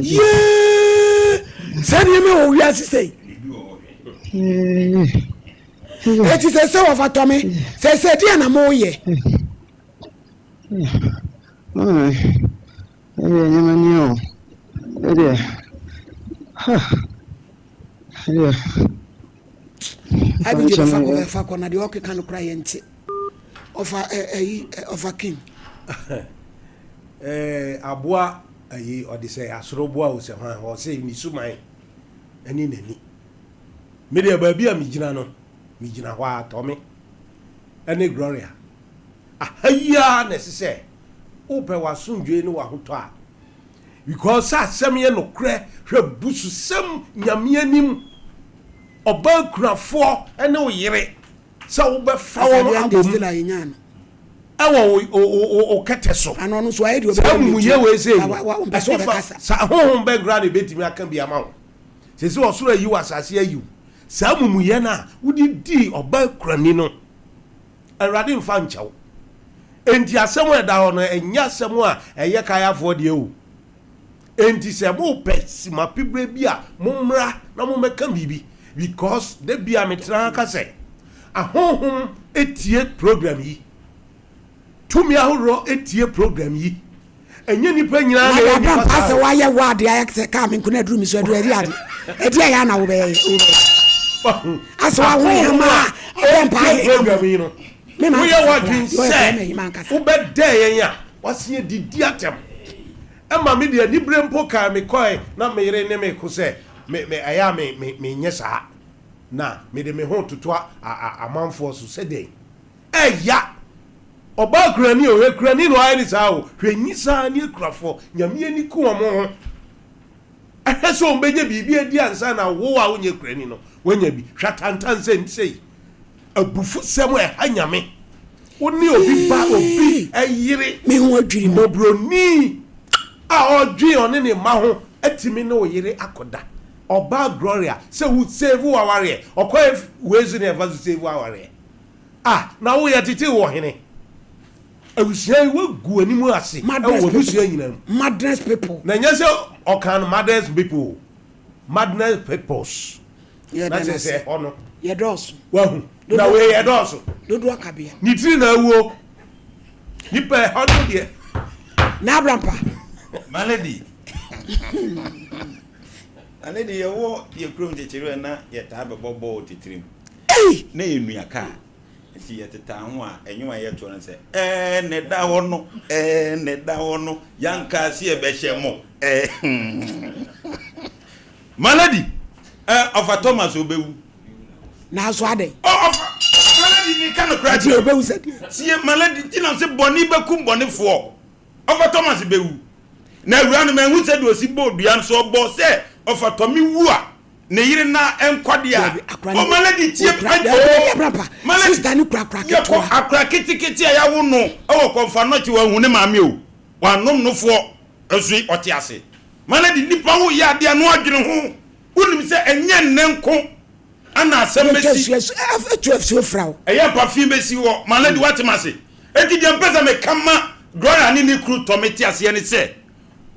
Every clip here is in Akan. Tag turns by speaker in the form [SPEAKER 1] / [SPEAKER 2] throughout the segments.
[SPEAKER 1] Yee! Sɛ nneɛma wɔ wiase sɛi. Eti sɛ sɛ wɔfa tɔ me, sɛ sɛ deɛ na moyɛ.
[SPEAKER 2] Maame, ɛdeɛ nneɛma ni o. Ɛdeɛ, ha, ɛdeɛ.
[SPEAKER 1] Abigail fa kɔ fa kɔ na deɛ ɔkeka no kora yɛn nte. Ɔfa ɛyi ɔfa king.
[SPEAKER 3] Ɛɛ aboa ɛyi ɔde sɛ asoroboa o sɛ hwan ɔsɛ ne suman ɛne n'ani. Me deɛ baabi a megyina no megyina hɔ a tɔme ɛne Gloria. Aha yi ara na ɛsɛ sɛ wopɛ w'asomdwoe ne w'ahotɔ a because sɛ asɛm yɛ nokorɛ hwɛ bususɛm Nyame anim ɔbaa kunafoɔ ɛne wo yere sɛ wobɛfa wɔn abom ɛwɔ wo kɛtɛ so. Saa amumuyɛ wei sei no, ɛhefa, saa honhom bɛn koraa na ɛbɛtumi aka bi ama wo? Seesei ɔsoro ayi wo, asase ayi wo. Saa amumuyɛ no a wode dii ɔbaa kurani no, Awurade mfa nkyɛ wo. Enti asɛm a ɛda hɔ no, ɛnyɛ asɛm a ɛyɛ Kayafoɔ deɛ o. Enti sɛ mopɛ simapiberɛ bi a, mommra na mommɛka biribi because da biara metena ha ka sɛ, ahonhom tie program yi, tumi ahoroɔ tie program yi, ɛnyɛ nnipa nyinaa na ɛyɛ nnipa saa
[SPEAKER 1] o. Sɛ woayɛ wo adeɛ ayɛ sɛ kaa me nko na aduru me so aduru ɛde ade ɛde ɛyɛ ana wobɛyɛ wobɛyɛ asɛ waho hama a ɛbɛ mpa
[SPEAKER 3] ahe program yi no woyɛ w'adwene sɛ wobɛdɛ yɛn a wase adidi atɛm Ɛma me de anibere mpo kae me kɔe na me yere ne me ko sɛ me me ɛyɛ a me me menyɛ saa na mede me ho toto a a amanfoɔ so sɛ dɛn? Ɛya! Ɔbaa kurani o, hwɛ kurani na wayɛ ne saa o, hwɛ nyisaa ne akurafoɔ, Nyame ani ku wɔn ho ɛhwɛ sɛ wɔn bɛnya biribi adi ansa na wo a wonyɛ kurani no woanya bi, hwɛ atantansɛm sei. Abufusɛm a ɛha Nyame. Wo ne obi ba, obi yere, mmɔborɔni a ɔredwen ɔne ne mma ho atumi ne wo yere akɔda. Ɔbaa Gloria sɛ wo save w'awareɛ. Ɔkwan wei so ne ɛfa so save w'awareɛ. Ah, na wo yɛtetee wo ɔhene. Abusua yi woagu w'anim ase wɔ w'abusua nyinaa mu.
[SPEAKER 1] Madness people.
[SPEAKER 3] Na ɛnyɛ sɛ ɔkaa no madness people o. Madness peoples. Na kyerɛ sɛ ɛhɔ no.
[SPEAKER 1] Yɛdɔɔso.
[SPEAKER 3] Wahu. Na wei yɛdɔɔso.
[SPEAKER 1] Dodoɔ kabea.
[SPEAKER 3] Ne tiri na awuo. Nipa ɛhɔ no deɛ.
[SPEAKER 1] Na abrampa.
[SPEAKER 4] Malady. Malady yɛwɔ yɛ kurom kyekyere na yɛtaa bɛbɔ bɔɔl titirim. Na yɛ nua kaa. Nti yɛtetaa ho a ɛnwom a yɛtoɔ no sɛ ɛɛ na ɛda hɔ no ɛɛ na ɛda hɔ no yanka se yɛbɛhyɛ mo ɛɛ. Malady, eh, ɔfa Thomas obewu.
[SPEAKER 1] Nanso adɛn?
[SPEAKER 4] Oh, ɔfa Malady mi ka no kora kyerɛ.
[SPEAKER 1] Obewu sɛ deɛ.
[SPEAKER 4] Tie Malady ti na sɛ bɔne bɛkum bɔnefoɔ. Ɔfa Thomas bewu. Na awura no manhu sɛ deɛ ɔsi bɔɔ dua no so ɔbɔ sɛ ɔfa tɔme wu a ne yere na ɛnkɔ deɛ a. Oh, Malady tie
[SPEAKER 1] oh, Malady
[SPEAKER 4] yɛkɔ akora ketekete a yɛawo no ɛwɔ kɔmfa nɔkye wanhu ne maame o. Wanom nofoɔ nso ɔte ase. Malady, nnipa ho yɛ adeɛ a na wadwene ho. Wonim sɛ ɛnyɛ nnɛ nko na asɛm bɛsi. Ɛyɛ mpa fi bɛsi hɔ. Malady, woate m'ase? Enti deɛ mpɛ sɛ meka ma Gloria ne ne kunu Tommy te aseɛ ne sɛ,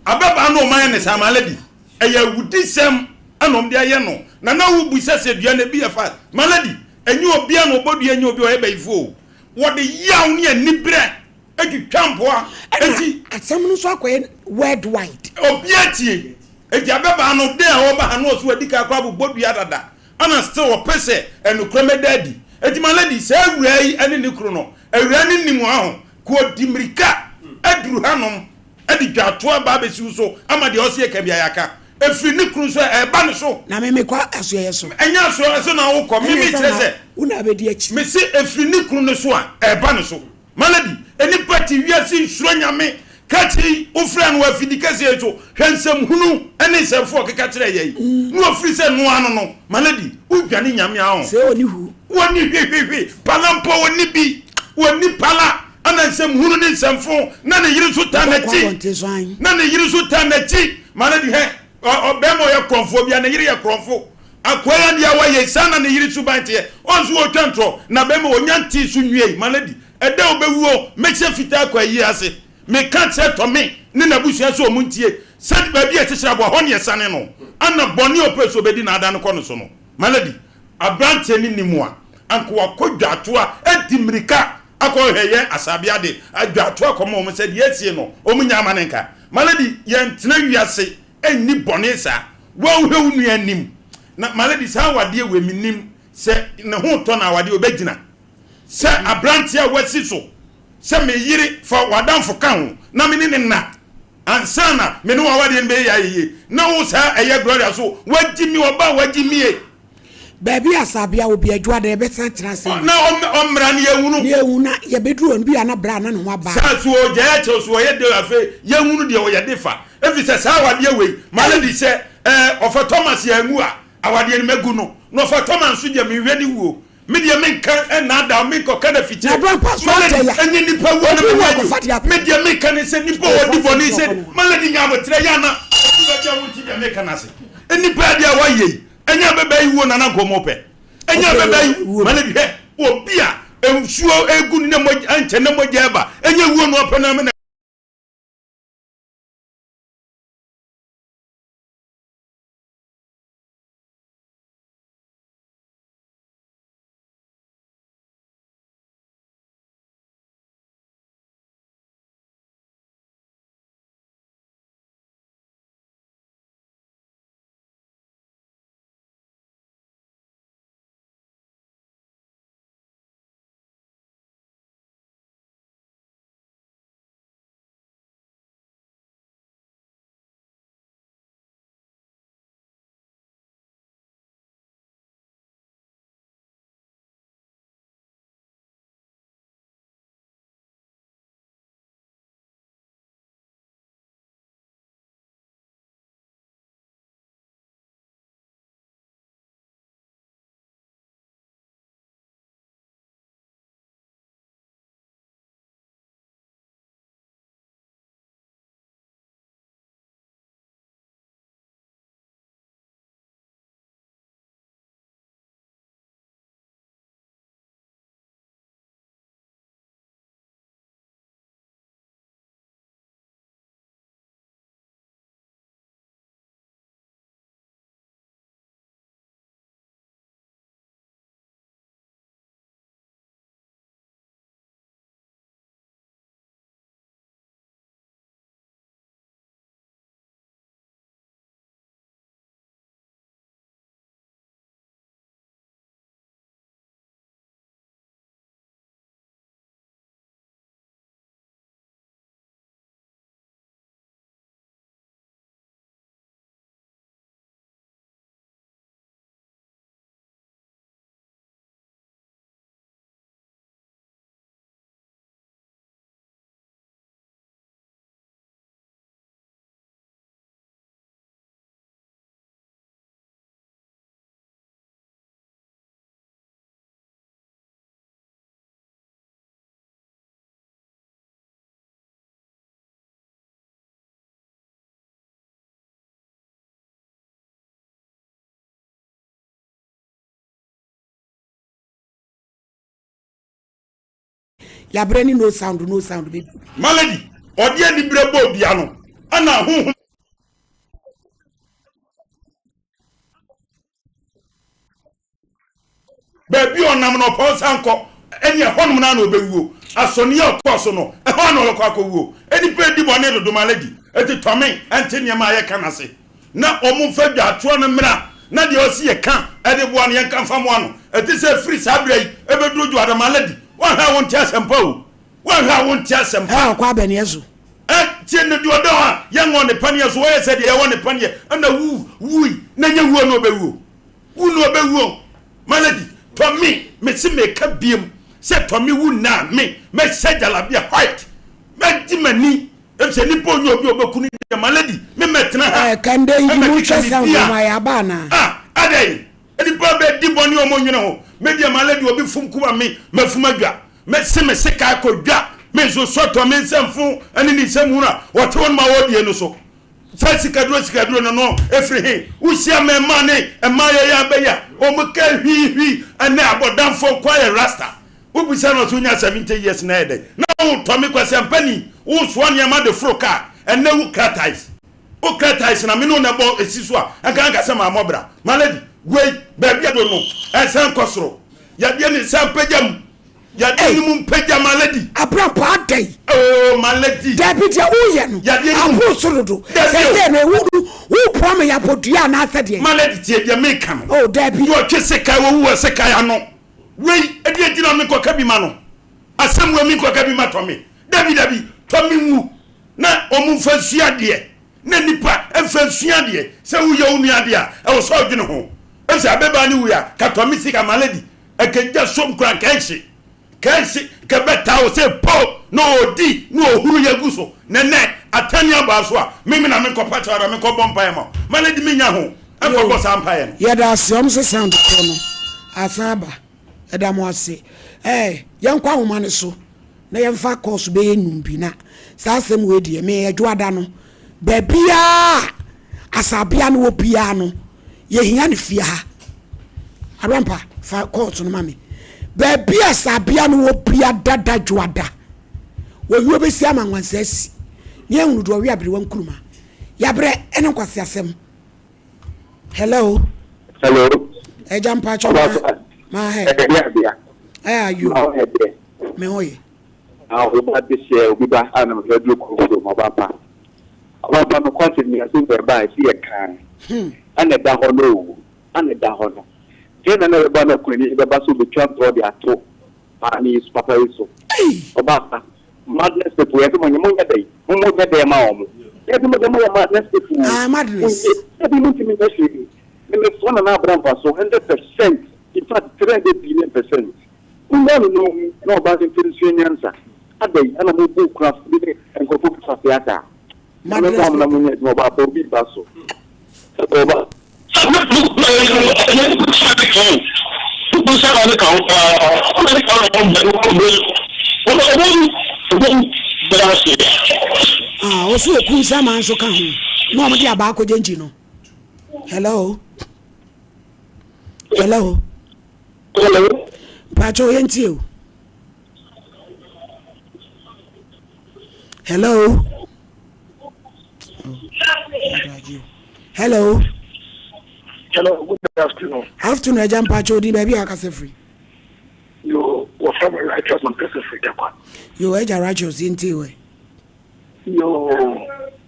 [SPEAKER 4] ababaa no wɔayɛ no saa, Malady, ɛyɛ awudisɛm na wɔde ayɛ no. Na na wobisa sɛ dua no ebi yɛ fast. Malady, ɛnyɛ obiara na ɔbɔ dua nyɛ obi a ɔyɛ bayifoɔ o. Wɔde yaw ne aniberɛ twitwa mpoa.
[SPEAKER 1] Ɛna asɛm no nso akɔyɛ world wide.
[SPEAKER 4] Obiara tie. Enti abɛbaa no day a ɔba ha no ɔso wadi kan koraa abobɔ dua dada ɛna still ɔpɛ sɛ ɛnokorɛ mɛda adi. Enti my lady saa awuraa yi ɛne ne kunu no awuraa no nim waho ka ɔdi mirika aduru hanom ɛde dwatoa ba abɛsi wo so ama deɛ ɔse yɛka biara yɛaka. Ɛfiri ne kunu so ɛɛba ne so.
[SPEAKER 1] Na me mekɔ asoɛeɛ so.
[SPEAKER 4] Ɛnyɛ asoɛeɛ so na wokɔ me mekyerɛ sɛ.
[SPEAKER 1] Wo na abɛdi akyi.
[SPEAKER 4] Mese ɛfiri ne kunu no so a ɛɛba ne so. Malady, nnipa te wiase nsuro Nyame. Krakye yi, wofrɛɛ no wɔ afidi kɛseɛ yi so, hwɛ nsɛm hunu ne nsɛmfo a ɔkeka kyerɛɛ yɛn yi, na wafiri sɛ noa no no. Malady, wodwane Nyame a ɔho.
[SPEAKER 1] Sɛ ɔnni hu.
[SPEAKER 4] Wɔnni hwehwehwe, pala mpo ɔnni bi, ɔnni pala, ɛna nsɛm hunu ne nsɛmfo, na ne yere nso taa n'akyi, na ne yere nso taa n'akyi. Malady, hwɛ, ɔbarima a ɔyɛ korɔmfoɔ biara, ne yere yɛ korɔmfo. Akoa yi adeɛ a wayɛ yi, saa na ne yere suban teɛ. Ɔn so ɔtwa ntorɔ, na bɛrima ɔnya ntee so nwiei. Malady, ɛda a ɔbɛwuo, mɛhyɛ fitaa akɔ ayie ase. Meka kyerɛ Tɔme ne n'abusua sɛ wɔn ntie, sɛ baabi a ɛkyekyere aboa, hɔ ne ɛsane no, ana bɔne a ɔpɛ sɛ ɔbɛdi na ada no kɔ no so no. Malady, aberanteɛ no nni mu a, anka wakɔ dwatoa adi mmirika akɔhwehwɛ yɛn asabea de dwatoa kɔma wɔn sɛ deɛ asie no, wɔn nya ama no nka. Malady, yɛntena wiase nni bɔne saa. Woanhwɛ wo nua anim. Na Malady, saa awadeɛ wei mennim sɛ ne ho retɔ no awadeɛ ɔbɛgyina. Sɛ aberanteɛ a wasi so sɛ me yere fa w'adamfo ka ho na me ne no nna ansa na me ne wo awadeɛ no bɛyɛ ayɛ yie na wo saa ɛyɛ Gloria so wagye mi ɔba a wagye mie.
[SPEAKER 1] Baabi a Sabea wɔ bia Adwoada yɛbɛsan atena ase
[SPEAKER 4] no. Na ɔmmra na yɛnhunu.
[SPEAKER 1] Na yɛnhu na yɛbɛduru hɔ no bia na bra na ne ho aba.
[SPEAKER 4] Saa so ɔgyae akyɛw so ɔyɛ dɛ afei yɛnhunu deɛ ɔyɛ de fa efisɛ saa awadeɛ wei ma lady sɛ ɛɛ ɔfa Thomas yɛanwu a awadeɛ no mɛgu no na ɔfa Thomas nso deɛ menhwɛ ne wuo. Me deɛ menka nnaadaa wo, menkɔka no afikyire. Malady, ɛnyɛ nnipa wuo na menya yi o. Me deɛ meka ne sɛ nnipa a wɔdi bɔne sɛ Malady nya aboterɛ yɛ ana ɛdu baabi a wonte deɛ meka no ase. Nnipa adeɛ a wɔayɛ yi, ɛnyɛ abɛbaa yi wuo na na nka wɔpɛ. Ɛnyɛ abɛbaa yi, Malady hwɛ, obi a nsuo egu no na mogya ɛnkyɛ na mogya ɛba, ɛnyɛ wuo na ɔpɛ na na
[SPEAKER 1] Yabrɛ ne no sound no sound baby.
[SPEAKER 4] Malady ɔde anibere bɔ obia no ɛna honhom. Baabi a ɔnam no ɔpɛ ɔnsan nkɔ ɛne ɛhɔnom no ana ɔbɛwuo asɔneɛ a ɔkɔɔ so no ɛhɔ ana ɔbɛkɔ akɔwuo nnipa adi bɔne dodo malady ɛti tɔme ɛnte nneɛma a yɛka no ase. Na wɔmfa dwatoa no mmra, na deɛ ɔse yɛka de boa no, yɛnka mfa mmoa no. Ɛte sɛ ɛfiri saa berɛ yi ɛbɛduru Dwoada Maladi, woanhwɛ a wonte asɛmpa o, woanhwɛ a wonte asɛmpa.
[SPEAKER 1] Ɛ ɔkɔ abɛneɛ so.
[SPEAKER 4] Ɛ tie no deɛ ɔda hɔ a yɛnwɔ ne paneɛ so, ɔyɛ sɛ deɛ yɛwɔ ne paneɛ, ɛna wu wui, na ɛnyɛ wuo na ɔbɛwuo, wu na ɔbɛwuo. Maladi, tɔ me, mese meka biom sɛ tɔ me wu nnɛ a, me, mɛhyɛ jalabia white, mɛgye m'ani. Efisɛ nipa onye obi a obeku no deɛ, ma lady me mɛtena ha.
[SPEAKER 1] Eh, kande yi
[SPEAKER 4] ɛmɛ
[SPEAKER 1] mo
[SPEAKER 4] keka
[SPEAKER 1] hwɛ
[SPEAKER 4] me
[SPEAKER 1] sound
[SPEAKER 4] bia.
[SPEAKER 1] no ayɛ aba anaa?
[SPEAKER 4] Ah, adɛn? Nipa bɛ di bɔne ɔmo nwene ho. Me deɛ ma lady obi fum kuma me, mafum adwa. Me se me sika akɔ dwa. Me nso sɔtɔ me nsɛmfo ɛne ne nsɛm hunu a ɔte hɔ nom a ɔredie no so. Saa sikaduro sikaduro no no efiri he? Wohyia mɛɛma ne mmaa yɛyɛ abɛyɛ a, ɔmo ka hwii hwii ɛnɛ abɔdamfoɔ nko ayɛ rasta. Wobisa no ɔsɛ wonya 70 years na ɛyɛ dɛn na wotɔ me kwasiampani. Wosoa nneɛma de foro kaa. Ɛnnɛ wo kra ties. Wo kra ties na me ne wo na ɛbɔ esi so a, anka anka sɛ mammɔ bra. My lady, wei, baabi a do no, ɛnsan nkɔ soro. Yadeɛ no nsan mpagya mu. Yadeɛ no mu mpagya, my lady.
[SPEAKER 1] Abrampɔ adɛn?
[SPEAKER 4] Oh, my lady.
[SPEAKER 1] Dabi deɛ woyɛ no.
[SPEAKER 4] Yadeɛ no mu.
[SPEAKER 1] Aboro so dodo.
[SPEAKER 4] Dabi o.
[SPEAKER 1] Sɛsɛ no ewu no woboa ma yɛabɔ dua anaasɛ deɛ?
[SPEAKER 4] My lady tie deɛ meka no.
[SPEAKER 1] Oh, dabi.
[SPEAKER 4] Deɛ ɔtwe sekan wawu wɔ sekan ano. Wei, ɛdeɛ nti na menkɔka bi ma no? Asɛm wei menkɔka bi ma Tɔme. Dabi dabi, Tɔme nwu na wɔn mfa nsua adeɛ na nnipa mfa nsua adeɛ. Sɛ woyɛ wo nua adeɛ a, ɛwɔ sɛ ɔdwene ho. Ɛfisɛ ababaa no wui a, ka Tɔme sika ma lady. Ɛka gya som koraa nka ɛnhye. Ka ɛnhye, nka ɛbɛtaa wo sɛ po na ɔdi na ɔhuru yɛ gu so. Na ɛnɛ, atɛne abaa so a, me me na menkɔpa kyɛw anaa menkɔbɔ mpaeɛ ma wo. Ma lady mennya ho nkɔbɔ saa mpaeɛ no.
[SPEAKER 1] Yɛda ase, wɔn se sound korɔ no asan aba. Yɛda mo ase. Ɛɛ, yɛnkɔ ahoma no so na yɛmfa kɔɔso bɛyɛ num bi na saa asɛm wei deɛ me Adwoada no baabiara a asabea no wɔ biara no yɛhia no fie ha. Arampa fa kɔɔso no ma me. Baabi a asabea no wɔ bia dada dwoada wɔwuo bɛsi ama nwansa asi ne ahunu deɛ ɔwe aberewa nkuruma. Yɛabrɛ ɛne nkwaseasɛm. Hello.
[SPEAKER 5] Hello.
[SPEAKER 1] Ẹja mpatsọ ma ma hɛ.
[SPEAKER 5] Ɛyɛ abea.
[SPEAKER 1] Ɛ ayo.
[SPEAKER 5] Ma ɔyɛ dɛ.
[SPEAKER 1] Me ho yɛ.
[SPEAKER 5] Na obi ba de hyɛ obi ba a na mehwɛ duro kuro kuro ma ɔba pa. Ɔba pa no kwasi mi ase bɛn ba esi yɛ kan. Ɛna ɛda hɔ no o. Ɛna ɛda hɔ no. Deɛ na na ɛbɛba na kurani bɛba so betwa ntorɔ de ato maame yi so papa yi so. Ɔba pa. Madness people yɛsɛ mo nyɛ mo nyɛ dɛn mo mo nyɛ dɛn ma wɔn yɛsɛ mo deɛ mo yɛ madness people
[SPEAKER 1] ah madness
[SPEAKER 5] mo nyɛ ɛbi mo ntumi nyɛ hwee me me soa nana abira nfa so 100% in fact 300 billion%. Mo nya no na ohu na ɔba nso mfiri nsua nyansa adɛn ɛna mo bu kurafo bi ne nkurɔfo bi fa theatre na me mo na mo nyɛ adwuma ɔba apɛ obi ba so ɔba.
[SPEAKER 1] Ah, ɔso oku nsama nso ka ho na wɔn de abaa akɔgye nkyi no. Hello, hello.
[SPEAKER 5] Hello.
[SPEAKER 1] Mpakyɛw yɛn tie o. Hello. Hello.
[SPEAKER 6] Hello, good afternoon.
[SPEAKER 1] Afternoon, Agya Mpakyɛw din baabi a wakasa firi.
[SPEAKER 6] Yo, wɔfrɛ me Righteous Mampese firi Tarkwa.
[SPEAKER 1] Yo, Agya Righteous yɛn tie wɛ.
[SPEAKER 6] Yo,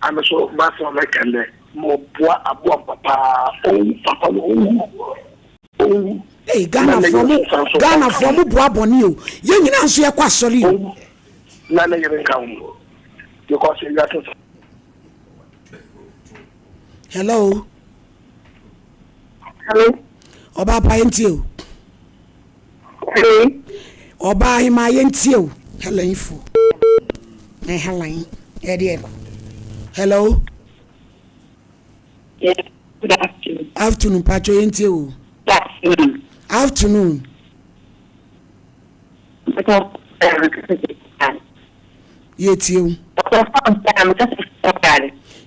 [SPEAKER 6] ame so m'asɛm a mɛka ndɛ, mɔboa aboa papa, owu papa no owu, owu.
[SPEAKER 1] Hey, Ghanafoɔ mo, Ghanafoɔ mo boa bɔne o. Yɛn nyinaa nso yɛkɔ asɔre o.
[SPEAKER 6] Na ne yere nka ho. Because ewiase nso.
[SPEAKER 1] Hello.
[SPEAKER 7] Hello.
[SPEAKER 1] Ɔbaa pa yɛn tie o.
[SPEAKER 7] Hello.
[SPEAKER 1] Ɔbaa ahema yɛn tie o. Helen fo. Ɛ Helen. Yɛ deɛ kɔ. Hello.
[SPEAKER 7] Yes, good afternoon.
[SPEAKER 1] Afternoon, Pacho yɛn tie o.
[SPEAKER 7] Good afternoon.
[SPEAKER 1] Afternoon. Yɛ tie o.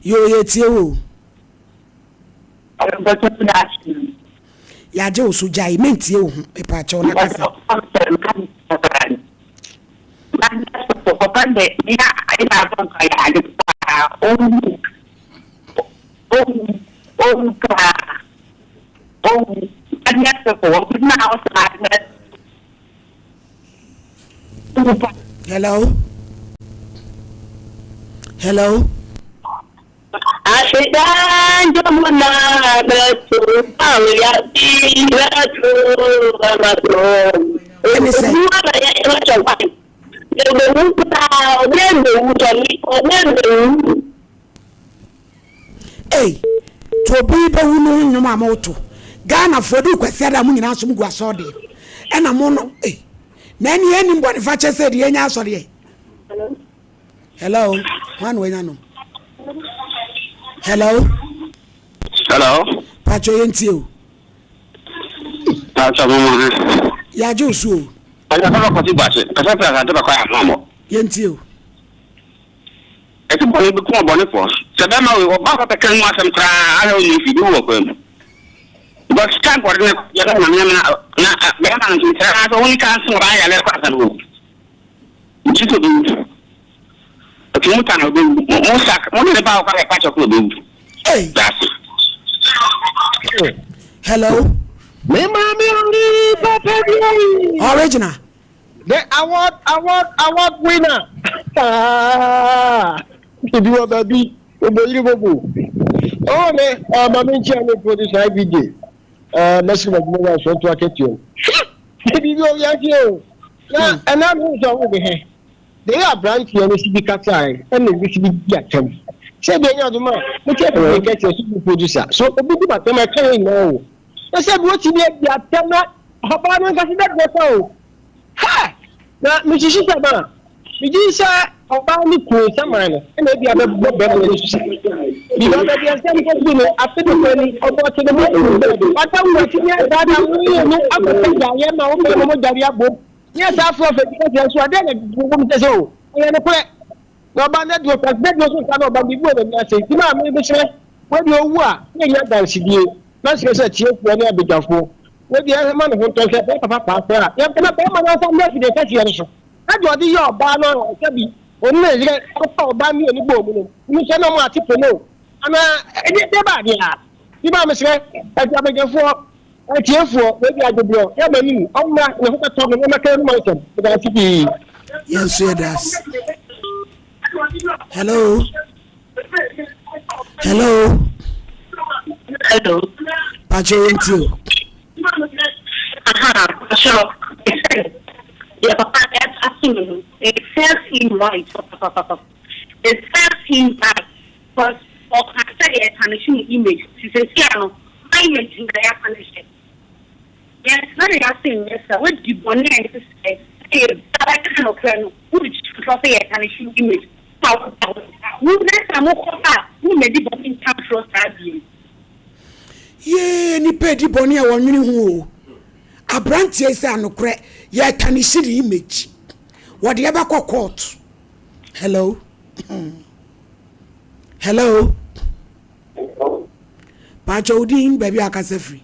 [SPEAKER 1] Yo, yɛ tie o. Yɛagye wo so gyae mentie wo ho mepaakyɛw na kasa.
[SPEAKER 7] Papa de nea ayɛ abɔ nka yɛ ade paa owu owu owu paa owu madness people obi na ɔsɛ madness owu paa.
[SPEAKER 1] Hello. Hello.
[SPEAKER 7] Aseda ndwom na bɛto awiase bɛto bɛto.
[SPEAKER 1] Ɛne sɛ.
[SPEAKER 7] Owu ama yɛ ɛbɛtɔ kwan. Yɛbɛwu paa obi mbɛwu tɔmi obi mbɛwu.
[SPEAKER 1] Ei, to obi bɛwu no ho nnwom a moto. Ghanafoɔ de Kwasi Ada mo nyinaa nso mo gu asɔre ɛna mo no ei. Na ɛne yɛnim bɔne fakyɛ sɛ deɛ yɛnya asɔreɛ. Hello, hwan na wanya no? Hello.
[SPEAKER 5] Hello.
[SPEAKER 1] Pacho yɛntie o.
[SPEAKER 5] Pastor mama ha.
[SPEAKER 1] Yɛagye wo so o.
[SPEAKER 5] Ɔnyɛ papa kɔsi guase. Kasa fira asante bɛkɔ ayɛ ahoammɔ.
[SPEAKER 1] Yɛntie o.
[SPEAKER 5] Ɛsɛ bɔne bi kum ɔbɔnefoɔ. Sɛ bɛrima wei ɔba hɔ bɛka ho asɛm koraa ahwɛ ɔnyɛ mfidi wɔ kwan mu. Because sika nkɔde no yɛ na nyame na na bɛrima no nso saa sɛ wɔn ka nso ɔbaa yɛ alɛ kɔ asɛm ho. Nti sɛ obi. Ɔte mu ta na ɔbɛwu. Mo sak mo ne ne ba ɔkɔ akɛka kyɛ kɔ ɔbɛwu.
[SPEAKER 1] Hey.
[SPEAKER 5] Daase.
[SPEAKER 1] Hello.
[SPEAKER 2] Me maame ori papa bi ayi.
[SPEAKER 1] Original.
[SPEAKER 2] The award award award winner. Ibi wɔ baabi oboyiri bobo. Oh me uh, maame nkyɛn ne producer IBJ. Uh, mɛsi ma adwuma wɔ asɔnto akatua mu. Biribi wɔ wiase o. Na ɛna mi nso awo bi hɛ. Deɛ ɛyɛ aberanteɛ no si bi kasae ɛna ebi si bi di atɛm. Sɛ deɛ ɛnyɛ adom a, mo kyɛ bi nka kyerɛ so bi producer. So obi di m'atɛm a ɛka yɛn nyinaa o. Na sɛ bi wɔtumi adi atɛm na ɔbaa no nkasa dɛ deɛ sa o. Ha! Na mesisi sɛ ma megye sɛ ɔbaa ne kunu saman no ɛna ebi abɛbɔ bɛrima no so sa. Biribi abɛdeɛ nsɛm kɔsi no afe de sɛ ni ɔbɔ te ne ho wata wo atumi adaadaa wo yɛ no akɔsɛ gyaeɛ ma wo bɛrima mo dware abom. Nyɛ saa prɔfɛt ka kyerɛ nso a, dɛn na wɔn sɛ sɛ o, ɛyɛ nokorɛ. Na ɔba no aduro ka, n'aduro nso nsa na ɔba no biribi wɔ n'ani ase. Nti maame mesrɛ, wei deɛ ɔwu a, na ɛnyɛ adansedie. Mɛsrɛ sɛ atiefoɔ ne abadwafoɔ, wei deɛ ɛmma ne ho ntɔ sɛ ɛbɛyɛ papa paa koraa a, yɛmpɛ na barima no ansa mmra afidie kɛseɛ no so. Na deɛ ɔde yɛ ɔbaa no a, sɛbi ɔne ne yere kɔfa ɔbaa mmienu bɔɔ mu no, menim sɛ na wɔn ate pɛ no o, anaa ɛdeɛ deɛ ba adeɛ a. Nti maame mesrɛ, abadwafoɔ, Atiefoɔ, wei deɛ agyebrɛ, yɛ ma no ɔmmra ne ho bɛtɔ no na ɔmmɛka yɛn ho asɛm. Meda ase pii.
[SPEAKER 1] Yɛn nso yɛda ase. Hello. Hello.
[SPEAKER 7] Hello.
[SPEAKER 1] Pacho yɛn ti o.
[SPEAKER 7] Aha, pacho. Deɛ papa ato no no, it serves him right. It serves him right. Cos ɔka sɛ yɛ tarnish ne image nti sesia no my image na yɛ tarnish. Yɛn tena wiase nyɛ saa wadi bɔne a ɛte sɛɛ na yɛ ba bɛka nokorɛ no wo twa ntorɔ sɛ yɛ tarnish wo image na wo da hɔ wo next time wo kɔ ba a wo mmɛdi bɔne ntwa ntorɔ saa biom.
[SPEAKER 1] Yee nipa edi bɔne a wɔnwene ho o. Abranteɛ yi sɛ anokorɛ yɛ tarnish ne image. Wɔde yɛbɛkɔ court. Hello. Hello. Pakyɛ wo din baabi a akasa firi.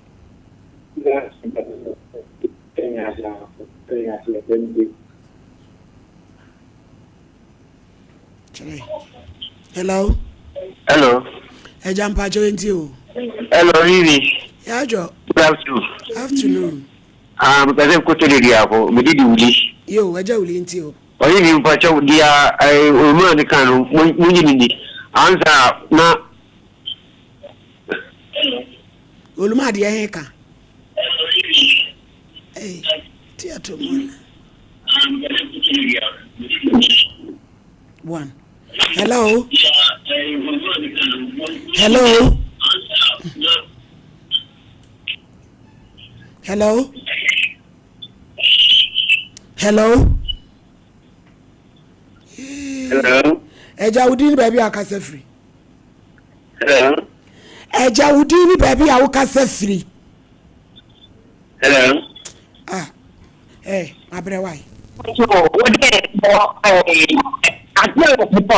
[SPEAKER 1] Kyerɛ. Hello.
[SPEAKER 5] Hello.
[SPEAKER 1] Ẹja mpakyɛ yɛn ti o.
[SPEAKER 5] Hello, Vivi.
[SPEAKER 1] Yàjọ.
[SPEAKER 5] Good afternoon.
[SPEAKER 1] Afternoon.
[SPEAKER 5] Ah, mepɛ sɛ mkoto de duako, mede di wuli.
[SPEAKER 1] Yo, ɛgya wuli nti o.
[SPEAKER 5] Ɔye bi mpakyɛw deɛ owura no ka no monye no ni ansa na.
[SPEAKER 1] Oluma deɛ he ka. Ei, ti ato mu ana. One. Hello. Hello. Hello. Hello.
[SPEAKER 5] Hello.
[SPEAKER 1] Ẹja wo din ni baabi a kasa firi.
[SPEAKER 5] Hello.
[SPEAKER 1] Ẹja wo din ni baabi a wokasa firi.
[SPEAKER 5] Hello.
[SPEAKER 1] Ah, eh, mabrɛ wae.
[SPEAKER 7] So wo de bɔ ɛɛ adeɛ wɔ pepɔ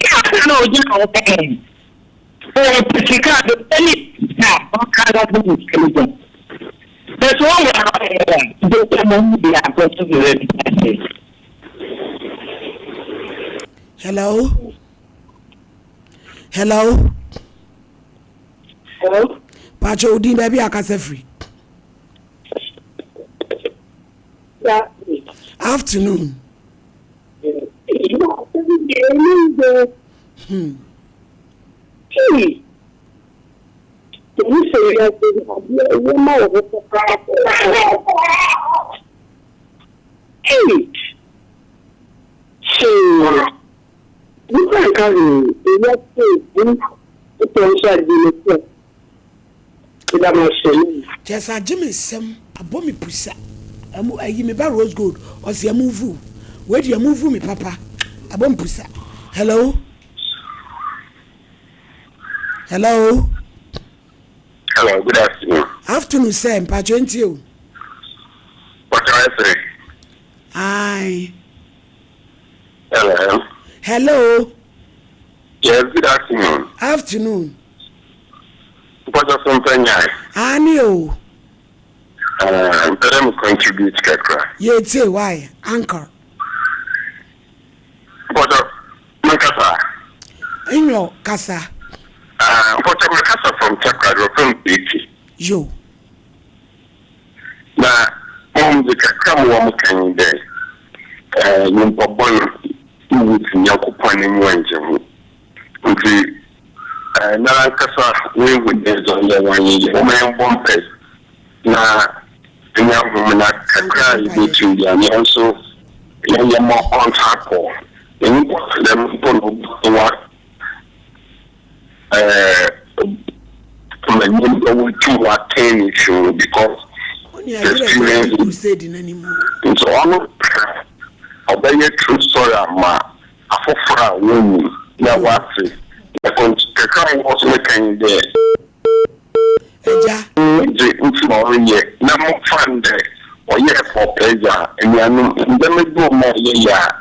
[SPEAKER 7] kaa na ogyina hɔ pɛɛ. Ɔpɛ sika a ɛne sika a ɔka no ho nsɛm dɛ. Bɛsɛ wɔn wɔ ha yɛ a bɛsɛ mo mu bi akɔso bi rɛ bi ase.
[SPEAKER 1] Hello. Hello.
[SPEAKER 7] Hello.
[SPEAKER 1] Pacho odin baabi akasa firi. Afternoon. Hmm. Kyerɛ sɛ agye me nsam abɔ me pusa ɛmu ayi me ba rose gold ɔsi ɛmu vu wei deɛ ɛmu vu me papa abɔ me pusa hello hello.
[SPEAKER 5] Hello, good afternoon.
[SPEAKER 1] Afternoon sɛ mpatsɔ nti o.
[SPEAKER 5] Pàtó ɛsɛ.
[SPEAKER 1] Ayi.
[SPEAKER 5] Hello.
[SPEAKER 1] Hello.
[SPEAKER 5] Yes, good afternoon.
[SPEAKER 1] Afternoon.
[SPEAKER 5] Mpɔtɔ so mpɛ nyae.
[SPEAKER 1] Aane o.
[SPEAKER 5] Ah, mpɛ dɛ mo contribute kakra.
[SPEAKER 1] Yɛtie why, anchor.
[SPEAKER 5] Mpɔtɔ, menkasa.
[SPEAKER 1] Emmanuel kasa.
[SPEAKER 8] Ah, mpɔkyɛ me kasa from Takoradi, wɔfrɛ me Kwesi.
[SPEAKER 1] Yo.
[SPEAKER 8] Na mbom dze kakra mowɔ mo ka nye dɛ, eh, nyimpa bɔn wu dze Nyankopɔn n'enyiwa nngye ho. Ntsi, eh, narankasa oehu dɛ dza ɔyɛ ɔannyɛ yie. Momma yɛmbɔ mpae na yenya ahom na kakra a yebotum biara no hɛn so yɛnyɛ ma ɔntaa kɔ. Na nyimpa dɛm mpo no oboa eh, ma nyimpa woetum wɔatɛn ne fi ho because experience ntsi ɔno ɔbɛyɛ true story ama afofor a wonnyim na wɔatse. Na kakra a mowɔ so mekã nye dɛ.
[SPEAKER 1] Agya.
[SPEAKER 8] Dze ntsi na ɔreyɛ na momfa no dɛ ɔyɛɛ pɔpɛɛ dze a, enuanom, ndzɛmba bi wɔ mu a yɛyɛ a,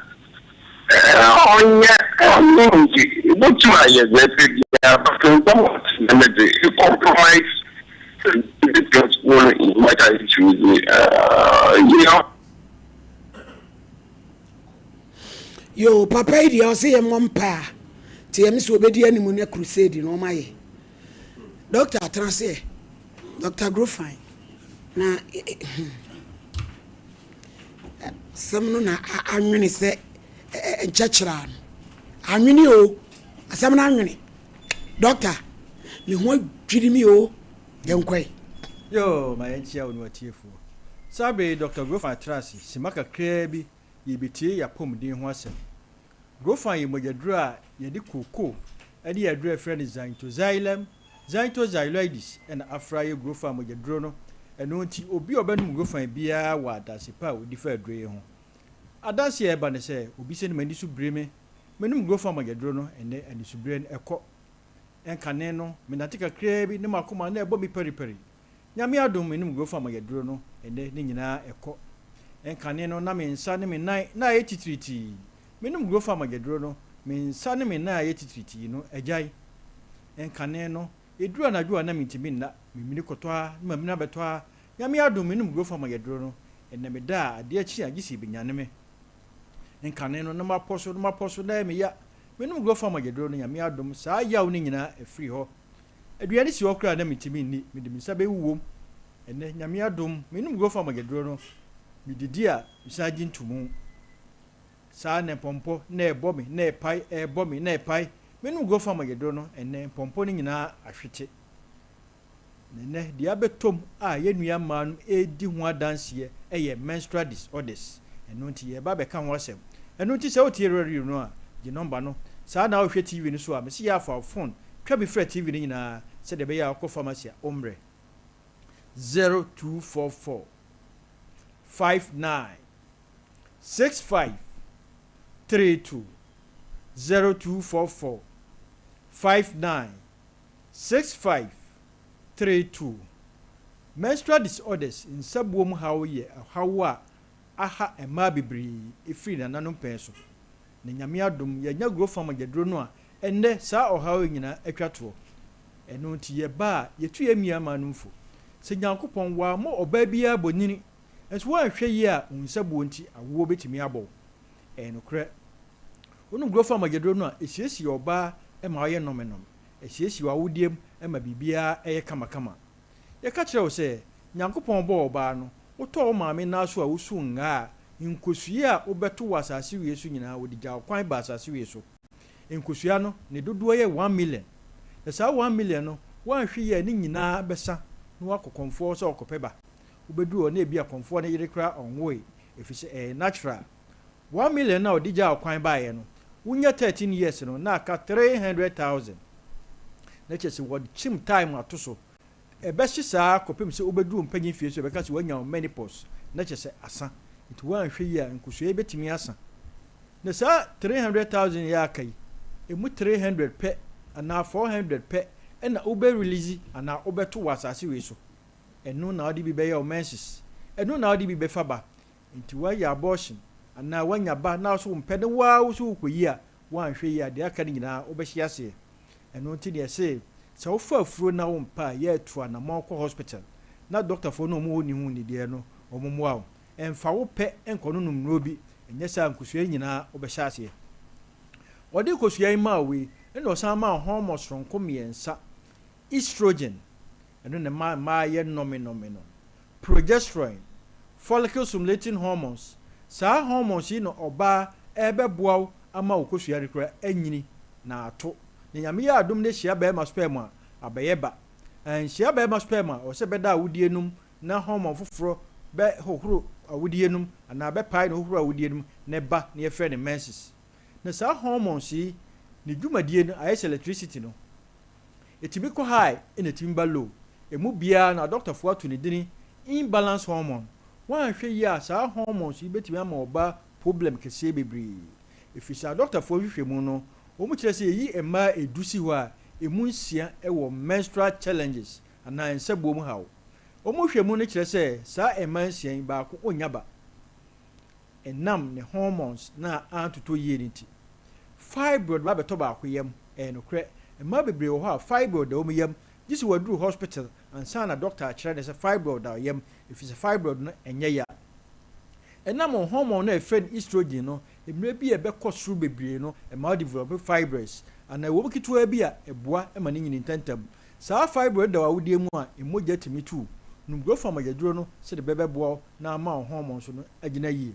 [SPEAKER 8] ɔnnyɛ ɔnnyɛ enyigye. Ibotum ayɛ dza epɛ biara but ndzɛmba a ɔtse dɛm dze, e compromise the principle in matter issues dze, you know.
[SPEAKER 1] Yoo papa yi deɛ ɔse yɛ mmɔ mpaa nti yɛ me sɛ ɔbɛdi anim ne crusade no ɔma yɛ. Doctor atena ase ɛ. Doctor Grofine na asɛm no na anwene sɛ nkyɛkyerɛ ano. Anwene o, asɛm no anwene. Doctor, me ho adwiri mi o, yɛnkɔe.
[SPEAKER 9] Yoo, ma yɛnkyia wo ne w'atiefoɔ. Saa bere yi Doctor Grofine atra ase simma kakraa bi yɛrebetie yɛn apɔmuden ho asɛm. Grofine yɛ mogyaduro a yɛde kookoo ne aduro a yɛfrɛ no Xanthoxylum zanthoxyloides na afra ayɛ Grofine mogyaduro no. Ɛno nti, obi a ɔbɛnom Grofine biara wɔ adanse pa a ɔdi fa aduro yi ho. Adanse a ɛba ne sɛ, obi sɛ m'ani so biri me, menom Grofine mogyaduro no, ɛnnɛ anisobire no ɛkɔ. Ɛnkane no, menante kakraa bi na m'akoma na ɛbɔ me paripari. Nyame adom menom Grofine mogyaduro no, ɛnnɛ ne nyinaa ɛkɔ. Ɛnkane no na me nsa ne me nan na ayɛ titiritii. Menom Grofa mogyaduro no, me nsa ne me nan a ayɛ titiritii no agyae. Nkane no, ɛduru anadwo a na mentumi nna, memini kɔtɔ ara na mamini abɛtɔ ara. Nyame adom, menom Grofa mogyaduro no, ɛnnɛ meda a, adeɛ kye a gye sɛ ɛbɛnyane me. Nkane no, na mapɔ so, na mapɔ so, na ɛyɛ me ya. Menom Grofa mogyaduro no, Nyame adom, saa yaw no nyinaa afiri hɔ. Aduane si hɔ koraa a na mentumi nni, mede me nsa bɛwuwom. Ɛnnɛ, Nyame adom, menom Grofa mogyaduro no, medidi a, mesan gye ntomu. Saa na mpɔmpɔ na ɛbɔ me na ɛpae, ɛrebɔ me na ɛpae. Menom Gofam ayɛduro no, ɛnnɛ mpɔmpɔ no nyinaa ahwete. Na ɛnnɛ deɛ abɛtɔ mu a yɛn nua mmaa no redi ho adanseɛ yɛ menstrual disorders. Ɛno nti yɛreba abɛka ho asɛm. Ɛno nti sɛ wotie radio no a, gye nɔmba no. Saa na wohwɛ TV no so a, mese yɛ a fa wo phone twa bi frɛ TV no nyinaa sɛdeɛ ɛbɛyɛ a wokɔ pharmacy a wommrɛ. 0244 59 65 32 0244 59 65 32 Menstrual disorders, nsabuo mu haw yɛ ɔhaw a aha mmaa bebree ɛfiri nananom pɛn so. Na Nyame adom yɛanya Grofam agyaduro no a ɛnnɛ saa ɔhaw yi nyinaa atwa toɔ. Ɛno nti yɛba a yɛtu yɛn mmiamaa no mfo sɛ Nyankopɔn wammɔ ɔbaa biara bɔnini Nanso woanhwɛ yie a, wo nsabuo nti, awoɔ bɛtumi abɔ wo. Ɛyɛ nokorɛ. Wonom Grofa mogyaduro no a, ɛsiesie ɔbaa ma ɔyɛ nnɔmennɔm. Ɛsiesie w'awodeɛ mu ma biribiara yɛ kamakama. Yɛka kyerɛ wo sɛ, Nyankopɔn bɔɔ ɔbaa no, wotɔɔ wo maame nan so a wosu ngaa a, nkosua a wobɛto wɔ asase wei so nyinaa, wɔde gyaa wo kwan baa asase wei so. Nkosua no, ne dodoɔ yɛ 1,000,000. Na saa 1,000,000 no, woanhwɛ yie a ne nyinaa bɛsa na woakɔ kɔmfoɔ hɔ sɛ ɔrekɔpɛ ba. Wobɛduru hɔ na ebia kɔmfoɔ no yere koraa ɔnwoe ɛfiri sɛ ɛyɛ natural. 1,000,000 no a ɔde gyaa wo kwan baeɛ no, wonya 13 years no na aka 300,000. Na kyerɛ sɛ wɔkyem time ato so. Ɛbɛhye saa kɔpem sɛ wobɛduru wo mpanyin fie so yɛbɛka sɛ woanya wo menopause na kyerɛ sɛ asa. Nti woanhwɛ yie a nkosua yi bɛtumi asa. Na saa 300,000 yi a aka yi, ɛmu 300 pɛ anaa 400 pɛ na wobɛ release anaa wobɛto wɔ asase wei so. Ɛno na wode bi bɛyɛ wo menses. Ɛno na wode bi bɛfa ba. Nti woayɛ abortion anaa woanya ba na wo so wompɛ ne wo ara wo so wokɔyi a, woanhwɛ yie a deɛ aka no nyinaa wobɛhye aseɛ. Ɛno nti na yɛse sɛ wofa afuro na wompɛ a yɛ tu anamɔn kɔ hospital na dɔktafoɔ no a wɔn nni ho nimdeɛ no wɔn mmoa wo. Ɛmfa wo pɛ nkɔnonom nnuro bi, ɛnyɛ saa a nkosua yi nyinaa wobɛhyɛ aseɛ. Wɔde nkosua yi maa wo yi, Ɛna ɔsan maa hormone soronko mmiɛnsa, estrogen, ɛno na ɛma mmaa yɛ nnɔmenɔme no, progesterone, follicle stimulating hormones. Saa hormones yi na ɔbaa ɛrebɛboa wo ama wo kosua no koraa anyini na ato. Na Nyame yɛ adom na ɛhyia barima sperm a, abɛyɛ ba. Anhyia barima sperm a, ɛwɔ sɛ ɛbɛda awodeɛ no mu na hormone foforɔ bɛhohoro awodeɛ no mu anaa bɛpae na hohoro awodeɛ no mu na ɛba na yɛfrɛ no menses. Na saa hormones yi ne dwumadie no ayɛ sɛ electricity no. Ɛtumi kɔ high ɛna ɛtumi ba low. Ɛmu biara no adɔktafoɔ ato ne dini imbalance hormone. Woanhwɛ yie a saa hormones yi bɛtumi ama ɔbaa problem kɛseɛ bebree. Ɛfiri sɛ adɔktafoɔ nhwehwɛmu no wɔn kyerɛ sɛ yɛyi mmaa ɛdu si hɔ a ɛmu nsia wɔ menstrual challenges anaa nsabuo mu haw. Wɔn nhwehwɛmu no kyerɛ sɛ saa mmaa nsia yi baako ɔnnya ba. Ɛnam ne hormones no a antotɔ yie no nti. Fibroid ba bɛtɔ baako yam, ɛyɛ nokorɛ. Mmaa bebree wɔ hɔ a fibroid da wɔn yam, gye sɛ waduru hospital ansa na doctor akyerɛ no sɛ fibroid da ɔyam, ɛfiri sɛ fibroid no ɛnyɛ ya. Ɛnam wɔn hormone no a yɛfrɛ no estrogen no, mmerɛ bi a ɛbɛkɔ soro bebree no, ɛma wo develop fibroids, anaa ɛwɔ mu ketewa bi a ɛboa ma no nyini ntɛmntɛm. Saa fibroid no da w'awodeɛ mu a, mogya tumi tu wo. Nom growth hormone aduro no sɛdeɛ ɛbɛboa wo na ama wo hormones no agyina yie.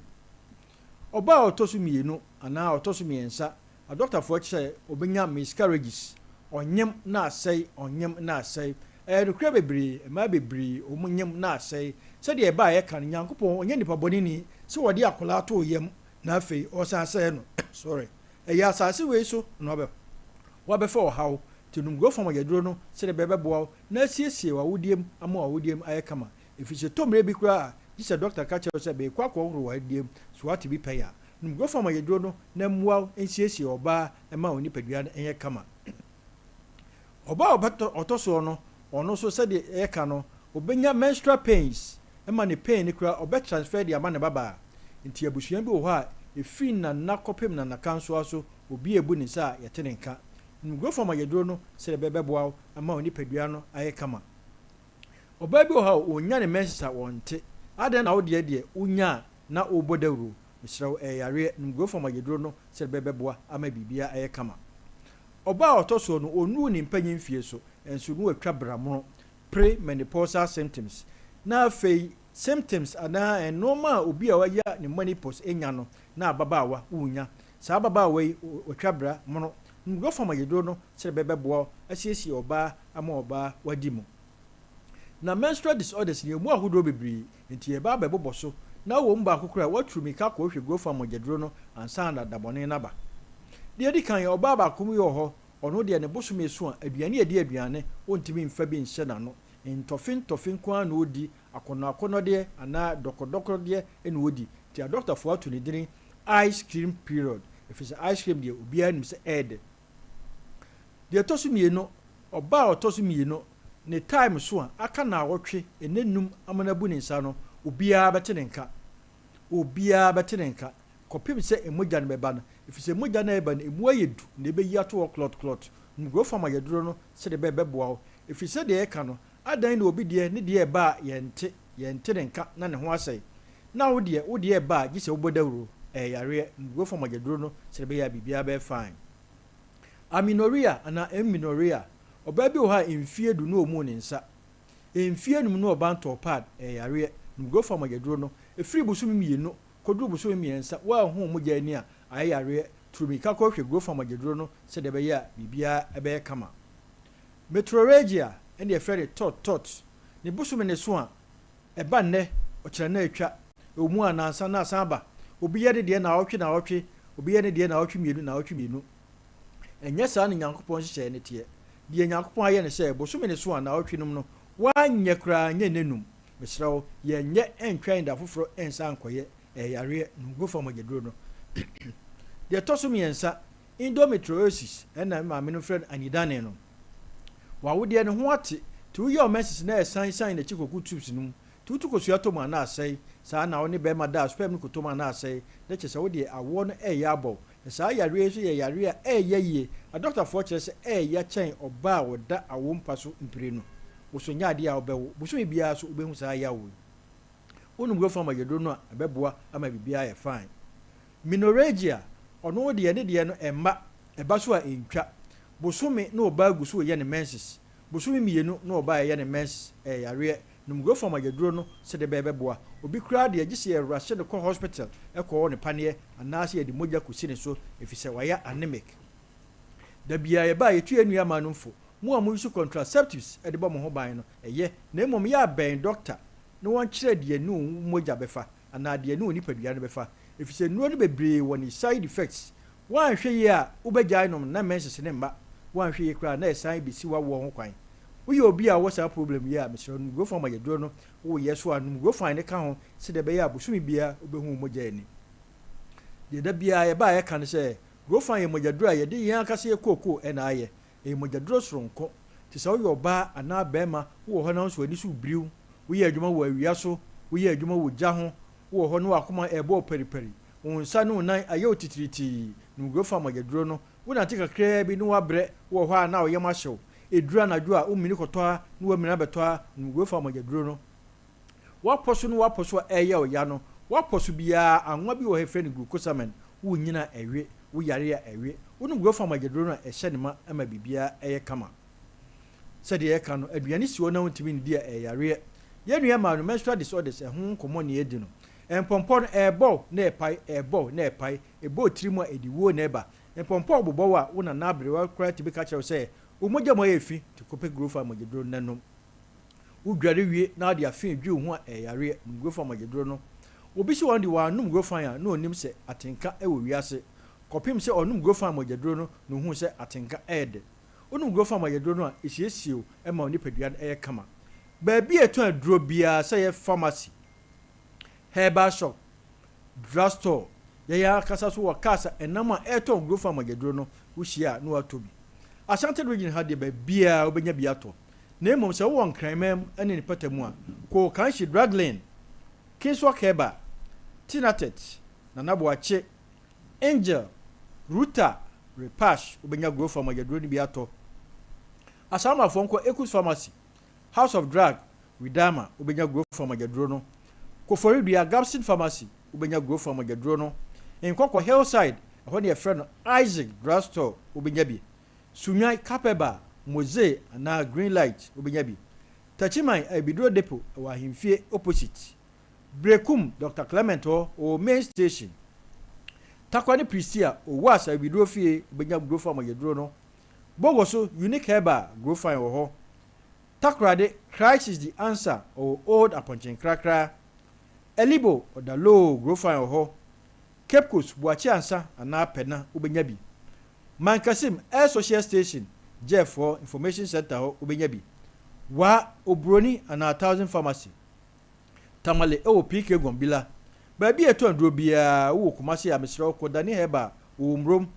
[SPEAKER 9] Ɔbaa a ɔtɔ so mmienu anaa ɔtɔ so mmiɛnsa, adɔktafoɔ kyerɛ ɔbɛnya miscarriages, ɔnyem na asɛe, ɔnyem na asɛe. Ɛyɛ nokorɛ bebree, mmaa bebree wɔn nyem na asɛe. Sɛdeɛ ɛbaa a yɛka no, Nyankopɔn ɔnyɛ nipa bɔneni sɛ ɔde akwadaa too yam na afei ɔresan asɛe no. Sorry. Ɛyɛ asase wei so na wabɛfa ɔhaw. Nti nom growth hormone aduro no sɛdeɛ ɛbɛyɛ ɛbɛboa wo na asiesie w'awodeɛ mu ama w'awodeɛ mu ayɛ kama. Ɛfiri sɛ ɛtɔ mmerɛ bi koraa a, gye sɛ dɔkta ka kyerɛ wo sɛ merekɔ akɔhohoro w'awodeɛ mu, so woate bi pɛn a? Nom growth hormone aduro no na ɛmmoa wo nsiesie ɔbaa mma wo nipadua no nyɛ kama. Ɔbaa a ɔtɔ soɔ no, ɔno nso sɛdeɛ yɛka no, ɔbɛnya menstrual pains, ɛma ne pain no koraa ɔbɛ transfer de ama ne babaa. Nti abusua bi wɔ hɔ a, ɛfiri nana kɔpem nanakansoa so, obi rebu ne nsa a yɛte ne nka. Nom growth hormone aduro no sɛdeɛ ɛbɛyɛ ɛbɛboa wo ama wo nipadua no ayɛ kama. Ɔbaa bi wɔ hɔ a ɔnya ne menses a ɔnte. Adɛn na wo deɛ deɛ wonya a na wobɔ dawuro? Mesrɛ wo ɛyɛ yareɛ. Nom growth hormone aduro no sɛdeɛ ɛbɛyɛ ɛbɛboa ama biribiara ayɛ kama. Ɔbaa a ɔtɔ soɔ no ɔnnuu ne mpanyin mfie so nso na watwa bramono, pre menopausal symptoms. Na afei symptoms anaa nnoɔma a obi a waya ne menopause nya no na ababaawa wonya. Saa ababaawa yi watwa bra mono. Nom growth hormone aduro no sɛdeɛ ɛbɛyɛ ɛbɛboa wo asiesie ɔbaa ama ɔbaa wadi mu. Na menstrual disorders no ɛmu ahodoɔ bebree nti yɛreba abɛbobɔ so na wɔ mu baako koraa a woaturu mirika akɔhwehwɛ growth hormone mogyaduro no ansa na dabɔne no aba. Deɛ ɛdi kan, ɔbaa baako bi wɔ hɔ, ɔno deɛ ne bosome so a, aduane a ɛdi aduane ɔntumi mfa bi nhyɛ n'ano, ntɔfe ntɔfe nko ara na ɔdi, akɔnnɔ akɔnnɔdeɛ anaa dɔkɔdɔkɔdeɛ na ɔdi, nti adɔkotafoɔ ato ne dini ice cream period, ɛfiri sɛ ice cream deɛ obiara nim sɛ ɛyɛ dɛ. Deɛ ɛtɔ so mmienu, ɔbaa a ɔtɔ so mmienu, ne time so a, aka naawɔtwe, ɛnɛ num ama no abu ne nsa no, obiara bɛte ne nka. Obiara bɛte ne nka kɔpem sɛ mogya no bɛba no, ɛfiri sɛ mogya no a ɛreba no, ɛmu ayɛ du na ɛbɛyi ato hɔ klɔtklɔt. Nom growth hormone aduro no sɛdeɛ ɛbɛyɛ ɛbɛboa wo, ɛfiri sɛ deɛ yɛka no, adɛn na obi deɛ, ne deɛ ɛba a yɛnte, yɛnte ne nka na ne ho asɛe, na wo deɛ, wo deɛ ɛba a gye sɛ wobɔ dawuro, ɛyɛ yareɛ. Nom growth hormone aduro no sɛdeɛ ɛbɛyɛ a biribiara bɛyɛ fine. Amenorrhea anaa amenorrhea, ɔbaa bi wɔ hɔ a mfeɛ du na ɔmmuu ne nsa. Mfeɛ num no ɔba ntɔɔ pad, ɛyɛ yareɛ. Nom growth hormone aduro no, ɛfiri bosome mmienu kɔduru bosome mmiɛnsa, woanhu wo mogya ani a, ayɛ yareɛ. Turu mirika kɔhwɛ growth hormone aduro no sɛdeɛ ɛbɛyɛ a biribiara bɛyɛ kama. Metrorrhagia ɛne yɛfrɛ no tɔt tɔt. Ne bosome no so a, ɛba nnɛ, ɔkyena na atwa. Ɛwɔ mu a, nansa na asan aba. Obi yɛ ne deɛ naawɔtwe naawɔtwe, obi yɛ ne deɛ naawɔtwe mmienu naawɔtwe mmienu. Ɛnyɛ saa na Nyankopɔn nhyehyɛeɛ no teɛ. Deɛ Nyankopɔn ayɛ ne sɛ, bosome no so a naawɔtwe nom no, woanyɛ koraa nyɛ nnanum. Mesrɛ wo, yɛnyɛ ntwɛn da foforɔ nsan nkɔyɛ, ɛyɛ yareɛ, nungo fa mogyaduro no. Deɛ ɛtɔ so mmiɛnsa, endometriosis, ɛna me maame no frɛ no anidane no. W'awodeɛ no ho ate, nti woyɛ wo menses na ɛsan san n'akyi kɔgu tubes no mu, nti wotu kosua tɔ mu a na asɛe, saa na wo ne bɛrima da a sperm no kɔtɔ mu a na asɛe, na kyerɛ sɛ wo deɛ awoɔ no ɛreyɛ abɔ wo. Na saa yareɛ yi nso yɛ yareɛ a ɛɛya yie. Adɔktafoɔ kyerɛ sɛ ɛɛya kyɛn ɔbaa a ɔda awo mpa so mprenu. Wo so nyɛ adeɛ a wobɛwo. Bosome biara so wobɛhu saa yaw yi. Wonom Grofam ayɛduro no a, ɛbɛboa ama biribiara ayɛ fine. Menorrhagia, ɔno deɛ ne deɛ no ɛmma, ɛba so a ɛntwa. Bosome na ɔbaa gu so reyɛ ne menses. Bosome mmienu na ɔbaa reyɛ ne menses. Ɛyɛ yareɛ. Nom Grofan mogyaduro no sɛdeɛ ɛbɛyɛ ɛbɛboa. Obi koraa deɛ gye sɛ yɛrushe no kɔ hospital kɔwɔ no paneɛ anaasɛ yɛde mogya kɔsi ne so efisɛ wayɛ anemic. Da biara yɛba a yɛtu yɛn nua maa nom fo. Mo a mo use contraceptives de bɔ mo ho ban no, ɛyɛ, na mmom yɛ a bɛn dɔkta na wɔnkyerɛ deɛ ne wo mogya bɛfa anaa deɛ ne wo nipadua no bɛfa efisɛ nnuro no bebree wɔ ne side effects. Woanhwɛ yie a wobɛgyae nom na menses no mma, woanhwɛ yie koraa a na ɛsan bɛsi w'awoɔ ho kwan. Woyɛ obi a wowɔ saa problem yi a, mesrɛ wo nom Grofan mogyaduro no, woyɛ so a nom Grofan no ka ho sɛdeɛ ɛbɛyɛ a bosome biara wobɛhu wo mogya ani. Deɛ da biara yɛba a yɛka ne sɛ Grofan yɛ mogyaduro a yɛde yɛn ankasa yɛ kookoo na ayɛ. Ɛyɛ mogyaduro soronko. Nti sɛ woyɛ ɔbaa anaa barima wowɔ hɔ na wo nso w'ani so rebiri wo, woyɛ adwuma wɔ awia so, woyɛ adwuma wɔ gya ho, wowɔ hɔ na w'akoma ɛrebɔ wo paripari, wo nsa ne wo nan ayɛ wo titiritii, nom Grofan mogyaduro no. Wonante kakraa bi na woabrɛ, wowɔ hɔ a na wo yam ahye wo. Ɛduru anadwo a womini kɔtɔ a na woamini abɛtɔ a, nom Grofan mogyaduro no. W'apɔ so ne w'apɔ so a ɛreyɛ wo ya no, w'apɔ so biara, anwa bi wɔ hɔ a yɛfrɛ no glucosamine, wonyin a ɛwe, wo yare a ɛwe. Wonom Grofam agyaduro no a ɛhyɛ ne ma ma biribiara yɛ kama. Sɛdeɛ yɛka no, aduane si hɔ na wontumi nnidi a ɛyɛ yareɛ. Yɛn nua maa no menstrual disorders ɛho nkɔmmɔ na yɛadi no. Mpɔmpɔ no, ɛrebɔ wo na ɛrepae, ɛrebɔ wo na ɛrepae, ɛbɔ wo tiri mu a ɛde wuo na ɛba. Mpɔmpɔ rebobɔ wo a, wo nana aberewa koraa tumi ka kyerɛ wo sɛ wo mogya mu ayɛ fi nti kɔpɛ Grofam mogyaduro no na nom. Wodware wie na wode afe dwiw ho a ɛyɛ yareɛ, nom Grofan mogyaduro no. Obi se ɔno de wannom Grofan a na ɔnnim sɛ atenka wɔ wiase. Kɔpem sɛ ɔnom Grofan mogyaduro no na ohuu sɛ atenka yɛ dɛ. Wonom Grofan mogyaduro no a ɛsiesie wo ma wo nipadua no yɛ kama. Baabi a yɛtɔn aduro biara sɛ ɛyɛ pharmacy, herbal shop, drug store, yɛn ankasa nso wɔ cars a ɛnam a ɛretɔn Grofan mogyaduro no, wohyia a na woatɔ bi. Ashanti region ha deɛ baabiara wobɛnya bi atɔ. Na mmom sɛ wowɔ Nkranman mu ne ne mpata mu a, kɔ Okanhyi Drug Lane, Kingswalk Herbal, Tinatet, Nana Boakye, Angel, Ruta, Repash, wobɛnya Growfa mogyaduro no bi atɔ. Asamoafoɔ nkɔ Ekus Pharmacy, House of Drug, Widama, wobɛnya Growfa mogyaduro no. Koforidua, Gabson Pharmacy, wobɛnya Growfa mogyaduro no. Nkɔkɔ Hillside, ɛhɔ ne yɛfrɛ no Isaac Drug Store, wobɛnya bi. Sunyani, Kapɛba, Moze anaa Green Light wobɛnya bi. Takyiman, Abibiduro Depot ɛwɔ Ahemfie opposite. Berekum, Doctor Clement hɔ ɔwɔ Main Station. Tarkwa ne Prestea, Owas Abibiduro Fie wobɛnya Grofan mogyaduro no. Bogoso, Unique Herbal, Grofan wɔ hɔ. Takoradi, Christ is the Answer ɔwɔ Old Apɔnkyenkrakra. Elibo, Ɔdaloo, Grofan wɔ hɔ. Cape Coast, Boakye Ansa anaa Pɛna wobɛnya bi. Mankasim, Air Social Station, Jeff hɔ, Information Centre hɔ, wobɛnya bi. Wa, Oburoni anaa Thousand Pharmacy. Tamale ɛwɔ PK Gombila. Baabi a yɛtɔn aduro biara, wowɔ Kumasi a, mesrɛ wo kɔ Dani Herbal, wɔwɔ Murom.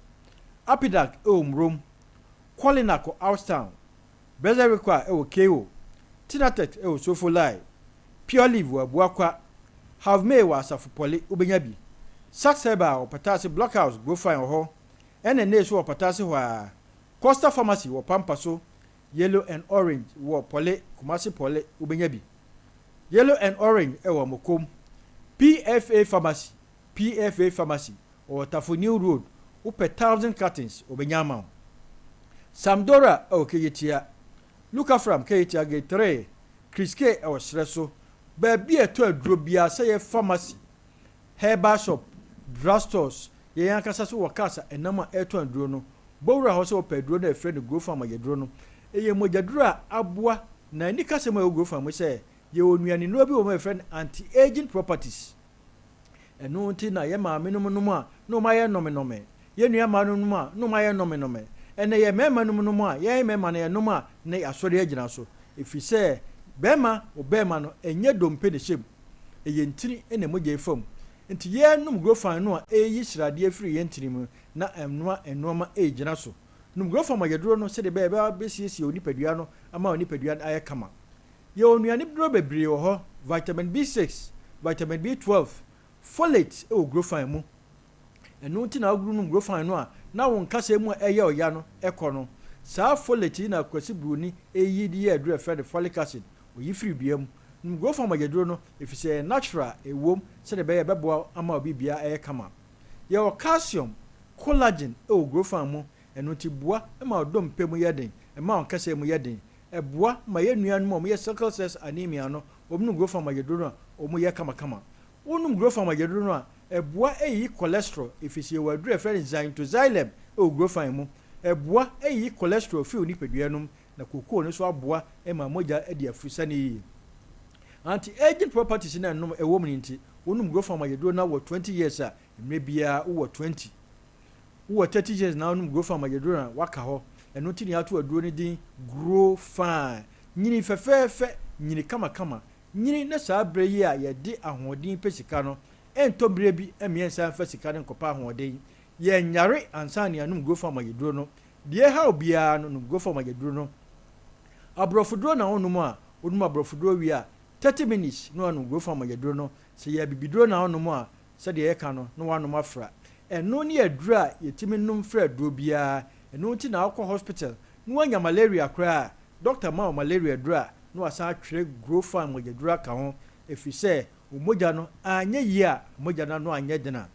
[SPEAKER 9] Apidac ɛwɔ Murom. Colinac wɔ Housetown. Brɛsɛrikwa ɛwɔ KO. Tinatet ɛwɔ Sofolai. Pure Leaf wɔ Abuakwa. Havmay wɔ Asafo Pɔle, wobɛnya bi. Sax Herbal wɔ Pataase Blockhouse, Grofine wɔ hɔ. Ɛna Nay nso wɔ Pataase hɔ ara. Costa Pharmacy wɔ Pampa so. Yellow and Orange wɔ Pɔle, Kumasi Pɔle, wobɛnya bi. Yellow and Orange wɔ Mokom. PFA Pharmacy, PFA Pharmacy wɔ Tafo New Road, wopɛ thousand cartons, wɔbɛnya ama wo. Samdora wɔ Kejetia. Lukafram Kejetia Gate 3, Chris K wɔ serɛ so. Baabi a ɛtɔ aduro biara, sɛ ɛyɛ pharmacy, Herbal shop, drug stores, yɛn ankasa nso wɔ cars a ɛnam a ɛretɔn aduro no. Bɔ wura hɔ sɛ wopɛ aduro no a yɛfrɛ no Grofan mogyaduro no. Ɛyɛ mogyaduro a aboa na anikasɛm a ɛwɔ Grofan mu sɛ yɛwɔ nnuanennuro bi wɔ mu a yɛfrɛ no anti-aging properties. Ɛno nti na yɛn maamenom nom a na wɔayɛ nnɔmenɔme, yɛn nua mmaanom nom a na wɔayɛ nnɔmenɔme. Ɛnnɛ yɛn mmarima nom nom a, yɛn mmarima no yɛnom a na yɛasɔre agyina so. Ɛfiri sɛ barima wɔ barima no ɛnyɛ dompe na ɛhyɛ mu. Ɛyɛ ntini na mogya fa mu. Nti yɛnom Grofan no a ɛreyi sradeɛ firi yɛn ntini mu na ɛnoa nnoɔma ɛregyina so. Nom Grofan mogyaduro no sɛdeɛ ɛbɛyɛ ɛbɛba bɛsiesie wo nipadua no ama wo nipadua no ayɛ kama. Yɛwɔ nnuane duro bebree wɔ hɔ, vitamin B6, vitamin B12, folate wɔ Grofan mu. Ɛno nti na wonom Grofan no a na wo nkasɛɛ mu a ɛyɛ ɔya no kɔ no. Saa folate yi na Kwasi Broni yi de yɛ aduro a yɛfrɛ no folic acid. Oyi firi dua mu. Nom Grofan mogyaduro no efisɛ ɛyɛ natural, ɛwom, sɛdeɛ ɛbɛyɛ a ɛbɛboa wo ama wo biribiara ayɛ kama. Yɛwɔ calcium, collagen wɔ Grofan mu. Ɛno nti boa ma wo dompe mu yɛ den, ɛma wo nkɛsɛɛ mu yɛ den. Ɛboa ma yɛn nuanom a wɔyɛ sickle cells anemia no, wɔnom Grofan mogyaduro no a, wɔyɛ kamakama. Wonom Grofan mogyaduro no a, ɛboa yi cholesterol, ɛfiri sɛ yɛwɔ aduro a yɛfrɛ no xanthoxylem wɔ Grofan mu. Ɛboa yi cholesterol firi wo nipadua no mu, na kookoo no nso aboa ma mogya adi afurusane yie. Anti-aging properties no a ɛnom ɛwɔ mu no nti, wonom Grofan mogyaduro na wɔ 20 years a, mmerɛ biara wowɔ 20. Wowɔ 30 years na wonom Grow Fine mogyaduro no a, woaka hɔ. Ɛno nti na yɛato aduro no din Grow Fine. Nyini fɛfɛɛfɛ, nyini kamakama. Nyini na saa berɛ yi a yɛde ahoɔden pɛ sika no, ɛntɔ mmerɛ bi mma yɛnsan mfa sika no nkɔpɛ ahoɔden. Yɛnyare ansa na yɛanom Grow Fine mogyaduro no. Deɛ ɛha wo biara no, nom Grow Fine mogyaduro no. Aborɔfoduro na wonom a, wonom aborɔfoduro wie a, 30 minutes na woanom Grow Fine mogyaduro no. Sɛ ɛyɛ abibiduro na wonom a, Sɛdeɛ yɛka no, na woanom afra. Ɛno ne aduro a yɛtumi nom fra aduro biara. Ɛno nti na wokɔ hospital na woanya malaria koraa a, doctor ma wo malaria aduro a, na wasan atwerɛ Grofan mogyaduro aka ho, ɛfiri sɛ wo mogya no anyɛ yie a, mogya no ano anyɛ den a,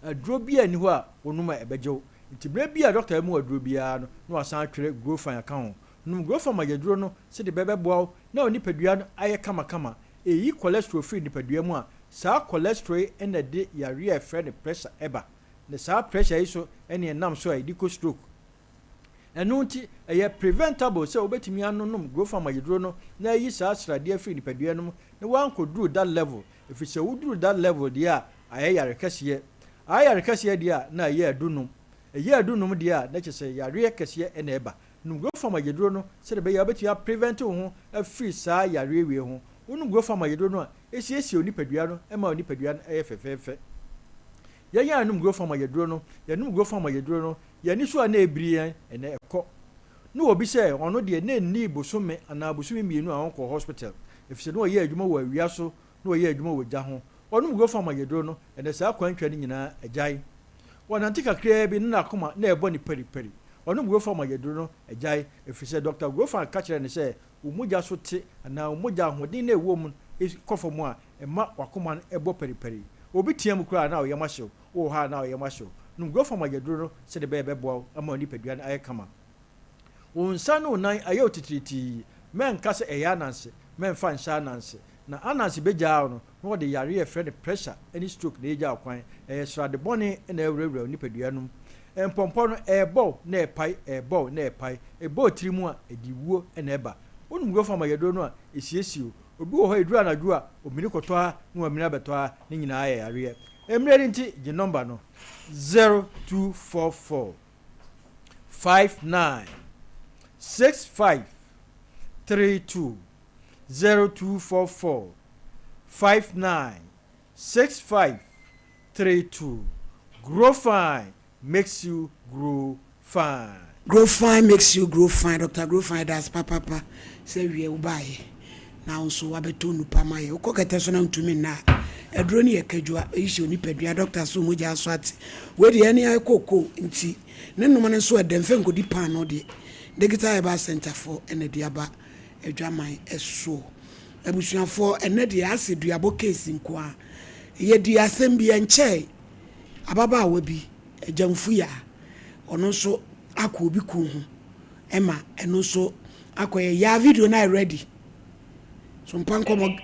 [SPEAKER 9] aduro biara nni hɔ a wonom a ɛbɛgye wo. Nti berɛ biara a doctor bɛma wo aduro biara no, na wasan atwerɛ Grofan aka ho. Nom Grofan mogyaduro no sɛdeɛ ɛbɛboa wo na wo nipadua no ayɛ kamakama. Ɛyi cholesterol firi nipadua mu a, Saa cholesterol yi na ɛde yareɛ a yɛfrɛ no pressure ba, na saa pressure yi so na ɛnam so a yɛde kɔ stroke. Ɛno nti, ɛyɛ preventable sɛ wobɛtumi anonom Grofam ayiduro no na ayi saa sradeɛ afiri nipadua no mu na woankɔduru that level, ɛfiri sɛ woduru that level deɛ a, ayɛ yare kɛseɛ. Ayɛ yare kɛseɛ deɛ a, na ɛyɛ adunom. Ɛyɛ adunom deɛ a, na kyerɛ sɛ yareɛ kɛseɛ na ɛba. Nom Grofam ayiduro no sɛdeɛ ɛbɛyɛ a wobɛtumi aprevent wo ho afiri saa yareɛ wei ho. Wonom Grofam ayiduro no a, Esiesie onipadua no ma onipadua no yɛ fɛfɛɛfɛ. Yɛn a yɛnom Grofam ayɛduro no, yɛnom Grofam ayɛduro no, yɛn ani so a na ɛrebiri yɛn, ɛnnɛ ɛkɔ. Na obi sɛ ɔno deɛ na ɛnnii bosome anaa bosome mmienu a ɔnkɔɔ hospital, efisɛ na ɔyɛ adwuma wɔ awia so na ɔyɛ adwuma wɔ gya ho. Ɔnom Grofam ayɛduro no, ɛnnɛ saa kwantwa no nyinaa agyae. Ɔnante kakraa bi na n'akoma na ɛrebɔ no paripari. Ɔnom Grofam ayɛduro no agyae, efisɛ Dɔkta Grofam ka kyerɛɛ no sɛ wo mogya so te anaa wo mogya ahoɔden no a ɛwɔ mu no kɔ fam a, ɛma w'akoma no bɔ paripari. Obi team koraa a na wo yam ahyew, wowɔ hɔ a na wo yam ahyew. Nom Grofam agyaduro no sɛdeɛ ɛbɛyɛ ɛbɛboa wo ama wo nipadua no ayɛ kama. Wo nsa ne wo nan ayɛ wo titiritii, mɛnka sɛ ɛyɛ ananse, mɛmfa nhyɛ ananse. Na ananse bɛgyaa wo no, na wɔde yareɛ a yɛfrɛ no pressure ne stroke na ɛgya wo kwan. Ɛyɛ srade bɔne na ɛrewurawura wo nipadua no mu. Mpɔmpɔ no, ɛrebɔ wo na ɛrepae, ɛrebɔ wo na ɛrepae. Ɛbɔ wo tiri mu a, ɛde wuo na ɛba. Wonom Grofam ayaduro no a, ɛsiesie wo. Obi wɔ hɔ a, ɛduru anadwo a, ɔmini kɔtɔ ha na wamini abɛtɔ ha, ne nyinaa yɛ yareɛ. Mmerɛ no nti, gye nɔmba no, 0244 59 65 32. 0244 59 65 32 Grow fine makes you grow fine.
[SPEAKER 1] Grow fine makes you grow fine Doctor Grow fine yɛda ase papaapa sɛ wiɛ wo baeɛ na wo nso wabɛtɔ nnupa ma yɛ wokɔ kɛtɛ so na wontumi nna a aduro no yɛ kadwa eyi hyɛ onipadua doctor so mogya aso ate wei deɛ ɛne ayɛ kookoo nti ne nom no nso ɛdɛ mfɛ nkɔdi paano deɛ Digital Herbal Center foɔ ɛna de aba adwaman soɔ. Abusuafoɔ ɛnɛ deɛ asɛ duabɔ case nkoaa. Yɛdii asɛm bi ɛnkyɛɛ ababaawa bi Agyamfuya ɔno nso akɔ obi kuo ho ɛma ɛno nso akɔyɛ yaa video no ayɛ ready so mpa nkɔmɔ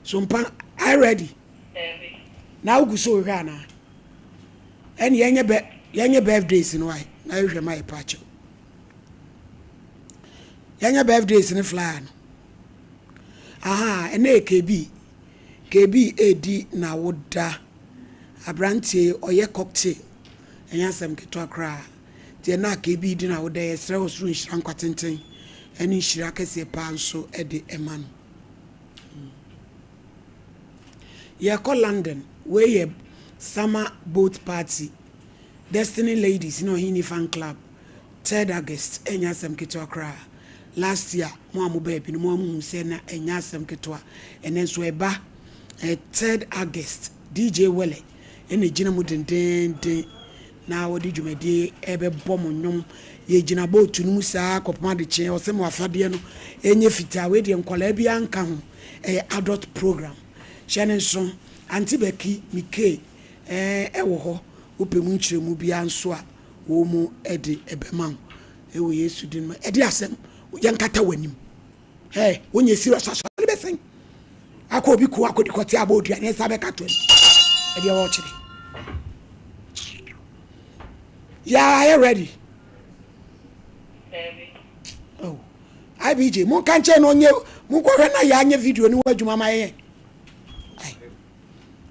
[SPEAKER 1] so mpa ayɛ ready na wogu so wohwɛ anaa ɛne yɛnyɛ bɛ yɛnyɛ birthdays no ayɛ na yɛhwɛ ma yɛ paakyɛw Yɛnyɛ birthdays ne flyer no. Ahaa, ɛnɛ yɛ KB. KB redi n'awoda. Aberanteɛ yi, ɔyɛ cocktail. Ɛnyɛ asɛm ketewa koraa. Nti ɛnɛ a KB redi n'awoda yi, yɛsrɛ ɔsoro nhyira nkwa tenten ne nhyira kɛseɛ paa nso de ma no. Yɛrekɔ London. Wei yɛ summer boat party. Destiny Ladies ne Ɔhene Fan Club. Third August ɛnyɛ asɛm ketewa koraa. Last year mo a mo baa bi no mo a mo hu sɛ na ɛnyɛ asɛm ketewa. Ɛnɛ nso ɛba ɛyɛ third August DJ Wele ɛna ɛgyina mu dendeenden na wɔde dwumadie ɛbɛbɔ mo nnwom. Yɛgyina boat no mu saa kɔpem adekyeɛ ɔsɛ mo afadeɛ no ɛnyɛ fitaa. Wei deɛ nkwadaa biara nka ho ɛyɛ adult program. Hyɛ ne nso Auntie Becky Mike ɛɛ ɛwɔ hɔ wopɛ mu nkyerɛmu biara nso a. Wɔn de ɛbɛma wo ɛwɔ Yesu din mu. Ɛde asɛm yɛnkata w'anim. Hey, wonyɛ serious asɔre bɛsɛn. Akɔ obi ko akɔdi kɔte abɔ odua ne nsa bɛka to anim. Ɛdeɛ wɔkyerɛ. Yeah, are you ready? Oh. IBJ, monka nkyɛn na ɔnyɛ monkɔhwɛ na yɛanyɛ video ne ho adwuma ma yɛn.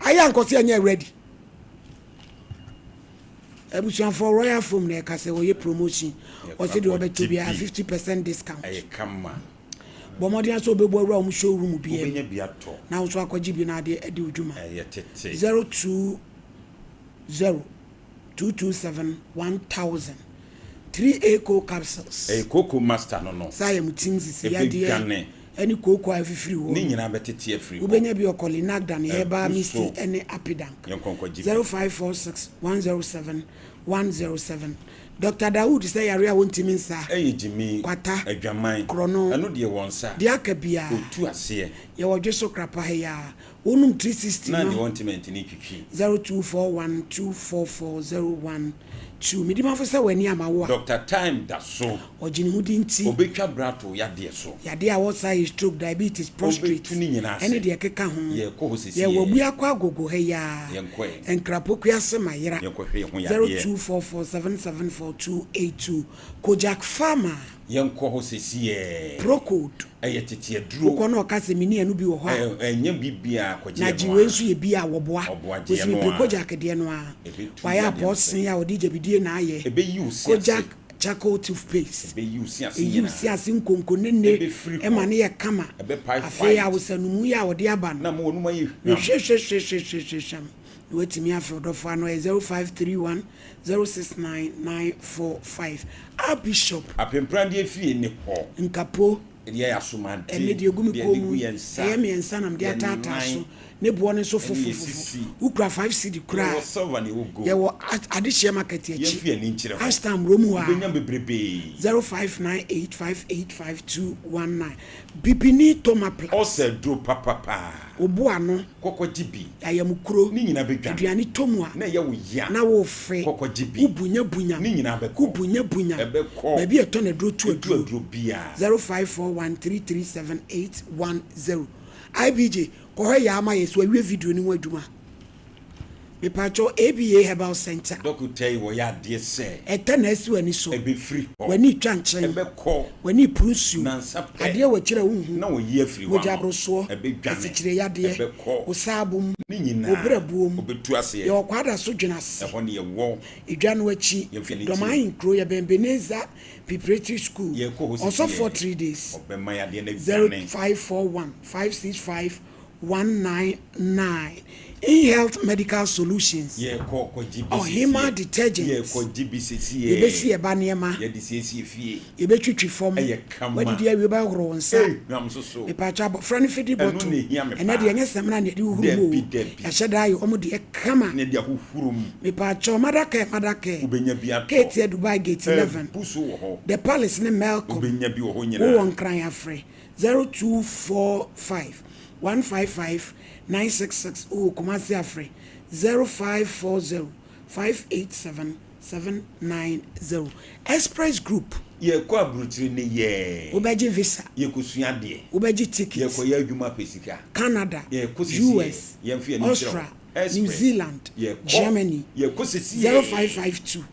[SPEAKER 1] Ayɛ ankɔse ɛnyɛ ready. Abusuafoɔ Royal Foam na ɛka sɛ wɔyɛ promotion ɔse deɛ ɔbɛtɔ biara 50% discount.
[SPEAKER 4] Ɛyɛ kama.
[SPEAKER 1] Bɔ mmɔden sɛ wobɛbu awura wɔn showroom biara mu
[SPEAKER 4] Wobɛnya bi atɔ.
[SPEAKER 1] na wo nso akɔgye bi na adeɛ adi wo dwuma.
[SPEAKER 4] Ɛyɛ tete.
[SPEAKER 1] 020 227 1000 3A Co capsules.
[SPEAKER 4] Ɛyɛ kooko master no no.
[SPEAKER 1] Saa yɛ mo team sisi yadeɛ
[SPEAKER 4] Ɛbɛdwane.
[SPEAKER 1] ɛne kooko a ɛfifiri hɔ
[SPEAKER 4] Ne
[SPEAKER 1] no.
[SPEAKER 4] nyinaa bɛtete afiri hɔ.
[SPEAKER 1] Wobɛnya bi wɔ Kolinagdan, Herbal
[SPEAKER 4] Ɛbu
[SPEAKER 1] Misty
[SPEAKER 4] so.
[SPEAKER 1] ɛne Apidank.
[SPEAKER 4] Yɛnkɔ nkɔgye bi.
[SPEAKER 1] 0546 107 107. Doctor Dawood sɛ yare a wɔntumi nsa.
[SPEAKER 4] Ɛyɛ gyimi,
[SPEAKER 1] Kwata,
[SPEAKER 4] adwaman,
[SPEAKER 1] korɔno,
[SPEAKER 4] ɛno deɛ wɔn nsa.
[SPEAKER 1] Deɛ aka biara.
[SPEAKER 4] Ɔtu aseɛ.
[SPEAKER 1] Yɛwɔ dwe so krapa ha yi ara. Wonom 360
[SPEAKER 4] Na
[SPEAKER 1] no.
[SPEAKER 4] deɛ wɔntumi ntini twitwi.
[SPEAKER 1] 0241 244 012. Medi mafo sɛ w'ani ama wo a.
[SPEAKER 4] Doctor Time da so.
[SPEAKER 1] Ɔgye ne ho di nti.
[SPEAKER 4] Ɔbɛtwa bra ato wo yadeɛ so.
[SPEAKER 1] Yadeɛ a wɔsa yɛ stroke, diabetes, prostrate,
[SPEAKER 4] Ɔbɛtu ne nyinaa ase.
[SPEAKER 1] ɛne deɛ ɛkeka ho.
[SPEAKER 4] Yɛrekɔ hɔ sesie.
[SPEAKER 1] Yɛwɔ Abuakɔ Agogo ha yi ara.
[SPEAKER 4] Yɛnkɔ ɛ.
[SPEAKER 1] Nkrapokuase Mayera.
[SPEAKER 4] Yɛnkɔhwɛ yɛn ho yadeɛ.
[SPEAKER 1] 0244 774 282. Kojak Pharma.
[SPEAKER 4] Yɛnkɔ hɔ sesiɛ.
[SPEAKER 1] Procold.
[SPEAKER 4] Ɛyɛ tete aduro.
[SPEAKER 1] Wokɔ na ɔka sɛ menni ɛno bi wɔ hɔ a.
[SPEAKER 4] Ɛnyɛ biribiara kɔgye
[SPEAKER 1] Na
[SPEAKER 4] ɛno
[SPEAKER 1] gye wei
[SPEAKER 4] ara.
[SPEAKER 1] nso yɛ bi a wɔboa.
[SPEAKER 4] Ɔboa gye
[SPEAKER 1] Wɔsi
[SPEAKER 4] ɛno
[SPEAKER 1] mepɛ
[SPEAKER 4] ara.
[SPEAKER 1] Kojak deɛ no ara.
[SPEAKER 4] Ɛbɛtu
[SPEAKER 1] Wayɛ
[SPEAKER 4] yadeɛ no
[SPEAKER 1] apɔɔsen a ɔde gyabidie na ayɛ.
[SPEAKER 4] Ɛbɛyi wo se ase.
[SPEAKER 1] Kojak charcoal toothpaste.
[SPEAKER 4] Ɛbɛyi wo se ase
[SPEAKER 1] Ɛyi wo
[SPEAKER 4] nyinaa.
[SPEAKER 1] se ase nkonkonene
[SPEAKER 4] Ɛbɛfiri hɔ.
[SPEAKER 1] ɛma no yɛ kama.
[SPEAKER 4] Ɛbɛpae
[SPEAKER 1] Afei
[SPEAKER 4] white.
[SPEAKER 1] awosanumu yi a wɔde aba no.
[SPEAKER 4] Na ama w'anum ayɛ hwam.
[SPEAKER 1] Hwehwehwehwehwehwehwam. Na watumi afrɛ ɔdɔfoɔ ano ɛyɛ 0531 069 945. Ah Bishop.
[SPEAKER 4] Apemprandeɛ fie ne hɔ.
[SPEAKER 1] Nkapo.
[SPEAKER 4] Deɛ yɛ asomade.
[SPEAKER 1] Ɛnɛ deɛ egu me
[SPEAKER 4] Deɛ
[SPEAKER 1] kɔn
[SPEAKER 4] yɛde
[SPEAKER 1] mu
[SPEAKER 4] gu
[SPEAKER 1] yi,
[SPEAKER 4] yɛn nsa.
[SPEAKER 1] ɛyɛ mmiɛnsa na mede
[SPEAKER 4] Yɛn
[SPEAKER 1] ataataa
[SPEAKER 4] nan.
[SPEAKER 1] so. Ne boɔ no nso
[SPEAKER 4] Ɛne yɛn
[SPEAKER 1] fofofofo.
[SPEAKER 4] sisi.
[SPEAKER 1] Wokura five cedi koraa
[SPEAKER 4] Yɛwɔ
[SPEAKER 1] a,
[SPEAKER 4] silver na yɛwɔ gold.
[SPEAKER 1] yɛwɔ Adehyeɛ market akyi.
[SPEAKER 4] Yɛmfa yɛn ani nkyerɛ hɔ.
[SPEAKER 1] Ashtown mmrom hɔ ara.
[SPEAKER 4] Wobɛnya bebrebee.
[SPEAKER 1] 0598585219. Bibini Tomaplas.
[SPEAKER 4] Ɔsɛ aduro papapaa.
[SPEAKER 1] Wo bo ano.
[SPEAKER 4] Kɔkɔ gye bi.
[SPEAKER 1] Ayamkuro.
[SPEAKER 4] Ne nyinaa bɛdwane.
[SPEAKER 1] Aduane tɔ mu a.
[SPEAKER 4] Na ɛyɛ wo ya.
[SPEAKER 1] Na worefe.
[SPEAKER 4] Kɔkɔ gye bi.
[SPEAKER 1] Wobunya bunya.
[SPEAKER 4] Ne nyinaa bɛkɔ.
[SPEAKER 1] Wobunya bunya.
[SPEAKER 4] Ɛbɛkɔ.
[SPEAKER 1] Baabi a ɛtɔ n'aduro tu
[SPEAKER 4] Ɛtu
[SPEAKER 1] aduro.
[SPEAKER 4] aduro biara.
[SPEAKER 1] 0541337810. IBJ, kɔhwɛ yaa ma yɛ so awie video no ho adwuma. Mepakyɛw ABA Herbal Centre.
[SPEAKER 4] Dɔkota yi wɔyɛ adeɛ sɛ.
[SPEAKER 1] Ɛtɛ na asi w'ani so.
[SPEAKER 4] Ɛbɛfiri hɔ.
[SPEAKER 1] W'ani retwa nkyɛn.
[SPEAKER 4] Ɛbɛkɔ.
[SPEAKER 1] W'ani repuru nsuo.
[SPEAKER 4] Nansa pɛ.
[SPEAKER 1] Adeɛ wɔ akyiri a wonhu.
[SPEAKER 4] Na wɔyi afiri hɔ ama wo.
[SPEAKER 1] Mogya aborosoɔ.
[SPEAKER 4] Ɛbɛdwane.
[SPEAKER 1] Asikyire yadeɛ.
[SPEAKER 4] Ɛbɛkɔ.
[SPEAKER 1] Wo saabom.
[SPEAKER 4] Ne nyinaa.
[SPEAKER 1] Wo berɛboɔ mu.
[SPEAKER 4] Wɔbɛtu aseɛ.
[SPEAKER 1] Yɛwɔ Kwadaso Dwenase.
[SPEAKER 4] Ɛhɔ ne yɛwɔ.
[SPEAKER 1] Edwa no akyi.
[SPEAKER 4] Yɛmfa yɛn ani
[SPEAKER 1] Dɔm
[SPEAKER 4] nkyerɛ.
[SPEAKER 1] Ahenkuro. Yɛbɛn Ebenezer Preparatory School.
[SPEAKER 4] Yɛrekɔ hɔ sisi
[SPEAKER 1] Ɔsɔfoɔ
[SPEAKER 4] yɛ.
[SPEAKER 1] 3 days.
[SPEAKER 4] Ɔbɛma yɛn adeɛ no adwane.
[SPEAKER 1] 0541 565 199 InHealth Medical Solutions.
[SPEAKER 4] Yɛrekɔ kɔgye bi
[SPEAKER 1] Ɔhema
[SPEAKER 4] sesie.
[SPEAKER 1] Detergent.
[SPEAKER 4] Yɛrekɔgye bi sesie.
[SPEAKER 1] Yɛbɛsi ɛba nneɛma.
[SPEAKER 4] Yɛde siesie fie.
[SPEAKER 1] Yɛbɛtwitwi fam.
[SPEAKER 4] Ɛyɛ kama.
[SPEAKER 1] Wadidi awie bɛhohoro wo nsa.
[SPEAKER 4] Ei, hwam so so.
[SPEAKER 1] Mepatwa abɔfra no fidi
[SPEAKER 4] Ɛno
[SPEAKER 1] bɔtɔ.
[SPEAKER 4] na ehia me
[SPEAKER 1] Ɛnɛ
[SPEAKER 4] paa.
[SPEAKER 1] deɛ ɛnyɛ samina na yɛde huhuru mu o.
[SPEAKER 4] Dabi, dabi.
[SPEAKER 1] Yɛahyɛ da ayɛ wɔn deɛ kama.
[SPEAKER 4] Na yɛde ahohoro mu.
[SPEAKER 1] Mepatwa Madakɛ Madakɛ.
[SPEAKER 4] Wobɛnya bi atɔ.
[SPEAKER 1] Keetia Dubai Gate 11.
[SPEAKER 4] Ɛbu so wɔ hɔ.
[SPEAKER 1] The Palace ne Melcom.
[SPEAKER 4] Wobɛnya bi wɔ hɔ nyinaa.
[SPEAKER 1] Wowɔ Nkran afrɛ 0245 155 966. Wowɔ Kumasi afrɛ 0540 587 790. Express Group.
[SPEAKER 4] Yɛkɔ aburokyire ne yɛ.
[SPEAKER 1] Wobɛgye visa.
[SPEAKER 4] Yɛkɔsua adeɛ.
[SPEAKER 1] Wobɛgye ticket.
[SPEAKER 4] Yɛkɔyɛ adwuma pɛ sika.
[SPEAKER 1] Canada,
[SPEAKER 4] Yɛkɔ sesie.
[SPEAKER 1] US,
[SPEAKER 4] Yɛmfa yɛn ani nkyerɛ
[SPEAKER 1] Austria,
[SPEAKER 4] hɔ.
[SPEAKER 1] New
[SPEAKER 4] Express.
[SPEAKER 1] Zealand,
[SPEAKER 4] Yɛkɔ.
[SPEAKER 1] Germany.
[SPEAKER 4] Yɛkɔ sesie.
[SPEAKER 1] 0552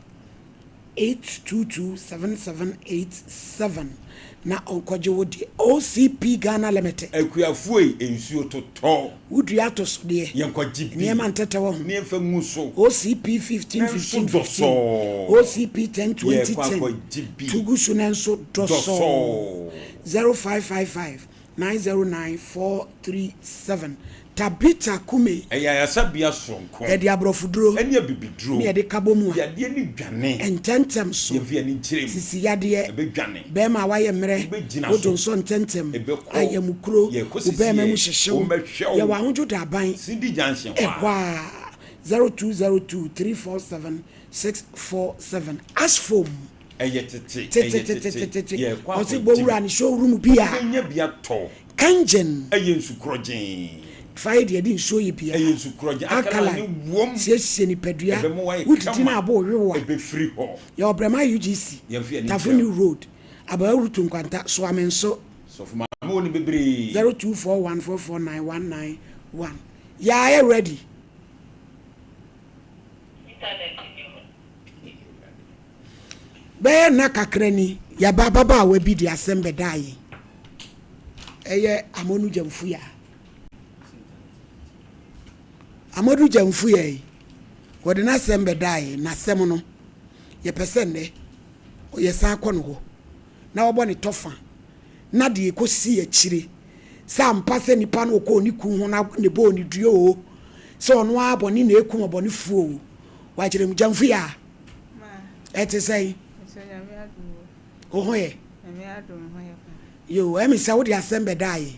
[SPEAKER 1] 822 7787 na ɔnkɔgye wo deɛ. OCP Ghana Limited.
[SPEAKER 4] Akuafoɔ yi nsuo totɔ.
[SPEAKER 1] Wodua atosodeɛ.
[SPEAKER 4] Yɛnkɔgye bi.
[SPEAKER 1] Nneɛma ntɛtɛ wɔ ho.
[SPEAKER 4] Ne yɛmfa ngu so.
[SPEAKER 1] OCP 15
[SPEAKER 4] Na nso
[SPEAKER 1] 15 15.
[SPEAKER 4] dɔsɔɔ.
[SPEAKER 1] OCP 10 20
[SPEAKER 4] Yɛkɔ
[SPEAKER 1] 10.
[SPEAKER 4] akɔgye bi.
[SPEAKER 1] Tugu so na nso dɔsɔɔ.
[SPEAKER 4] Dɔsɔɔ.
[SPEAKER 1] 0555 909 437. Tabita Kume.
[SPEAKER 4] Ɛyɛ ayasabea soronko.
[SPEAKER 1] Yɛde aborɔfoduro.
[SPEAKER 4] Ɛne abibiduro.
[SPEAKER 1] Ne yɛde ka bɔ mu a.
[SPEAKER 4] Yadeɛ ne dwane.
[SPEAKER 1] Ntɛntɛm so.
[SPEAKER 4] Yɛmfa yɛn ani nkyerɛ mu.
[SPEAKER 1] Sisi yadeɛ.
[SPEAKER 4] Ɛbɛdwane.
[SPEAKER 1] Bɛrima a wayɛ mmerɛ.
[SPEAKER 4] Wobɛgyina
[SPEAKER 1] Wodo
[SPEAKER 4] so.
[SPEAKER 1] nsɔ ntɛntɛm.
[SPEAKER 4] Ɛbɛkɔ.
[SPEAKER 1] Ayamukuro.
[SPEAKER 4] Yɛkɔ
[SPEAKER 1] Wo
[SPEAKER 4] sisi
[SPEAKER 1] bɛrima mu
[SPEAKER 4] yɛ.
[SPEAKER 1] hyehye wo.
[SPEAKER 4] Wɔmmɛhwɛ wo.
[SPEAKER 1] Yɛwɔ ahodwo da aban.
[SPEAKER 4] Cindy Junction hɔ a.
[SPEAKER 1] Ɛhɔ a. 0202 347 647. Asfom.
[SPEAKER 4] Ɛyɛ tete. Ɛyɛ tete.
[SPEAKER 1] Tetetetetete.
[SPEAKER 4] Yɛkɔ
[SPEAKER 1] Ɔse
[SPEAKER 4] akɔgye
[SPEAKER 1] bɔwura
[SPEAKER 4] bi.
[SPEAKER 1] ne showroom bi a.
[SPEAKER 4] Wobɛnya bi atɔ.
[SPEAKER 1] Kangen.
[SPEAKER 4] Ɛyɛ nsukorɔgyee.
[SPEAKER 1] Fa yɛ deɛ yɛde nsuo yɛ biara.
[SPEAKER 4] Ɛyɛ nsu korɔgye.
[SPEAKER 1] Alkaline
[SPEAKER 4] Alkaline wom.
[SPEAKER 1] Siesie nipadua.
[SPEAKER 4] Ɛbɛma woayɛ
[SPEAKER 1] Wodidi
[SPEAKER 4] kama.
[SPEAKER 1] na abo wo wewa.
[SPEAKER 4] Ɛbɛfiri hɔ.
[SPEAKER 1] Yɛwɔ Brɛma UGC,
[SPEAKER 4] Yɛmfa yɛn ani
[SPEAKER 1] Tafo
[SPEAKER 4] nkyerɛ
[SPEAKER 1] New
[SPEAKER 4] wo.
[SPEAKER 1] Road, Abawa Rutu Nkwanta, Soame nso.
[SPEAKER 4] Sɔfo maame wɔ ne bebree.
[SPEAKER 1] 0241 449 191. Yɛayɛ ready. Bɛyɛ nna kakra ni, yɛaba ababaawa bi de asɛm bɛdaa yɛn. Ɛyɛ Amonu Gyamfuya. Amadu Gyamfuya yi, wɔde n'asɛm bɛdaa yɛn, na asɛm no, yɛpɛ sɛ nnɛ yɛsan kɔ no hɔ na wɔbɔ ne tɔfa na deɛ ɛkɔsi akyire sɛ ampa sɛ nipa no ɔkɔɔ ne kun ho na ne bɔɔ ne dua oo, sɛ ɔno ara bɔne na ɛkum ɔbɔnefoɔ oo, wakyerɛ mu. Gyamfuya, ɛte sɛn? Wo ho yɛ? Yoo, ɛmi sɛ wode asɛm bɛdaa yɛn,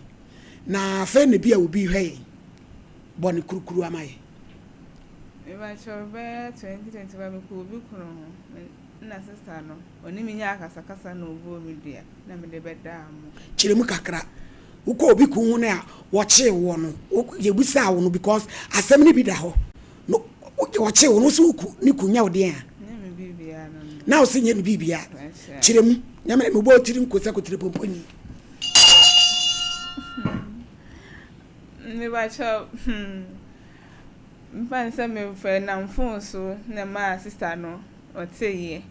[SPEAKER 1] na afei na bi a obi rehwɛ yɛn, bɔ ne kurukuru ama yɛn.
[SPEAKER 10] Mebakyɛw bɛyɛ 2025 mekɔɔ obi kunu ho, me nna sista no, ɔne me nyaa akasakasa na ɔbɔɔ me dua na mede bɛdaa mo.
[SPEAKER 1] Kyerɛ mu kakra. Wokɔɔ obi kun ho no a wɔkyee woɔ no, yɛbisaa wo no because asɛm no bi da hɔ. No, wɔkyee wo no, wo se wo ku, ne ku nyɛ wo deɛn a?
[SPEAKER 10] Nyɛ me biribiara no no.
[SPEAKER 1] Na wo se nyɛ ne biribiara. Kyerɛ mu. Nyɛ me mebɔ wo tiri nko sɛ kotire pomponi.
[SPEAKER 10] Mebakyɛw, hmm. Mfa no sɛ mefrɛ nam phone so na ɛmaa sister no ɔteeɛ.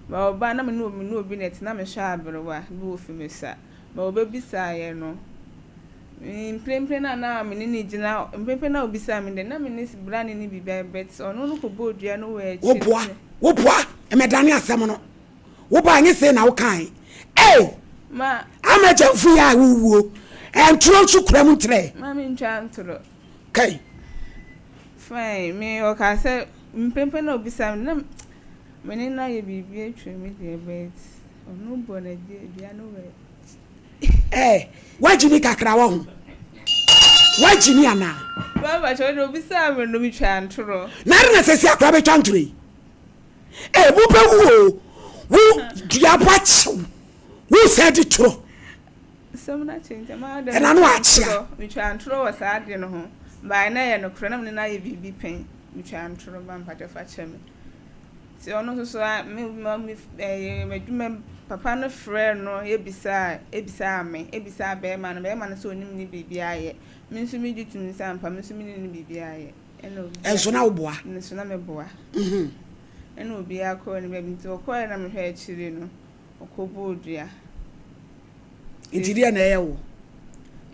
[SPEAKER 10] But ɔbaa na me ne me ne obi na ɛte na mehwɛ aberewa bi wɔ fi me sa. But ɔbɛbisaeɛ no, mprempren a na me ne no gyina mprempren a ɔbisaa me deɛ na me ne bra no ne biribiara but ɔno no kɔbɔɔ dua no wɔ akyire
[SPEAKER 1] Woboa,
[SPEAKER 10] sɛ.
[SPEAKER 1] woboa, mmɛdane asɛm no. Wobaa nye sei na wokae. Ei!
[SPEAKER 10] Ma.
[SPEAKER 1] Ama agyamfo yi a wowuo, ɛntorɔ nso kura mu ntrɛ.
[SPEAKER 10] Ma mentwa ntorɔ.
[SPEAKER 1] Kai.
[SPEAKER 10] Fine, me ɔkaa sɛ mprempren a ɔbisaa me deɛ na me ne no ayɛ biribi atwa mu deɛ but ɔno bɔ no dua no wɔ
[SPEAKER 1] Eh, woagye mi kakra wɔ ho. Woagye mi anaa?
[SPEAKER 10] Baba kyerɛ de obisaa me no metwaa ntorɔ.
[SPEAKER 1] Na ade na sɛsi akora bɛtwa ntorɔ yi. Eh, wobɛwu o. Wo dua bo akyew. Wo sɛ de torɔ.
[SPEAKER 10] Sɛm no akye nti ma dɛ
[SPEAKER 1] Ɛna no akyea.
[SPEAKER 10] Metwaa ntorɔ wɔ saa ade no ho. Bae na ɛyɛ nokorɛ na me ne no ayɛ biribi pɛn. Metwaa ntorɔ ba mpakyɛ fa kyɛ me. Nti ɔno nso so a me ma me ɛɛ m'adwuma mu papa no frɛɛ no ebisaa ebisaa me ebisaa bɛrima no bɛrima no sɛ onim ne biribiara yɛ me nso megye tum sɛ ampa me nso menim ne biribiara yɛ ɛna obiara
[SPEAKER 1] Ɛnso na woboa?
[SPEAKER 10] Nso na meboa ɛna obiara kɔɔ ne baabi nti ɔkɔɛ na mehwɛ akyire no ɔkɔbɔɔ dua.
[SPEAKER 1] Nti deɛ na ɛyɛ wo?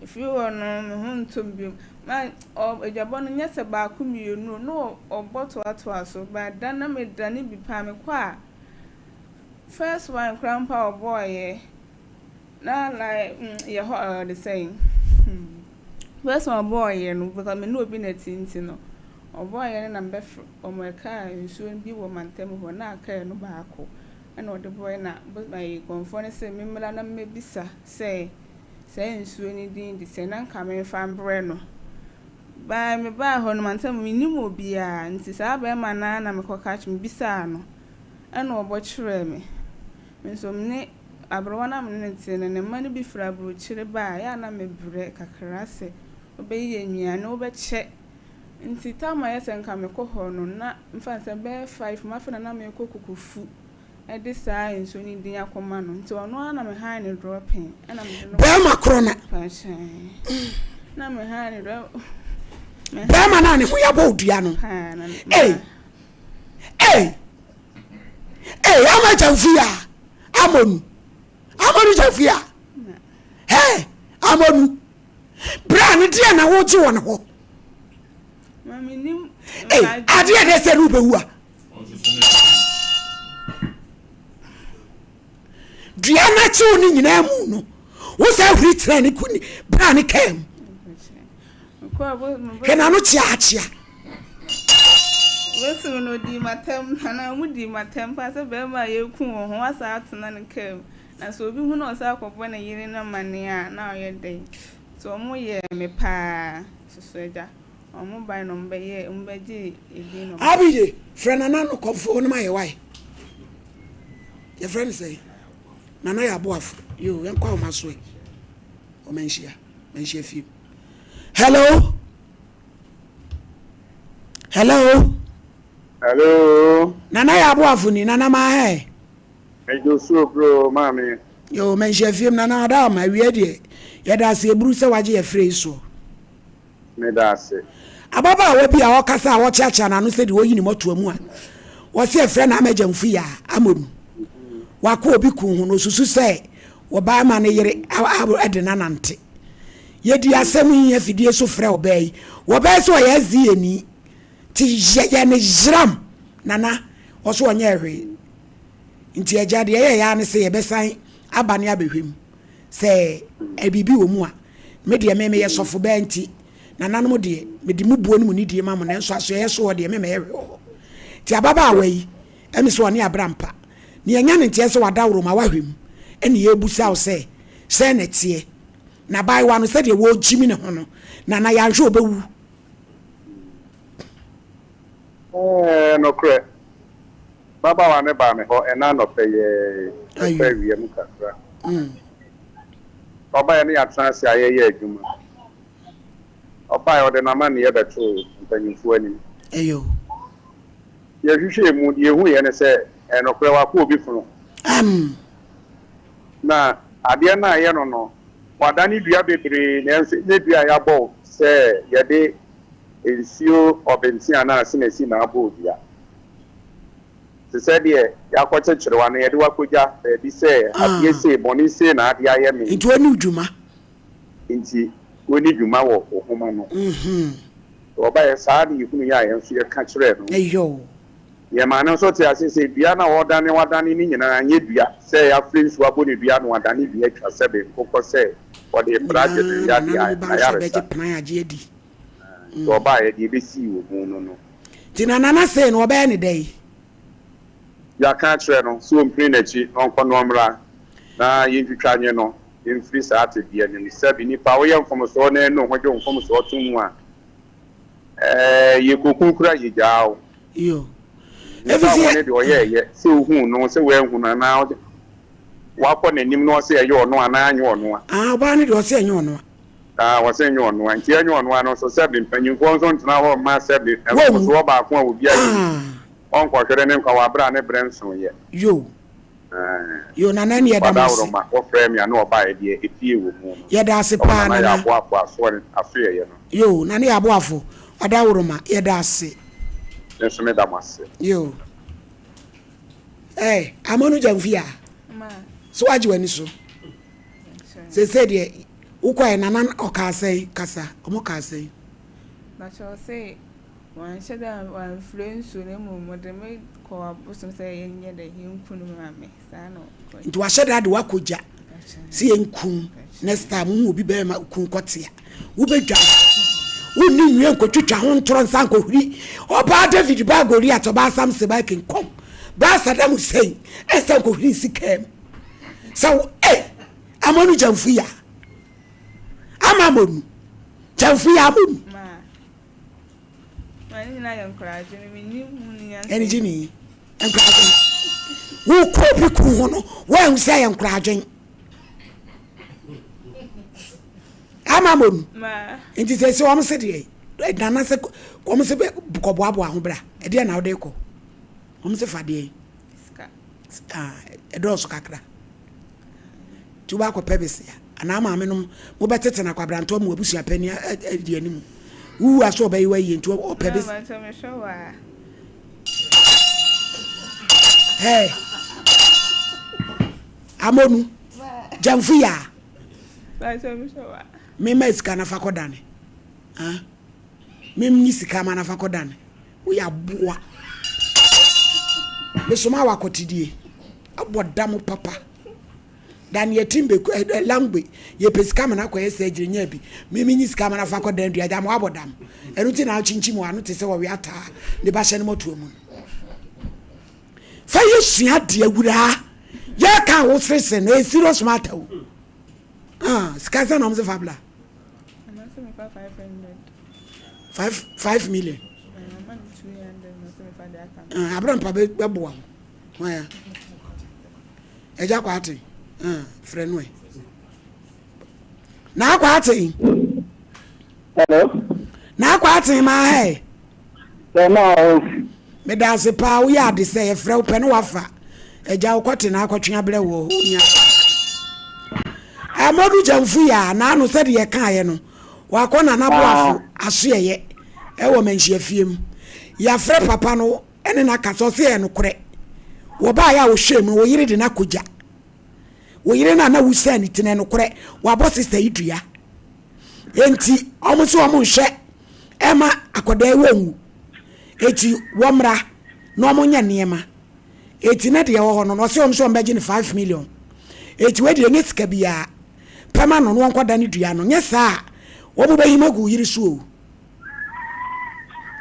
[SPEAKER 10] Ɛfiri hɔ no, me ho ntɔ me bio. Ma ɔ adwabɔ no nyɛ sɛ baako mmienu o, na ɔbɔ toatoa so. But da na medane bi paa, mekɔ a, first one koraa mpo a ɔbɔeɛ, na like mm yɛ hɔ ɔde sɛn hmm. First one ɔbɔeɛ no, because me ne obi na ɛte nti no, ɔbɔeɛ no na mebɛfrɛ wɔn ɛkaa nsuo bi wɔ mantam hɔ, na aka ɛno baako. Ɛna ɔde bɔe na ayi kɔmfoɔ no se memmra na memmɛbisa sɛ saa nsuo no din de sɛn na nka memfa mbrɛ no. Bae mebaa hɔ no mantam mennim obiara nti saa barima no ara na mekɔka mebisaa no ɛna ɔbɔ kyerɛɛ me. Me nso mene aberewa no a mene no te no ne mma no bi firi aburokyire ba a ɛyɛ a na mebrɛ kakra sɛ wobɛyɛ nnuane wobɛkyɛ nti tam a ɛyɛ sɛ nka mekɔ hɔ no na mfa no sɛ bɛyɛ five mu afei na na merekɔ Kokofu de saa nsuo no din akɔma no nti ɔno ara na me han ne drɔpin ɛna mede no
[SPEAKER 1] Bɛrima korɔ na.
[SPEAKER 10] Pakyɛn na me han ne drɔ
[SPEAKER 1] Bɛrima no a ne ho yɛ abɔ dua no.
[SPEAKER 10] Paa na
[SPEAKER 1] Ei ei ei ama gyamfi a amonu amonu gyamfi a hɛ amonu bra no deɛ na wogye wɔ ne hɔ. Ei adeɛ deɛ sɛ ne wobɛwu a. Dua no akyew no nyinaa mu no, wo saa huri tena ne ku bra ne kaa mu. Hwɛ n'ano kyeakyea.
[SPEAKER 10] Wesu no di matam na ɔmo di matam paa sɛ bɛrima a yɛku wɔ ho wasa atena ne kaa mu na sɛ obi hu na ɔsa akɔbɔ ne yere no amanneɛ a na ɔyɛ dɛn nti ɔmo yɛɛ me paa soso agya. Ɔmo bae na ɔmo bɛyɛɛ, ɔmo bɛgyee edin na ɔmo.
[SPEAKER 1] Abide, frɛ Nana no kɔmfoɔ no ma yɛ wae. Yɛfrɛ no sɛn? Nana yɛ aboafo. Yoo, yɛnkɔ ahoma so ɛ. Ɔmanhyia, manhyia fie. Hello? Hello.
[SPEAKER 11] Hello.
[SPEAKER 1] Nana yɛ aboafo ni nana maa hɛ.
[SPEAKER 11] Mejo so bro maame.
[SPEAKER 1] Yo manhyia fiem nana ada ama awia deɛ yɛda ase eburu sɛ wagye yɛ frɛ yi soɔ.
[SPEAKER 11] Meda ase.
[SPEAKER 1] Ababaawa bi a ɔkasa a ɔkyeakyea n'ano sɛ deɛ ɔyi ne mɔtoa mu a wɔse ɛfrɛ no Ama Gyamfi Yaa Amonu. Wakɔ obi kun ho na ɔsusu sɛ wɔbaa ma ne yere de no anante. Yɛdi asɛm yi afidie so frɛ ɔbaa yi. Wɔbɛyɛ sɛ ɔyɛ SDA ni nti yɛyɛ no yeram Nana ɔso ɔnyɛɛ hwee. Nti agya deɛ ɛyɛeɛ ara ne sɛ yɛbɛsan aba ne abɛhwɛ mu sɛ biribi wɔ mu a. Me deɛ me meyɛ sɔfo baa nti nananom deɛ mede mo buo ne mo nidie ma mo nanso asoɛeɛ so hɔ deɛ me mɛyɛ hwee wɔ hɔ. Nti ababaawa yi ɛme sɛ ɔne Abrampa ne yɛnya ne nteɛ sɛ wadaworo ma wahwɛ mu ɛne yɛrebusa wo sɛ sɛn na ɛteɛ na abaayewa no sɛdeɛ wɔregyimi ne ho no nana yɛanhwɛ ɔbɛwu.
[SPEAKER 11] Ɛɛ nokorɛ, babaawa no baa me hɔ ɛna anɔpa yi ara, ɛkɔ awia mu kakra. Ɔbaeɛ no yɛatena ase a yɛreyɛ adwuma. Ɔbaeɛ ɔde n'amanneɛ bɛtoo mpanimfoɔ anim. Yɛhwehwɛɛ mu, deɛ yɛhuiɛ ne sɛ, ɛyɛ nokorɛ wakɔ obi fono. Na adeɛ no a ɛyɛ no no, wadane dua bebree nanso ɛnyɛ dua a yɛabɔ wo sɛ yɛde nsuo ɔbenten anaa asenasi na abɔ dua. Te sɛ deɛ yɛakɔkyekyere wo anaa yɛde wo akɔgya baabi sɛ adeɛ sei, bɔne sei na adeɛ ayɛ me.
[SPEAKER 1] Nti ɔnni wo dwuma.
[SPEAKER 11] Nti ɔnni dwuma wɔ wo homa no. Sɛ ɔbaeɛ saa na yɛhunuiɛ a, yɛn nso yɛka kyerɛɛ no. Yɛmaa no nso tee aseɛ sɛ dua no a ɔredane wadane no nyinaa nyɛ dua sɛ yɛafrɛ nsuo abɔ no dua na wadane dua atwa sɛbe nkokɔ sɛ ɔde repra agye ne yadeɛ ayaresa. Nti ɔbaeɛ deɛ ɛbɛsii wɔ mu no no.
[SPEAKER 1] Nti na Nana see no ɔbɛyɛ no dɛn?
[SPEAKER 11] Yɛaka akyerɛ no sɛ ɔmpini n'akyi na ɔnkɔ na ɔmmra na yɛntwitwa nye no mfiri saa tebea no mu. Sɛbe nipa woyɛ mfomsoɔ na ɛnu ho gye wo mfomsoɔ to mu a, ɛɛ yɛkɔku koraa yɛgyaa wo.
[SPEAKER 1] Yo.
[SPEAKER 11] Nipa
[SPEAKER 1] Efisɛ
[SPEAKER 11] bɔne deɛ ɔyɛɛyɛ, sɛ wohuu no, sɛ woanhu no anaa wakɔ n'anim na ɔse ɛyɛ ɔno anaa anyɛ ɔno a.
[SPEAKER 1] Ah, ɔbaa no deɛ ɔse ɛnyɛ ɔno a.
[SPEAKER 11] Ah, wɔse nyɛ ɔno a. Nti ɛnyɛ ɔno a no nso sɛbe mpanyimfoɔ nso ntena hɔ mma sɛbe
[SPEAKER 1] Wɔnwu.
[SPEAKER 11] mfomsoɔ baako a obi ayɛ nti,
[SPEAKER 1] Ah.
[SPEAKER 11] ɔnkɔhwere ne nkwa wɔ aberɛ a ne berɛ nsoeɛ.
[SPEAKER 1] Yo.
[SPEAKER 11] Ah.
[SPEAKER 1] Yo, Nana ɛne yɛda mo ase.
[SPEAKER 11] Wadaworoma, wɔfrɛɛ me a na ɔbaeɛ deɛ ɛpie wɔ mu no.
[SPEAKER 1] Yɛda ase
[SPEAKER 11] Ɛwɔ
[SPEAKER 1] paa,
[SPEAKER 11] Nana
[SPEAKER 1] Nana.
[SPEAKER 11] yɛ aboafoɔ asoɔ asoɛeɛ no.
[SPEAKER 1] Yo, Nana yɛ aboafo. Ɔdaworoma, yɛda ase.
[SPEAKER 11] Me nso meda mo ase.
[SPEAKER 1] Yo. Eh, Amonu Gyamfi a.
[SPEAKER 10] Ma.
[SPEAKER 1] So wagye w'ani so? Seesei deɛ wokɔɛ nana ɔkaa sɛn kasa ɔmo kaa sɛn.
[SPEAKER 10] Bakyɛ ɔse wanhyɛ da wanfrɛ nsuo na mmom ɔde me kɔɔ abosom sɛ yɛnyɛ dɛ yɛnku no ma me saa na ɔkɔɛ.
[SPEAKER 1] Nti wahyɛ da de wakɔ gya sɛ yɛnku next time wohu obi bɛrima kun kɔtea wobɛdwa wonni nwie nkɔtwitwa ho ntorɔ nsa nkɔhuri ɔbaa David baa Goliath ɔbaa Samson baa King Kong baa Saddam Hussein ɛnsa nkɔhuri nsi kaa mu. Sɛ wo eh amonu gyamfo ya ama amonu gyamfo ya amonu. Ɛne gye ni nkoradwen wokɔ obi ku ho no woahu sɛ yɛ nkoradwen ama amonu nti sɛ sɛ wɔn se deɛ nana sɛ wɔn se kɔboaboa ho bra ɛdeɛ na wode kɔ wɔn se fa deɛ. Ah, ɛdɔɔso kakra. Nti wobɛakɔpɛ besia anaa maame nom mobɛtete no akwabrantɔ mu abusua panin adi anim. Wowu a so ɔbɛyɛ wayie nti ɔpɛ besia. Hey, Amonu, Gyamfo yaa. Mema sika na fa kɔdane. Ah, memnyi sika ma na fa kɔdane. Woyɛ aboa. Mesoma wo akɔtedie. Abɔ dam papa. Daniel Timbe eh, eh, Langbe yɛpɛ sika ma no akɔyɛ surgery nya bi. Me menyi sika ma no afa kɔ dan dua gya ma wabɔ dam. Ɛno nti na wokyinkyim wɔ ano te sɛ wɔwe ataa ne ba hyɛ no mɔtoa mu no. Fa yɛ sua adeɛ awuraa. Yɛka a wo seresere no ɛyɛ serious matter o. Ah, sika sɛ na ɔmo se fa bla. 5 million. Ah, abrampa bɛboa wo. Hwan ya? Ɛgya kɔ ate. Ah, frɛ no ɛ. Na akɔ ate.
[SPEAKER 12] Hello.
[SPEAKER 1] Na akɔ ate ma ha ɛ.
[SPEAKER 12] Sɛ na o.
[SPEAKER 1] Meda ase paa woyɛ ade sɛ yɛfrɛ wo pɛ ne wafa agya wo kɔte na akɔtwe abrɛ wɔ onua. Amadu Gyamfo yi a n'ano sɛdeɛ yɛkaeɛ no wakɔ Nana Boafo asoɛeɛ ɛwɔ Manhyia fie mu. Yɛafrɛ papa no ɛne no akasa ɔse ɛyɛ nokorɛ. Wɔbaeɛ a wɔhwɛɛ mu no wo yere de no akɔgya. Wo yere no a na wosian ne ti no ɛnokorɛ wabɔ sista yi dua. Enti wɔn nso wɔn nhwɛ ɛma akwadaa yi wɔnwu. Eti wɔmmra na wɔn nyɛ nneɛma. Eti na deɛ ɛwɔ hɔ no na ɔsɛ wɔn nso wɔn bɛgye no 5 million. Eti wei deɛ ɛnyɛ sika biara. Pɛma no na wɔnkɔda ne dua no. Nyɛ saa a wɔn bɛhim agu wo yere so o.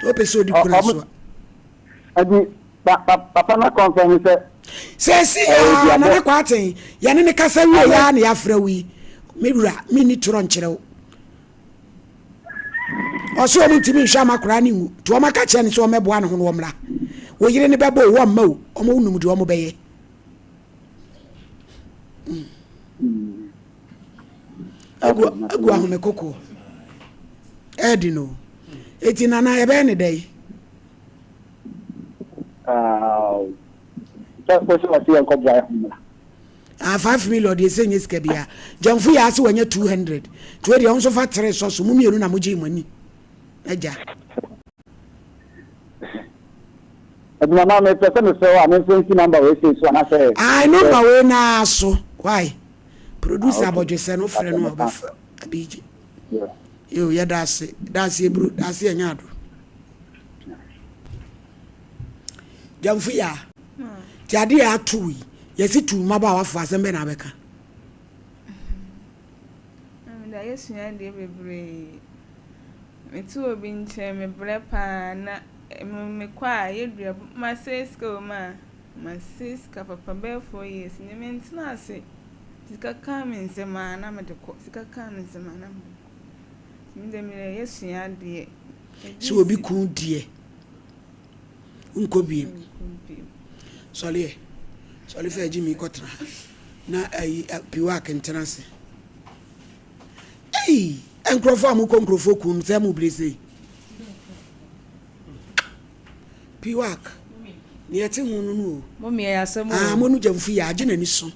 [SPEAKER 1] Wopɛ sɛ odi kuna so
[SPEAKER 12] a. Ɛdi papa na kɔnfɛn sɛ.
[SPEAKER 1] Seesei ara Nana Kwarteng, yɛne no kasa wiei ara na yɛafrɛ wo yi. Me wura, menni torɔ nkyerɛ wo. Ɔse wɔn ntumi nhwɛ ama koraa ne nwu, nti wɔn aka kyerɛ no sɛ ɔmmɛboa ne ho na ɔmmra. Wo yere no bɛbɔ o, wɔmma o, wɔn nim deɛ wɔn bɛyɛ. Mm. Agu, agu ahome kokoɔ. Ɛɛdi no. Eti Nana, yɛbɛyɛ ne dɛn? Ah, 5 million deɛ sɛ nyɛ sika biara. Gyamfo yɛ ase wanya 200. Nti wo deɛ wo nso fa tere sɔ so. Mo mmienu na mogyee mo ani. Agya.
[SPEAKER 12] Adwuma maa mepɛ sɛ mefrɛ wo a memfrɛ nsi number wei sei so anaasɛ.
[SPEAKER 1] Ae number wei naa so. Why? Producer abɔdwesɛ no frɛ no a ɔbɛfa abigye. Yo, yɛda ase. Da ase eburu, da ase ɛnyɛ ado. Gyamfo yi a, nti ade a ato yi, yɛsi tu mmabaawafoɔ asɛm bɛ na abɛka.
[SPEAKER 10] Mede ayɛ sua adeɛ bebree. Mete obi nkyɛn mebrɛ paa na mekɔ a yɛdua masɛe sika wɔ mu a masɛe sika papa bɛyɛ 4 years ne mentena ase. Sika kaa me nsam a na mede kɔ, sika kaa me nsam a na mede kɔ. Nti mede mede yɛ sua adeɛ.
[SPEAKER 1] Sɛ obi kun deɛ nkɔ biem. Sɔre ɛ, sɔre fɛ agye mi kɔtena ha na ayi piwak ntena ase. Ei, nkurɔfoɔ a mokɔ nkurɔfoɔ kun sɛ mo bere sei. Piwak, nea ɛte ho no no o.
[SPEAKER 13] Mo mmea yɛ asɛm o.
[SPEAKER 1] Ah, mo no gyamfo yi agye n'ani so.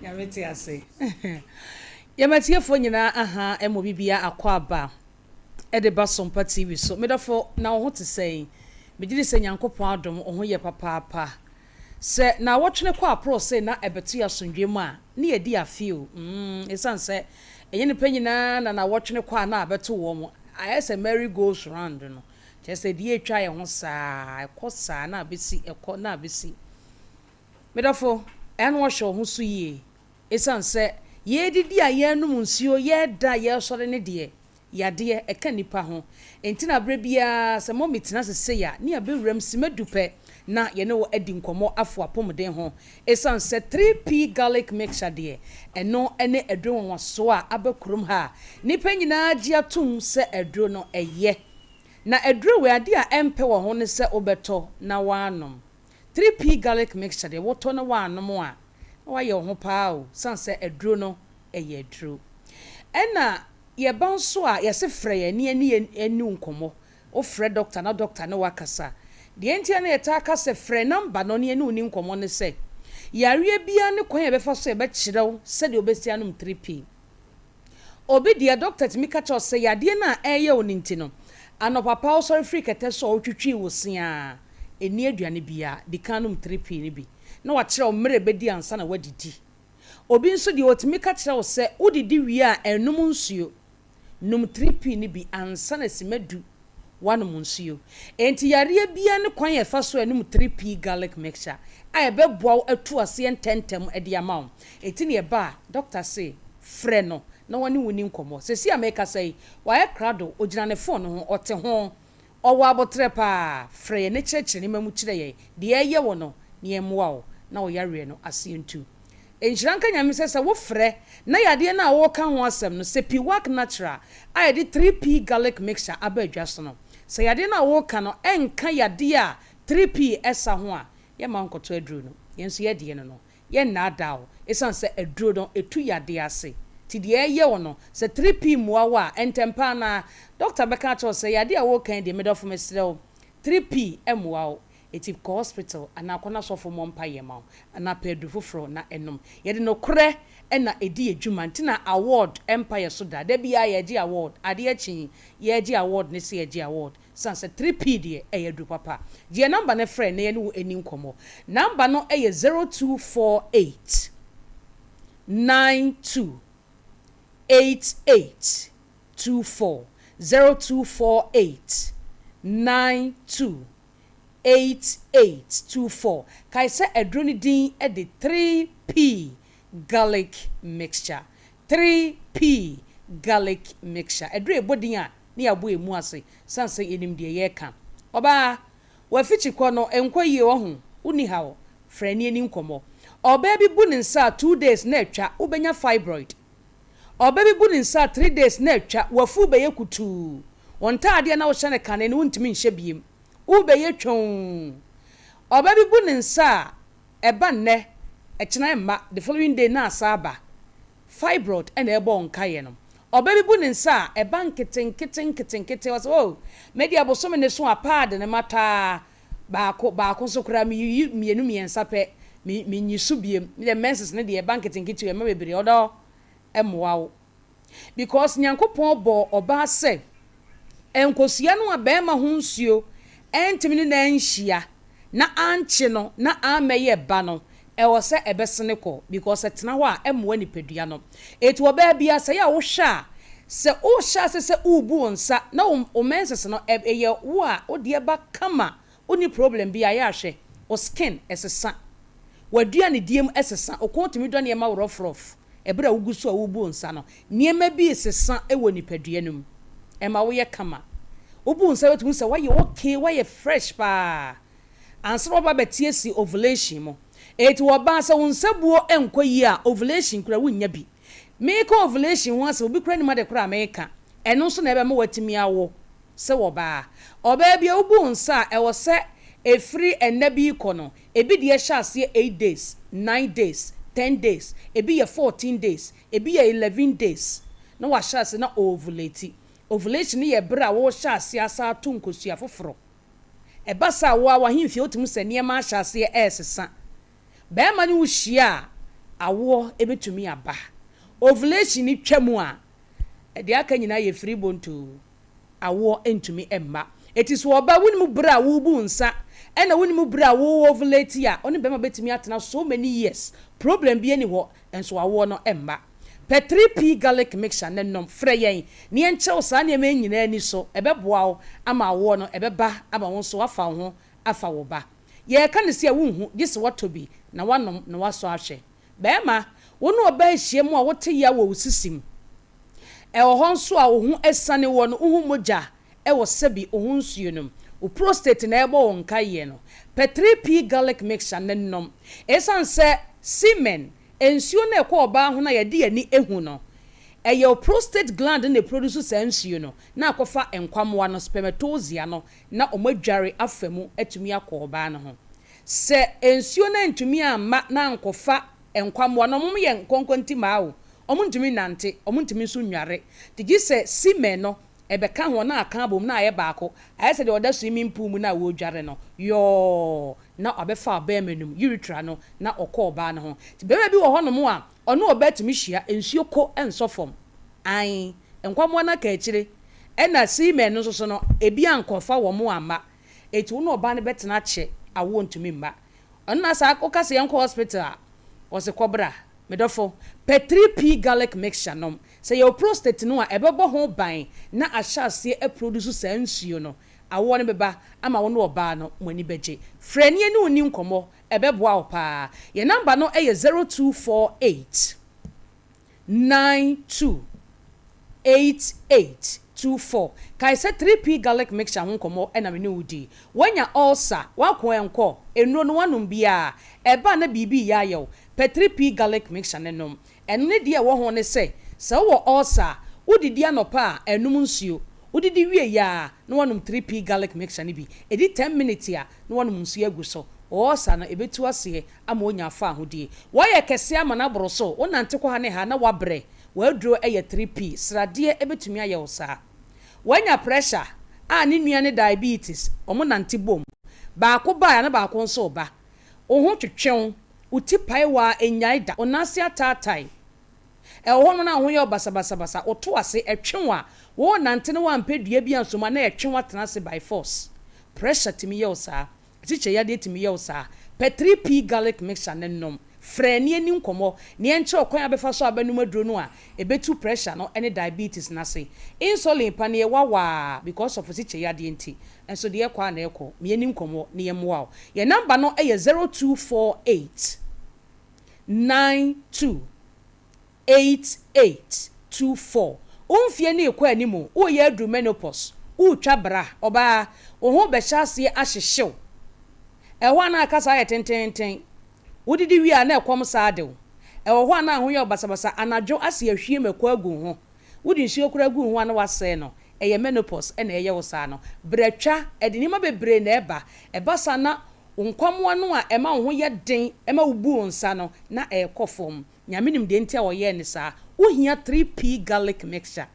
[SPEAKER 13] Nyame te ase. Yɛn atiefoɔ nyinaa aha ɛmɔ bibia akɔ aba ɛde ba Sompa TV so. Medɔfo, na wo ho te sɛn? Megye di sɛ Nyankopɔn adom wo ho yɛ papaapa. Sɛ naawɔtwe no kɔ aprɔ sei na ɛbɛto yɛ asomdwoe mu a, ne yɛadi afe o. Mm, esiane sɛ ɛnyɛ nnipa nyinaa na naawɔtwe no kɔ a na abɛto wɔn, ayɛ sɛ merry goes round no, kyerɛ sɛ deɛ ɛretwa yɛn ho saa, ɛkɔ saa na abɛsi, ɛkɔ na abɛsi. Medɔfo, ɛyɛ na wɔhwɛ wo ho so yie. Esiane sɛ yɛredidi a yɛrenom nsuo, yɛreda a yɛresɔre no deɛ, yadeɛ, ɛka nnipa ho. Enti na berɛ biara sɛ mɔmi tena ase sei a, ne yɛabɛwuram simma du pɛ na yɛne wo adi nkɔmmɔ afa w'apɔmuden ho. Esiane sɛ 3P Garlic Mixture deɛ, ɛno ne aduro nwanwasoɔ a aba kurom ha a nnipa nyinaa gye atom sɛ aduro no yɛ. Na aduro wei, adeɛ a ɛmpɛ wɔ ho ne sɛ wobɛtɔ na woanom. 3P Garlic Mixture deɛ, wotɔ na woanom a, na woayɛ wo ho paa o, esiane sɛ aduro no yɛ aduro. Ɛna yɛba nso a, yɛse frɛ yɛn na yɛne yɛn nni wo nkɔmmɔ. Wofrɛ dɔkta na dɔkta ne wo akasa. Deɛ nti a na yɛtaa ka sɛ frɛ nɔmba no na yɛne wo nni nkɔmmɔ ne sɛ, yareɛ biara ne kwan a yɛbɛfa so a yɛbɛkyerɛ wo sɛdeɛ wobɛsi anom 3P. Obi deɛ, dɔkta tumi ka kyerɛ wo sɛ yadeɛ no a ɛreyɛ wo no nti no, anɔpa paa wosɔre firi kɛtɛ so a wotwitwii wo se ara, nni aduane biara, di kan nom 3P no bi na wakyerɛ wo mmerɛ a ɛbɛdi ansa na woadidi. Obi nso deɛ, ɔtumi ka kyerɛ wo sɛ wodidi wie a nnom nsuo, nom 3P no bi ansa na simma du woanom nsuo. Enti yareɛ biara ne kwan a ɛfa so a ɛnom 3P garlic mixture a ɛbɛboa wo atu aseɛ ntɛmntɛm de ama wo. Enti na ɛba a, dɔkta se frɛ no na ɔne wo nni nkɔmmɔ. Seesei a merekasa yi, wayɛ krado, ɔgyina ne fon no ho, ɔte ho. Ɔwɔ aboterɛ paa. Frɛ yɛn na kyerɛkyerɛ nneɛma mu kyerɛ yɛn deɛ ɛreyɛ wo no na yɛmmoa wo na wo yareɛ no aseɛ ntu. Nhyira nka Nyame sɛ sɛ wo frɛ na yadeɛ no a woreka ho asɛm no sɛ Piwak Natural a yɛde 3P Garlic Mixture aba adwa so no, sɛ yadeɛ no a woreka no nka yadeɛ a 3P sa ho a, yɛmma wo nkɔtɔ aduro no. Yɛn nso yɛdeɛ no no, yɛnnaadaa wo ɛsiane sɛ aduro no ɛtu yadeɛ ase. Nti deɛ ɛyɛ wo no, sɛ 3P mmoa wo a, ntɛmpa ara no dɔkta bɛka akyerɛ wo sɛ yadeɛ a woreka yi deɛ, medɔfo mesrɛ wo, 3P mmoa wo. Enti kɔ hospital anaa kɔ na sɔfo mmɔ mpaeɛ ma wo anaa pɛ aduru foforɔ na nom. Yɛde nokorɛ na ɛdi yɛ dwuma nti na award mpa yɛ so da. Da biara yɛgye award, adeɛ kye yɛgye award ne sɛ yɛgye award. Sane sɛ 3P deɛ ɛyɛ aduru papa. Gye yɛn number no frɛ na yɛne wo ɛni nkɔmmɔ. Number no yɛ 0248 92 88 24, 0248 92 8824. Kae sɛ aduro no din de 3P Garlic Mixture. 3P Garlic Mixture. Aduro a ɛbɔ din a na yɛabɔ emu ase sane sɛ yɛnim deɛ yɛreka. Ɔbaa, w'afikyikɔ no nkɔ yie wahu, wonni haw, frɛ ne yɛnni nkɔmmɔ. Ɔbaa bi bu ne nsa a two days na atwa, wobɛnya fibroid. Ɔbaa bi bu ne nsa a three days na atwa, w'afuw bɛyɛ kutuu. Wo ntaadeɛ a na wohyɛ no kane no wontumi nhyɛ biem. Wobɛyɛ twɔnn. Ɔbaa bi bu ne nsa a, ɛba nnɛ, ɛkyena ɛmma, the following day na asa aba. Fibroid na ɛrebɔ wo nkaeɛ no. Ɔbaa bi bu ne nsa a, ɛba nketenkete nketenkete. Ɔsɛ oh, me deɛ bosome no so a, pad no matɔ ara baako, baako nso koraa meyiyi mmienu mmiɛnsa pɛ, me menyi so biom. Me deɛ menses no deɛ ɛba nketenkete o, ɛmma bebree. Ɔdɔ, ɛmmoa wo. Because Nyankopɔn bɔɔ ɔbaa sɛ nkosua no a bɛɛma ho nsuo ɛntumi ne no anhyia na ankye no na ammɛyɛ ba no, ɛwɔ sɛ ɛbɛsene kɔ because ɛtena hɔ a ɛmmoa nipadua no. Eti ɔbaa biara sɛ ɛyɛ a wohwɛ a, sɛ wohyɛ ase sɛ worebu wo nsa na wo menses no ɛyɛ wo a wo deɛ ba kama, wonni problem biara, yɛ a hwɛ, wo skin ɛsesa, w'aduanedie mu ɛsesa, wo kɔn tumi dɔ nneɛma rough rough. Bere a wugu so a worebu nsa no, nneɛma bi resesa wɔ nipadua no mu. Ɛma woyɛ kama. Wobu nsa a wotumi hu sɛ woayɛ okay, woayɛ fresh paa. Ansa na woaba abɛte asi ovulation mu. Enti ɔbaa, sɛ wo nsabuo nkɔ yie a, ovulation koraa wunnya bi. Mereka ovulation ho asɛm, obi koraa nnim ade koraa a mereka. Ɛno nso na ɛbɛma woatumi awo sɛ ɔbaa. Ɔbaa bi a wobu wo nsa a, ɛwɔ sɛ ɛfiri ɛnna bi rekɔ no, Ebi deɛ hyɛ aseɛ eight days, nine days, ten days, ebi yɛ fourteen days, ebi yɛ eleven days na wahyɛ ase na ɔovulate. Ovulation no yɛ berɛ a worehyɛ aseɛ asan ato nkosua foforɔ. Ɛba saa a wo ara w'ahemfie wotumi hu sɛ nneɛma ahyɛ aseɛ ɛresesa. Barima ne wo hyia a, awoɔ bɛtumi aba. Ovulation no twa mu a, deɛ aka nyinaa yɛ firi bontoo. awoɔ ntumi mma. Eti so ɔbaa wonim berɛ a worebu nsa ɛna wonim berɛ a wo ovulate a, wo ne bɛrima bɛtumi atena so many years, problem biara nni hɔ nso awoɔ no mma. Pɛ 3P garlic mixture no nom, frɛ yɛn na yɛnkyerɛ wo saa nneɛma yi nyinaa ani so, ɛbɛboa wo ama awoɔ no ɛbɛba ama wo nso woafa wo ho afa wo ba. Yɛreka no sei a wonhu gye sɛ woatɔ bi na woanom na woasɔ ahwɛ. Barima, wo ne ɔbaa hyia mu a wote yaw wɔ wo sisi mu. Ɛwɔ hɔ nso a wo ho asiane wɔ no, wohu mogya wɔ sɛbi wo ho nsuo no mu. Wo prostate na ɛrebɔ wo nkaeɛ no. Pɛ 3P garlic mixture no nom. Esiane sɛ semen, nsuo no a ɛkɔ ɔbaa ho no a yɛde yɛn ani hu no, ɛyɛ wo prostate gland no na ɛproduce saa nsuo no na akɔfa nkwammoa no, spermatozoa no, na wɔadware afa mu atumi akɔ ɔbaa no ho. Sɛ nsuo no antumi amma na ankɔfa nkwammoa no, wɔn yɛ nkɔnkɔntimaa o, wɔntumi nnante, wɔntumi nso nnware. Nti gye sɛ semen no ɛbɛka ho na aka abom na ayɛ baako, ayɛ sɛ deɛ ɔda swimming pool mu no a wɔredware no, yɔɔ, na wabɛfa ɔbarima no mu, urethra no, na ɔkɔ ɔbaa no ho. Nti barima bi wɔ hɔnom a, ɔne ɔbaa tumi hyia, nsuo kɔ nsɔ fam, ae, nkwammoa no aka akyire, ɛna semen no nso so no, ebi ankɔfa wɔn amma. Enti wo ne ɔbaa no bɛtena akyɛ awoɔ ntumi mma. Ɔno na saa woka sɛ yɛnkɔ hospital a ɔse kɔ bra. Me dɔfo, pɛ 3P garlic mixture nom. Sɛ yɛwɔ prostate no a ɛbɛbɔ ho ban na ahyɛ aseɛ aproduce saa nsuo no. Awoɔ no bɛba ama wo ne ɔbaa no mo ani bɛgye. Frɛ ne yɛne wo nni nkɔmmɔ, ɛbɛboa wo paa. Yɛn number no yɛ 0248. 92 88 24 Kae sɛ 3P Garlic Mixture ho nkɔmmɔ na me ne wo di. Woanya ulcer, w'ako ɛnkɔ, nnuro no woanom biara, ɛba a na biribi reyɛ ayɛ wo, pɛ 3P Garlic Mixture no nom. Ɛno ne deɛ ɛwɔ ho ne sɛ, sɛ wowɔ ulcer a, wodidi anɔpa a, nnom nsuo. Wodidi wie a, na woanom 3P Garlic Mixture no bi. Ɛdi 10 minutes a, na woanom nsuo agu so. Wo ulcer no, ɛbɛtu aseɛ ama woanya afa ahodie. Woayɛ kɛseɛ ama no aboro so, wonante kɔ ha ne ha na woabrɛ. W'aduro yɛ 3P, sradeɛ bɛtumi ayɛ wo saa. W'anya pressure a ne nua ne diabetes, wɔn nante bom. Baako bae a na baako nso reba. Wo ho twetwe wo, wo ti pae wo ara ɛnnyae da, wo nan ase ataatae. Ɛwɔ hɔnom na wo ho yɛ wo basabasabasa, woto ase, ɛtwe wo a, worenante na woampɛ dua bi anso mu a na ɛtwe wo atena ase by force. Pressure tumi yɛ wo saa. Asikyire yadeɛ tumi yɛ wo saa. Pɛ 3P garlic mixture no nom. Frɛ na yɛnni nkɔmmɔ na yɛnkyerɛ wo kwan a wobɛfa so a wobɛnom aduro no a ɛbɛtu pressure no ne diabetes no ase. Insulin paneɛ wawa because of asikyire yadeɛ nti. Nso deɛ ɛkɔ a na ɛkɔ. Ma yɛnni nkɔmmɔ na yɛmmoa wo. Yɛn number no yɛ 0248 92 8824 Wo mfeɛ no rekɔ anim, woreyɛ aduru menopause, woretwa bra, ɔbaa, wo ho rebɛhyɛ aseɛ ahyehye wo. Ɛhɔ a na akasa ayɛ tenteenten. Wodidi wie a na ɛkɔm saa de wo. Ɛwɔ hɔ a na ho yɛ wo basabasa, anadwo ase ahwie mako agu wo ho. Wode nsuo koraa gu wo ho a na woasɛe no. Ɛyɛ menopause na ɛyɛ wo saa no. Bratwa, ɛde nneɛma bebree na ɛba. Ɛba saa na wo nkwammoa no a ɛma wo ho yɛ den ma wobu wo nsa no, na ɛrekɔ fam. Nyame nim deɛ nti a ɔyɛɛ no saa. Wo hia 3P garlic mixture.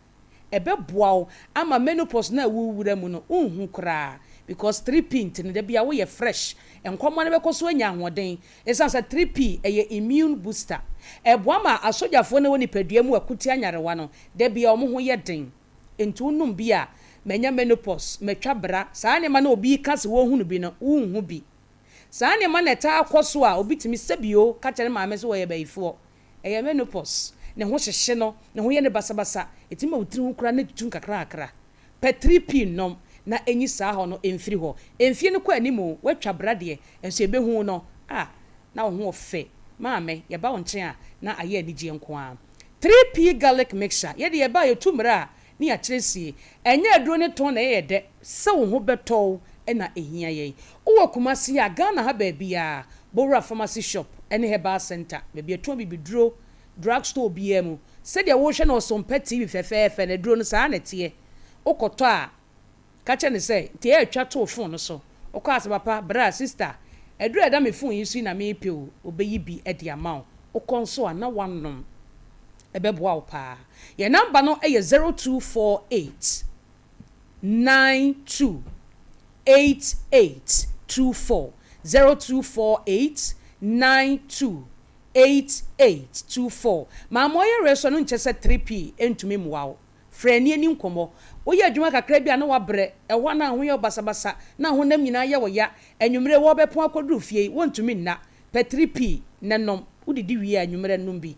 [SPEAKER 13] Ɛbɛboa wo ama menopause no a worewura mu no wonhu koraa because 3P nti no da biara woyɛ fresh. Nkwammoa no bɛkɔ so anya ahoɔden ɛsiane sɛ 3P ɛyɛ immune booster. Ɛboa ma asogyafoɔ no a ɛwɔ nipadua mu a ɛko tia nyarewa no da biara wɔn ho yɛ den. Nti wonom bi a manya menopause, matwa bra, saa nneɛma no a obi reka sɛ wɔrehunu bi no wonhu bi. Saa nneɛma na ɛtaa kɔ so a obi tumi sɛbio ka kyerɛ ne maame sɛ ɔyɛ bayifoɔ. Ɛyɛ menopause. Ne ho hyehye no, ne ho yɛ no basabasa, ɛtumi ma wo tiri ho koraa no tutu nkakrakra. Pɛ 3P nom na ɛnyi saa haw no mfiri hɔ. Mfie no kɔ anim o, woatwa bra deɛ, nso yɛbɛhu wo no, ah, na wo ho ɔfɛ. Maame, yɛba wo nkyɛn a, na ayɛ anigyeɛ nko ara. 3P garlic mixture, yɛde yɛba a yɛtu mmira a, ne yɛakyerɛ sie. Ɛnyɛ aduro ne tɔn na ɛyɛ dɛ, sɛ wo ho bɛtɔ wo na ɛhia yɛn. Wowɔ Kumasi a, Ghana ha baabiara, Bowura Pharmacy Shop ne Herbal Centre, baabi a yɛtɔn bibiduro, drug store biara mu. Sɛdeɛ wohwɛ no Ɔsompa TV fɛfɛɛfɛ no, aduro no saa na ɛteɛ. Wokɔtɔ a, Ka kyerɛ no sɛ, Nti ɛyɛ a twa to wo fon no so. Wokɔ a sɛ, Papa, bra, sista, aduru a ɛda me fon yi so yi na merepɛ o, obeyi bi de ama wo. Wokɔ nso a, na woanom. Ɛbɛboa wo paa. Yɛn namba no yɛ 0248 92 88 24, 0248 92 88 24. Maame ɔyɛ resɔ no nkyɛ sɛ 3P ntumi mmoa wo. Frɛ ne ani nkɔmmɔ. Woyɛ adwuma kakra bi a na woabrɛ, ɛhɔ a na ho yɛ wo basabasa, na honam nyinaa yɛ wo ya. Anwummere worebɛpɔn akɔduru fie yi, wontumi nna. Pɛ 3P na nom. Wodidi wie a, anwummere nom bi.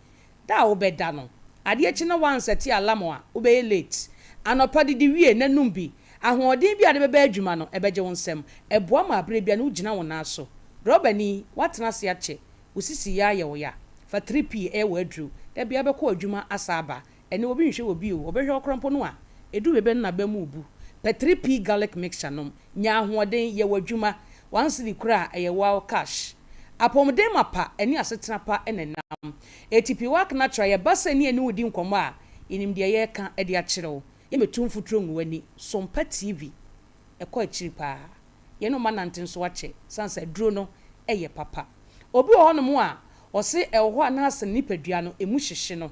[SPEAKER 13] Da a wobɛda no, adeɛ kye na woansɛte alarm a, wobɛyɛ late. Anɔpa didi wie na nom bi. Ahoɔden bi a wode bɛba adwuma no, ɛbɛgye wo nsam. Ɛboa ma berɛ biara no wogyina wo nan so. Rɔbani, woatena ase akyɛ, wo sisi yɛ ayɛ wo ya. Fa 3P yɛ w'aduru. Da biara bɛkɔ w'adwuma asan aba. Ɛnɛ obi nhwɛ obi o, ɔbɛhwɛ wo koraa mpo no a, ɛduru baabi a na n'aba mu rebu. Pɛ 3P garlic mixture nom, nya ahoɔden, yɛ w'adwuma, one cedi koraa a, ɛyɛ wo cash. Apɔmuden mapa ne asetena pa na ɛnam. Eti Piwak Natural, yɛba sɛ ne yɛne wo di nkɔmmɔ a, yɛnim deɛ yɛreka de akyerɛ wo. Yɛmmɛtu mfuturo ngu w'ani. Sompa TV, ɛkɔ akyiri paa. Yɛne wo ma nante nso akyɛ, sane sɛ aduro no yɛ papa. Obi wɔ hɔnom a, ɔse ɛwɔ hɔ a na asene nipadua no, ɛmu hyehye no.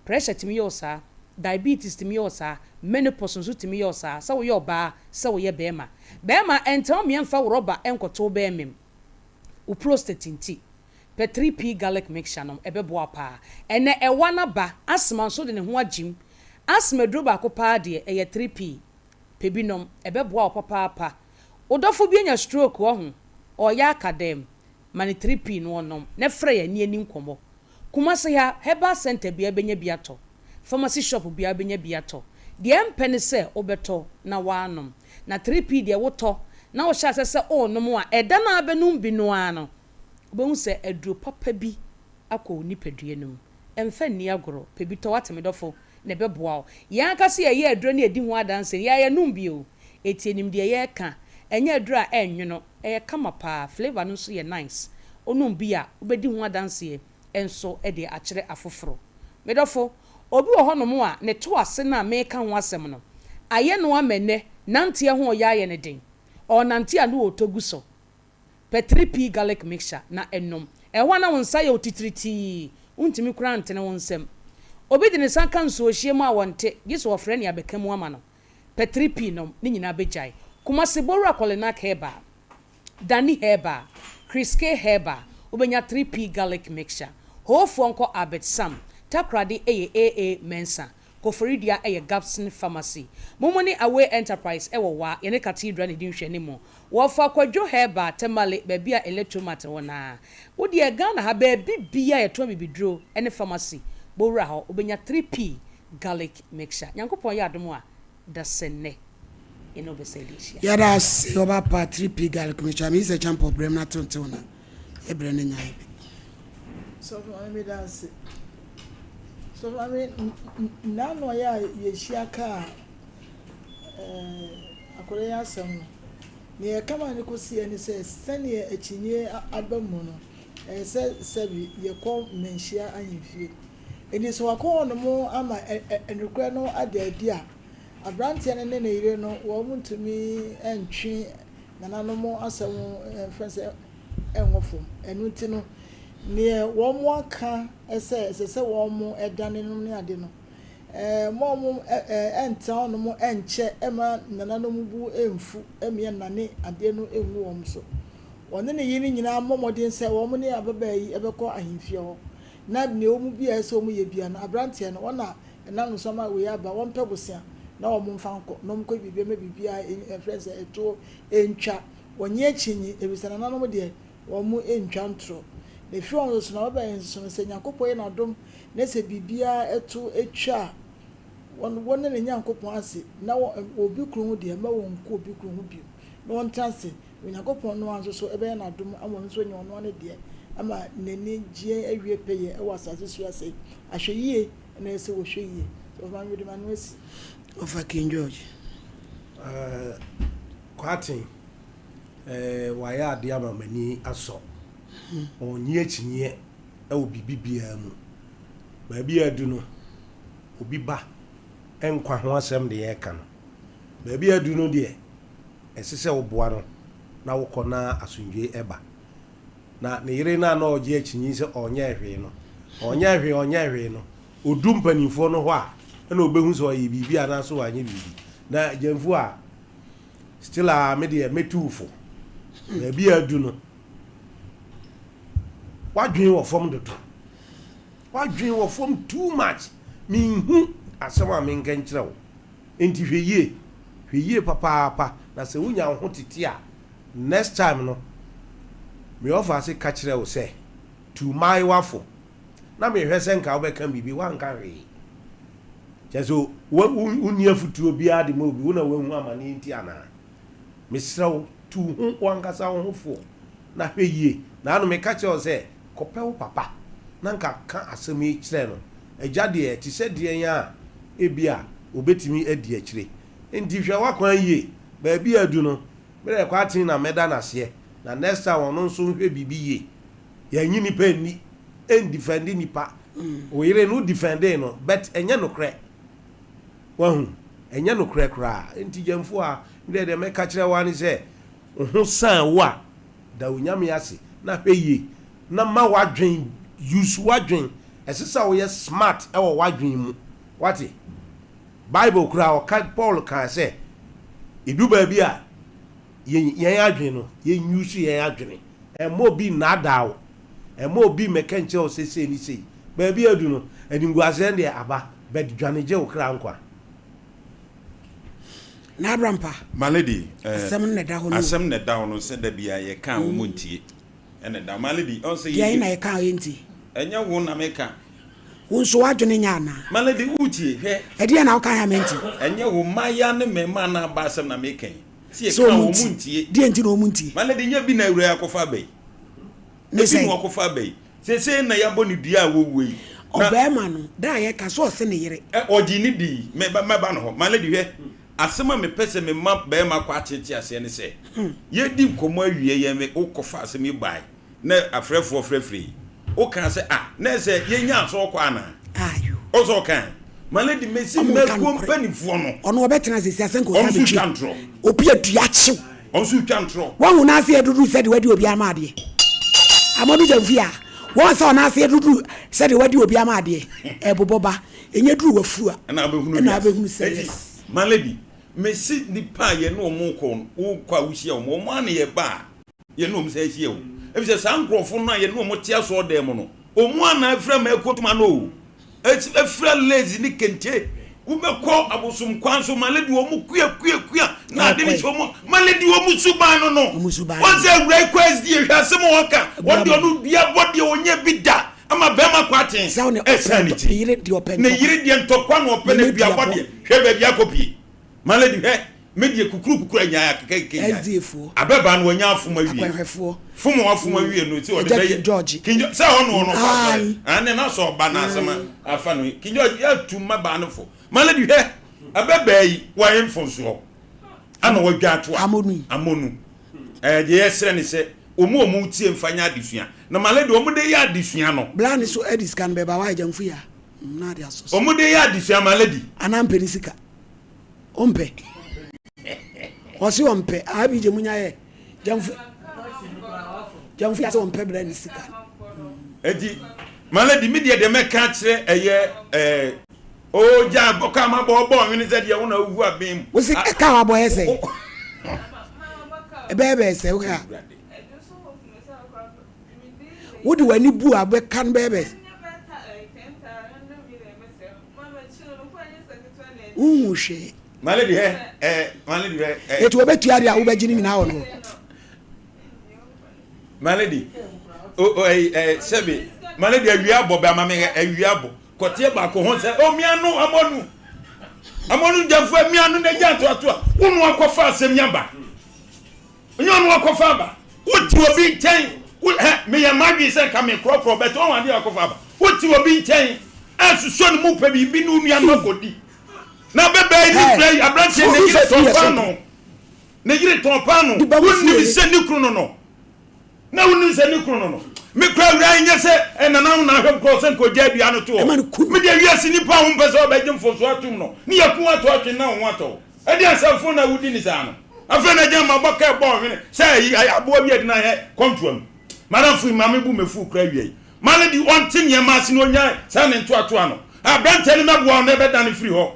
[SPEAKER 13] Pressure tumi yɛ wo saa, diabetes tumi yɛ wo saa, menopause nso tumi yɛ wo saa, sɛ woyɛ ɔbaa, sɛ woyɛ barima. Barima, ɛntena wo mmea mfa wo rɔba nkɔto wo bɛɛmem. Wo prostate nti. Pɛ 3P garlic mixture nom, ɛbɛboa wo paa. Ɛnɛ ɛwa no aba, asthma nso de ne ho agyim. Asthma aduro baako paa deɛ, ɛyɛ 3P. Pɛ bi nom, ɛbɛboa wo papaapa. Wo dɔfo bi anya stroke, wahu, ɔreyɛ aka dɛm. Ma no 3P na ɔnnom, na frɛ yɛn na yɛnni nkɔmmɔ. Kumasi ha, herbal centre biara bɛnya bi atɔ, pharmacy shop biara bɛnya bi atɔ. Deɛ ɛmpɛ ne sɛ wobɛtɔ na woanom. Na 3P deɛ wotɔ na wohyɛ aseɛ sɛ worenom a, ɛda no a wobɛnom bi no ara no, wobɛhu sɛ aduro papa bi akɔ wo nipadua no mu. Mfa nni agorɔ, pɛ bi tɔ, woate me dɔfo, na ɛbɛboa wo. Yɛn ankasa yɛyɛ aduro na yɛdi ho adanseɛ no, yɛn ara yɛnom bi o. Enti yɛnim deɛ yɛreka. Ɛnyɛ aduro a ɛnwono. Ɛyɛ kama paa, flavour no nso yɛ nice. Wonom bi a, wobɛdi ho adanseɛ nso de akyerɛ afoforo. Me dɔfo, obi wɔ hɔnom a ne to ase no a mereka ho asɛm no, ayɛ no ama nnɛ nanteɛ ho ɔyɛ ayɛ no den. Ɔrenante a na ɔretɔ gu so. Pɛ 3P garlic mixture na nom. Ɛhɔ a na wo nsa yɛ wo titiritii, wontumi koraa ntene wo nsam. Obi de ne nsa ka nsuohyeɛ mu a wɔnte, gye sɛ wɔfrɛ nea bɛka mu ama no. Pɛ 3P nom, ne nyinaa bɛgyae. Kumasi Bowura Kolinak Herbal, Danny Herbal, Chris K Herbal, wobɛnya 3P Garlic Mixture. Hoofoɔ nkɔ Albert Sam, Takoradi yɛ AA Mensah, Koforidua yɛ Gabson Pharmacy. Momo ne Away Enterprise wɔ Wa, yɛne Cathedral na ɛdi nhwɛanimu. Wɔfa Kwadwo Herbal, Tamale, baabi a Electromat wɔ no ara. Wo deɛ Ghana ha baabi biara a yɛtɔn abibiduro ne pharmacy, bɔ wura hɔ, wobɛnya 3P Garlic Mixture. Nyankopɔn yɛ adom a, dasɛ nnɛ yɛne wo bɛsan adi ahyia.
[SPEAKER 1] Yɛda ase ɔba pa 3P garlic mixture meyi sɛ kyampɔ brɛm na tew na yɛ brɛ no nyae bi.
[SPEAKER 14] Sɔfo maame meda ase. Sɔfo maame nnaano ɔyɛ a yɛhyia kaa ɛɛ akwadaa yi asɛm no. Nea ɛka ma no kɔsiiɛ ne sɛ sɛdeɛ akyinnye aba mu no, ɛyɛ sɛ sɛbi yɛkɔ mmanhyia ahemfie. Enti sɛ wakɔ hɔnom ama nokorɛ no ada adi a, aberanteɛ no ne ne yere no wɔntumi ntwe nananom asɛm mfrɛ sɛ ɛnwɔ fam. Ɛno nti no, neɛ wɔaka sɛ ɛsɛ sɛ wɔdane nom ne ade no, mma wɔn ntena hɔnom nkyɛ mma nananom bo mfu mmea nnane adeɛ no ngu wɔn so. Wɔne ne yere nyinaa mmɔ mmɔden sɛ wɔn ne ababaa yi bɛkɔ ahemfie hɔ, na nea ɛwɔ mu biara a ɛsɛ sɛ wɔyɛ biara no, aberanteɛ no, wɔn na ɛnam no so ama wei aba, wɔmpɛ bosea na wɔmfa nkɔ, na wɔnkɔ biribiara mma biribiara ɛfrɛ no sɛ ɛtoɔ ntwa. Wɔnnye akyinnye, ɛfiri sɛ nananom deɛ, wɔntwa ntorɔ. Na ɛfiri wɔn so no, ababaa yi nso so no, sɛ Nyankopɔn yɛ no adom na sɛ biribiara to twa a, wɔn, wɔne ne Nyankopɔn ase, na wɔ, obi kunu ho deɛ, mma wɔnnkɔ obi kunu ho bio, na wɔntena ase, na Onyankopɔn no ara nso so bɛyɛ no adom ama ɔno nso anya ɔno ara ne deɛ, ama n'ani gyeɛ awie pɛyɛ wɔ asase so ase. Ahwɛyie na ɛsɛ sɛ wɔhwɛ yie. Sɔfo Maame, mede m'ano asi.
[SPEAKER 1] Ɔfa King George.
[SPEAKER 3] Eh, Kwarteng, eh, wayɛ adeɛ ama m'ani asɔ. Ɔnnye akyinnyeɛ wɔ biribi biara mu. Baabi a adu no, obi ba nkwa ho asɛm de yɛreka no. Baabi a adu no deɛ, ɛsɛ sɛ woboa no na wokɔ na asomdwoe ba. Na ne yere no a na ɔregye akyinnye sɛ ɔnyɛɛ hwee no, ɔnyɛɛ hwee, ɔnyɛɛ hwee no, odu mpanimfoɔ no hɔ a, ɛna ɔbɛhu sɛ ɔyɛ biribi anaasɛ wanyɛ biribi. Na Gyamfo a, still a me deɛ mɛtu wo fo. Baabi a adu no, W'adwene wɔ fam dodo. W'adwene wɔ fam too much. Menhu asɛm a menka nkyerɛ wo. Enti hwɛ yie. Hwɛ yie papaapa na sɛ wonya wo ho tete a, next time no, me ɔfaase ka kyerɛ wo sɛ, tu mmaayewa fo. Na mehwɛ sɛ nka wobɛka biribi, woanka hwee. Kyerɛ sɛ wonni afotuo biara de ma obi, wo na woahu amaneɛ nti anaa? Mesrɛ wo, tu wo ho w'ankasa wo ho fo na hwɛ yie. Naano meka kyerɛɛ wo sɛ, kɔpɛ wo papa na nka ka asɛm yi kyerɛ no. Agya deɛ, ɛte sɛ deɛn a ebia ɔbɛtumi adi akyire. Enti hwɛ w'akwan yie. Baabi a adu no, me deɛ Kwarteng na mɛda no aseɛ. Na next time ɔno nso nhwɛ biribi yie. Yɛnnye nnipa nni, ɛndifɛnde nnipa. Wo yere no, wo difɛndee no, but ɛnyɛ nokorɛ. Wahu? Ɛnyɛ nokorɛ koraa. Enti Gyamfua, me deɛ deɛ mɛka kyerɛ wo ara ne sɛ, wo ho san wo a, da Onyame ase na hwɛ yie na ma w'adwen, use w'adwen. Ɛsɛ sɛ woyɛ smart wɔ w'adwen mu. Wate? Bible koraa, ɔka, Paul kaa sɛ, ɛdu baabi a, yɛn, yɛn adwene no, yɛn use yɛn adwene. Ɛmma obi nnaadaa wo. Ɛmma obi mmɛka nkyerɛ wo sɛ sei ne sei. Baabi a adu no, animguaseɛ no deɛ aba, but dwane gye wo kra nkwa.
[SPEAKER 1] Na Abrampa,
[SPEAKER 4] My lady, eh,
[SPEAKER 1] asɛm no na ɛda hɔ no o.
[SPEAKER 4] asɛm na ɛda hɔ no sɛ da biara yɛka a wɔn ntie ɛna ɛda hɔ. My lady, ɔn sɛ
[SPEAKER 1] Deɛn
[SPEAKER 4] yɛdi
[SPEAKER 1] na yɛka a yɛntie?
[SPEAKER 4] ɛnyɛ wo na meka.
[SPEAKER 1] Wo nso w'adwene nyɛ anaa?
[SPEAKER 4] My lady, wotie, hwɛ.
[SPEAKER 1] Ɛdeɛn na woka a mentie?
[SPEAKER 4] Ɛnyɛ wo mmaayewa ne mmarimaa no aba asɛm na meka yi. Sɛ
[SPEAKER 1] Sɛ
[SPEAKER 4] yɛka a
[SPEAKER 1] wɔn
[SPEAKER 4] wɔn
[SPEAKER 1] ntie.
[SPEAKER 4] ntie.
[SPEAKER 1] Deɛn nti na wɔn ntie?
[SPEAKER 4] My lady, nyɛ bi na awuraa yi akɔfa aba yi.
[SPEAKER 1] Ne
[SPEAKER 4] Ebi
[SPEAKER 1] sɛn?
[SPEAKER 4] na wakɔfa aba yi. Seesei na yɛabɔ no dua a wɔwuo yi. Na.
[SPEAKER 1] Ɔbarima no, da a yɛka sɛ ɔse ne yere.
[SPEAKER 4] Ɛ, ɔgyee no dii. Mɛba, mɛba no hɔ. My lady, hwɛ. Asɛm a mepɛ sɛ mema barima kɔ ateete aseɛ ne sɛ, yɛredi nkɔmmɔ awie yɛn me, wokɔfa asɛm yi bae, na afrɛfoɔ frɛfrɛ yi. Wokaa sɛ, ah, na ɛsɛ yɛnya asɔɔkɔ anaa?
[SPEAKER 1] Ayo.
[SPEAKER 4] Ɔsɛ ɔkae. My lady, mesi
[SPEAKER 1] Ɔmo nka
[SPEAKER 4] mmakuo
[SPEAKER 1] nokorɛ.
[SPEAKER 4] mpanimfoɔ no.
[SPEAKER 1] Ɔno ɔbɛtena ase si asɛ nka
[SPEAKER 4] Ɔno
[SPEAKER 1] ɔsan
[SPEAKER 4] nso retwa
[SPEAKER 1] bɛtwi.
[SPEAKER 4] ntorɔ.
[SPEAKER 1] Obi adua kyew.
[SPEAKER 4] Ɔno nso retwa ntorɔ.
[SPEAKER 1] Wahu n'ase aduduru sɛ deɛ wadi obi ama adeɛ. Amadu Gyamfi a. Wɔn sɛ ɔno ase aduduru sɛdeɛ wadi obi ama adeɛ ɛbobɔ ba ɛnyɛ duru wafu a
[SPEAKER 4] ɛna
[SPEAKER 1] abɛhunu sɛ yes.
[SPEAKER 4] My lady, mesi nipa a yɛne wɔn kɔ no, wokɔ a wohyia wɔn, wɔn a na yɛba a yɛne wɔn san hyia o. Efisɛ saa nkurɔfo no a yɛne wɔn te asɔɔdan mu no, wɔn a na afira mako ntoma no o, afira lace ne kente, wobɛkɔ abosom kwan so, my lady, wɔn kua kua kua na ade ne hyɛ wɔn, my lady, wɔn suban no no. Wɔn sɛ awura yi kɔ SDA, hwɛ asɛm a wɔka, wɔn deɛ ɔno dua bɔ deɛ ɔnyɛ bi da ama bɛrima kɔ aten, ɛsan ne ti. Ne yere deɛ ntɔkwa na ɔpɛ na dua bɔ deɛ, hwɛ baabi akɔpie. My lady, hwɛ. Me deɛ kukuru kukuru anyae akeka keka nyae.
[SPEAKER 1] SDA foɔ.
[SPEAKER 4] Abɛbaa no wanya afom awie.
[SPEAKER 1] Akwanhwɛfoɔ.
[SPEAKER 4] Fom a wafom awie no sɛ ɔde
[SPEAKER 1] Agya
[SPEAKER 4] bɛyɛ.
[SPEAKER 1] King George.
[SPEAKER 4] King George sɛ ɔno ɔno ɔkɔ asɔre.
[SPEAKER 1] Aye.
[SPEAKER 4] Aane na sɛ ɔba na asɛm
[SPEAKER 1] Aye.
[SPEAKER 4] afa no yi. King George yɛatu mmabaa no fo. My lady hwɛ abɛbaa yi wayɛ mfomsoɔ ana wadwa ato a.
[SPEAKER 1] Amonu yi.
[SPEAKER 4] Amonu. Ɛɛ deɛ yɛsrɛ ne sɛ wɔn a wɔn tie mfa nyɛ adesua. Na my lady wɔn de yɛ adesua no.
[SPEAKER 1] Bla ne so ɛde sika no bɛba wayɛ gyamfo yi a na ade asɔ so.
[SPEAKER 4] Wɔn de yɛ adesua my lady.
[SPEAKER 1] Anaa mpɛ ne sika. Ɔmpɛ. Ɔse ɔmpɛ. Ah bi gye munya yɛ. Gyamfo. Gyamfo yɛ sɛ ɔmpɛ brɛ ne sika.
[SPEAKER 4] Enti my lady me deɛ deɛ mɛka akyerɛ ɛyɛ ɛɛ ogya bɔkɔ ama bɔ ɔbɔ ɔnwene sɛ deɛ wo na wohu aben mu.
[SPEAKER 1] Wosi ɛka a wabɔ yɛ sɛ ɛbɛyɛ bɛyɛ sɛ woka wode w'ani bu a bɛka no bɛyɛ bɛyɛ. Wonhu hwee.
[SPEAKER 4] My lady hɛ eh, my lady hɛ eh.
[SPEAKER 1] Eti wɔbɛtua deɛ a wobɛgye no nyinaa wɔ no hɔ.
[SPEAKER 4] My lady, o o ɛyi ɛ sɛbi, my lady awia abɔ bɛ ama mi hɛ awia abɔ kɔteɛ baako ho sɛ o mia no amɔnu amɔnu gyafo mia no n'agya atoatoa wonu akɔfa asɛm yaba. Nyɛ ɔno akɔfa aba. Wote obi nkyɛn, wo hɛ, meyɛ m'adwene sɛ nka mekorɔkorɔ bɛte ɔho adeɛ akɔfa aba. Wote obi nkyɛn ɛsosɔ ne mu pɛ biribi ne wo nua no akɔdi. Na bɛbɛɛ ne kura yi, aberanteɛ ne yere tɔn paano. Ne yere tɔn paano. Wonim sɛ ne kunu no no. Na wonim sɛ ne kunu no no. Me kura awura yi nyɛ sɛ nana ho na ahwɛ korɔ sɛ nka ɔgya adua no to hɔ. Me deɛ wiase nipa a wompɛ sɛ ɔbɛgye mfomsoɔ atom no, ne yɛku ato atwene na wo ho atɔ wo. Ɛdeɛn asɛmfo na wodi ne saa no? Afei na gyama bɔ kɛ bɔ ɔhwene sɛ ayi aboa bi a ɛde no ayɛ kɔntoa mu. Madamfo yi maame bu mefu kura awia yi. Ma no di ɔnte nneɛma ase na ɔnyae saa ne ntoatoa no. Aberanteɛ no mɛboa wo na ɛbɛdane firi hɔ.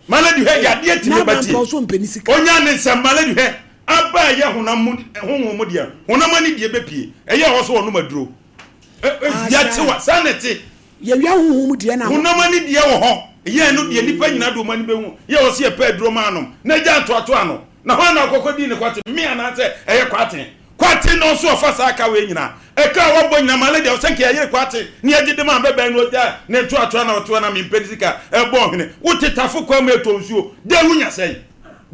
[SPEAKER 4] Ma no di hwɛ yadeɛ ti me ba tie. Ɔnya ne nsɛm ma no di hwɛ aba a ɛyɛ honam mu honhom mu deɛ honam ani deɛ bɛpie ɛyɛ hɔ sɛ ɔnom aduro. Wia te wa saa na ɛte.
[SPEAKER 1] Yɛwia honhom mu deɛ na.
[SPEAKER 4] Honam ani deɛ wɔ hɔ. Yɛn no deɛ nnipa nyinaa de wɔn ani bɛhu. Yɛ wɔ se yɛpɛ aduro ma anom. Na gya ntoatoa no. Na hwan na ɔkɔkɔ dii ne kwate? Me anaasɛ ɛyɛ Kwate? Kwate na ɔso ɔfa saa ka wei nyinaa. Ɛka a wabɔ nyinaa ma lady a ɔsɛ nka yɛyere Kwate na yɛgye de ma bɛbɛn no ɔgya ne ntoatoa na ɔtoa na mempɛ ne sika ɛbɔ ɔhene. Wote tafo kwan mu ɛtɔ nsuo. Dɛn wonya sɛn?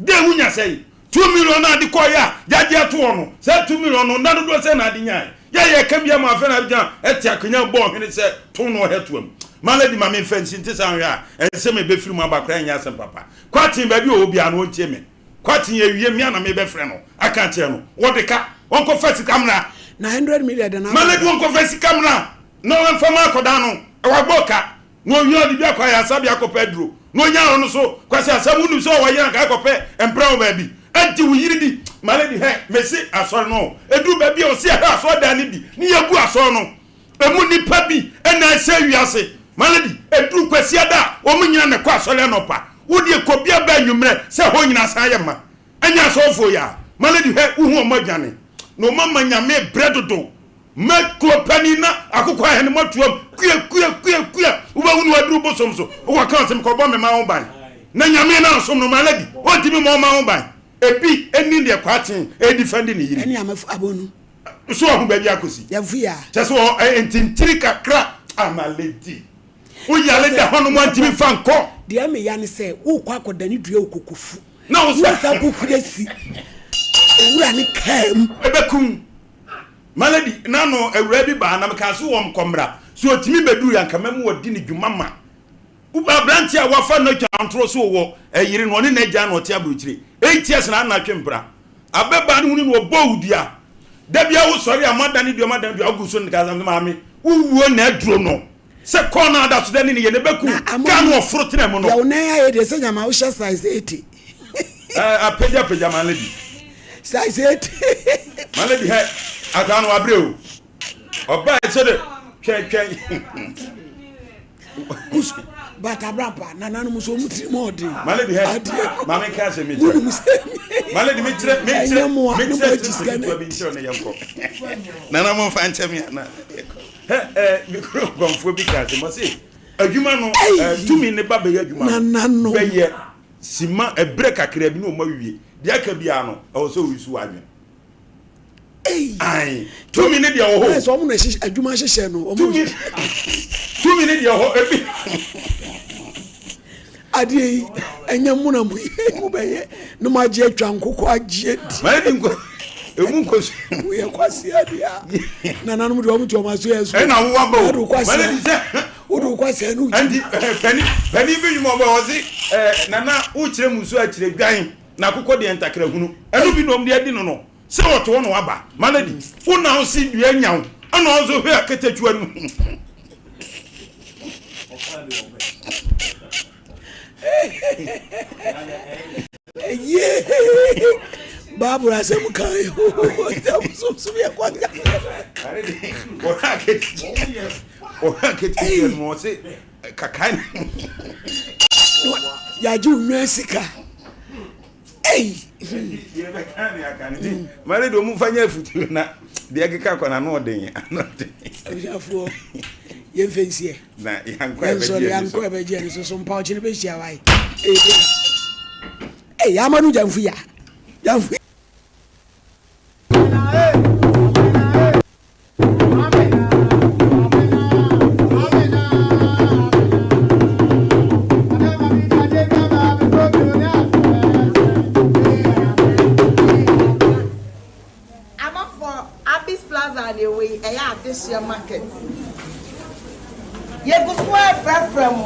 [SPEAKER 4] Dɛn wonya sɛn? 2 million no a de kɔeɛ a yɛagye ato hɔ no, saa 2 million no, nna dodoɔ sɛn na ade nyaeɛ? Yɛ a yɛka bi ama afei na abɛgyina ɛte akonnwa bɔ ɔhene sɛ to no ɔhɛtoa mu. Ma lady ma memfa nsi nte saa nhwɛ a, ɛnsɛm a ɛbɛfiri mu aba koraa nyɛ asɛm papa. Kwaten baabi a ɔwɔ biara no ɔntie me. Kwaten awie me a na mebɛfrɛ no aka akyerɛ no. Wɔde ka, ɔnkɔfa sika mmra.
[SPEAKER 1] Na 100 million de na
[SPEAKER 4] Ma lady ɔnkɔfa sika mmra na ɔmfa ma akɔdaa no. Wabɔ ka. Na owie a ɔde bi akɔ ayaresabea akɔpɛ aduro. Na onyaa ɔno so Kwasi asɛm wonim sɛ ɔwɔ yere anka akɔpɛ mpra wɔ baabi. Ɛnti wo yere bi My lady hɛ mese asɔre no ɛduru baabi a ɔse ɛhwɛ asɔre dan no bi ne yɛgu asɔre no ɛmu nipa bi ɛna ɛsɛ wiase My lady ɛduru Kwasiada a wɔn nyina na ɛkɔ asɔre anɔpa wo deɛ kɔ bi aba anwummerɛ sɛ hɔ nyina asan ayɛ ma ɛnyɛ asɔrefoɔ yi a My lady hɛ wohu wɔn adwane na wɔn ama Nyame brɛ dodo Ma kuro panin na akokɔ ahene mo atuam kua kua kua kua wobɛhu no aduru bosom so wokɔ ka ɔsɛ mekɔbɔ me ma ho ban na nyame na ɔsom no ma lady ɔntumi mmɔ ɔma ho ban ebi ɛni deɛ kwakye ɛdi fɛndi ne yiri
[SPEAKER 1] ɛne amafo abonu
[SPEAKER 4] so ɔho baabi akɔsi kyɛ sɛ ɔ ntintiri kakra ama lady woyale da hɔ nom antumi fa nkɔ
[SPEAKER 1] deɛ meya ne sɛ wokɔ akɔdane dua okokofu
[SPEAKER 4] na wo
[SPEAKER 1] sa kɔhuri asi owura ne kaa mu
[SPEAKER 4] ɛbɛkum Malady, N'ano awuraa bi baa na mekaa se wɔn kɔ mmra. So otumi beduu yɛ anka mɛma wadi ne dwuma ma Aberanteɛ a wafa no atwa ntorɔ so wɔ ɛyere no ɔne n'agya na ɔte aburokyire. 8 years na ana atwe mpena. Abɛbaa no hunu no ɔbɔ wo dua. Da biara wo sɔre a moadane dua moadane dua wogu so no ka sɛ maame wo wuo na aduro no. Sɛ kɔɔ no ada so dɛ ne ne yɛ na ɛbɛku wo. Kaa no ɔforo tena mu no.
[SPEAKER 1] Deɛ wo nan ayɛ deɛ sɛ nyama wohyɛ size 80.
[SPEAKER 4] Ɛɛ apagya pagya my lady.
[SPEAKER 1] Size 80.
[SPEAKER 4] My lady hɛ ataa no wabrɛ o. Ɔbaa sɛ de. Twɛn twɛn.
[SPEAKER 1] Kus but abrampa nananom nso wɔn tirim ɔden.
[SPEAKER 4] Malady hɛ
[SPEAKER 1] Adeɛ
[SPEAKER 4] maame nka asɛm mi
[SPEAKER 1] wonim
[SPEAKER 4] kyerɛ.
[SPEAKER 1] sɛ
[SPEAKER 4] Malady mi kyerɛ mi
[SPEAKER 1] ɛnyɛ
[SPEAKER 4] kyerɛ
[SPEAKER 1] mmoa
[SPEAKER 4] mi
[SPEAKER 1] ne mo
[SPEAKER 4] kyerɛ
[SPEAKER 1] agyi
[SPEAKER 4] kyerɛ
[SPEAKER 1] sika no
[SPEAKER 4] ketewa bi
[SPEAKER 1] adi.
[SPEAKER 4] nkyerɛ ne yɛn kɔ. Nana mo nfa nkyɛn mi ana hɛ ɛ mi kuro nkɔnfoɔ bi ka asɛm ɔse adwuma no ɛ tumi ne ba bɛyɛ adwuma no
[SPEAKER 1] Nananom.
[SPEAKER 4] bɛyɛ sima ɛbrɛ kakra bi na ɔmo awie deɛ aka biara no ɛwɔ sɛ oyi so adwene. Ayi tumi ne deɛ wɔ hɔ.
[SPEAKER 1] Ɛsɛ ɔmo na ɛhyehyɛ adwuma hyehyɛ no. Ɔmo
[SPEAKER 4] Tumi tumi ne deɛ wɔ hɔ ebi.
[SPEAKER 1] Adeɛ yi ɛnyɛ mo na mo yɛ mo bɛyɛ na mo agye atwa nkokɔ agye adi.
[SPEAKER 4] Maa di nkɔ emu nkɔ so.
[SPEAKER 1] Woyɛ kwasi adeɛ a nananom deɛ ɔmo te ɔmo aso yɛ so.
[SPEAKER 4] Ɛna wo aba o.
[SPEAKER 1] Wode kwasi
[SPEAKER 4] Maa di sɛ.
[SPEAKER 1] Wode kwasi ɛnu
[SPEAKER 4] gyi. Ɛnti panin panin bi nnwuma ɔbɔ ɔsi ɛɛ nana wokyerɛ mu nso akyerɛ dwan na akokɔ deɛ ntakra hunu ɛnu bi na ɔmo de adi no no. Sɛ ɔte hɔ na waba ma no adi. Wo na wo se dua nya wo ɛna ɔno nso hwɛ akatatua no.
[SPEAKER 1] Yee Bible asɛm kan yi o sɛ yɛ kwasi.
[SPEAKER 4] Ɔhwɛ akatua ɔhwɛ akatua no ɔse kaka.
[SPEAKER 1] Yagye wo nwa sika. Ei.
[SPEAKER 4] Yɛbɛka ne aka no nti mare deɛ ɔmu mfa nyɛ afutuo na deɛ ɛkeka kɔ no ano ɔden ano ɔden.
[SPEAKER 1] Abusuafoɔ yɛmfɛ nsiɛ.
[SPEAKER 4] Na yankɔ
[SPEAKER 1] Yɛnsɔre
[SPEAKER 4] ɛbɛgye ani
[SPEAKER 1] yankɔ
[SPEAKER 4] so.
[SPEAKER 1] ɛbɛgye ani so so mpa ɔkyene bɛhyia wae. Ei amanu gyamfo ya gyamfo.
[SPEAKER 15] Amanfoɔ, Abis Plaza na ɛwɔ yi, ɛyɛ adehyeɛ market. Yɛgu so ara frɛfrɛ mo.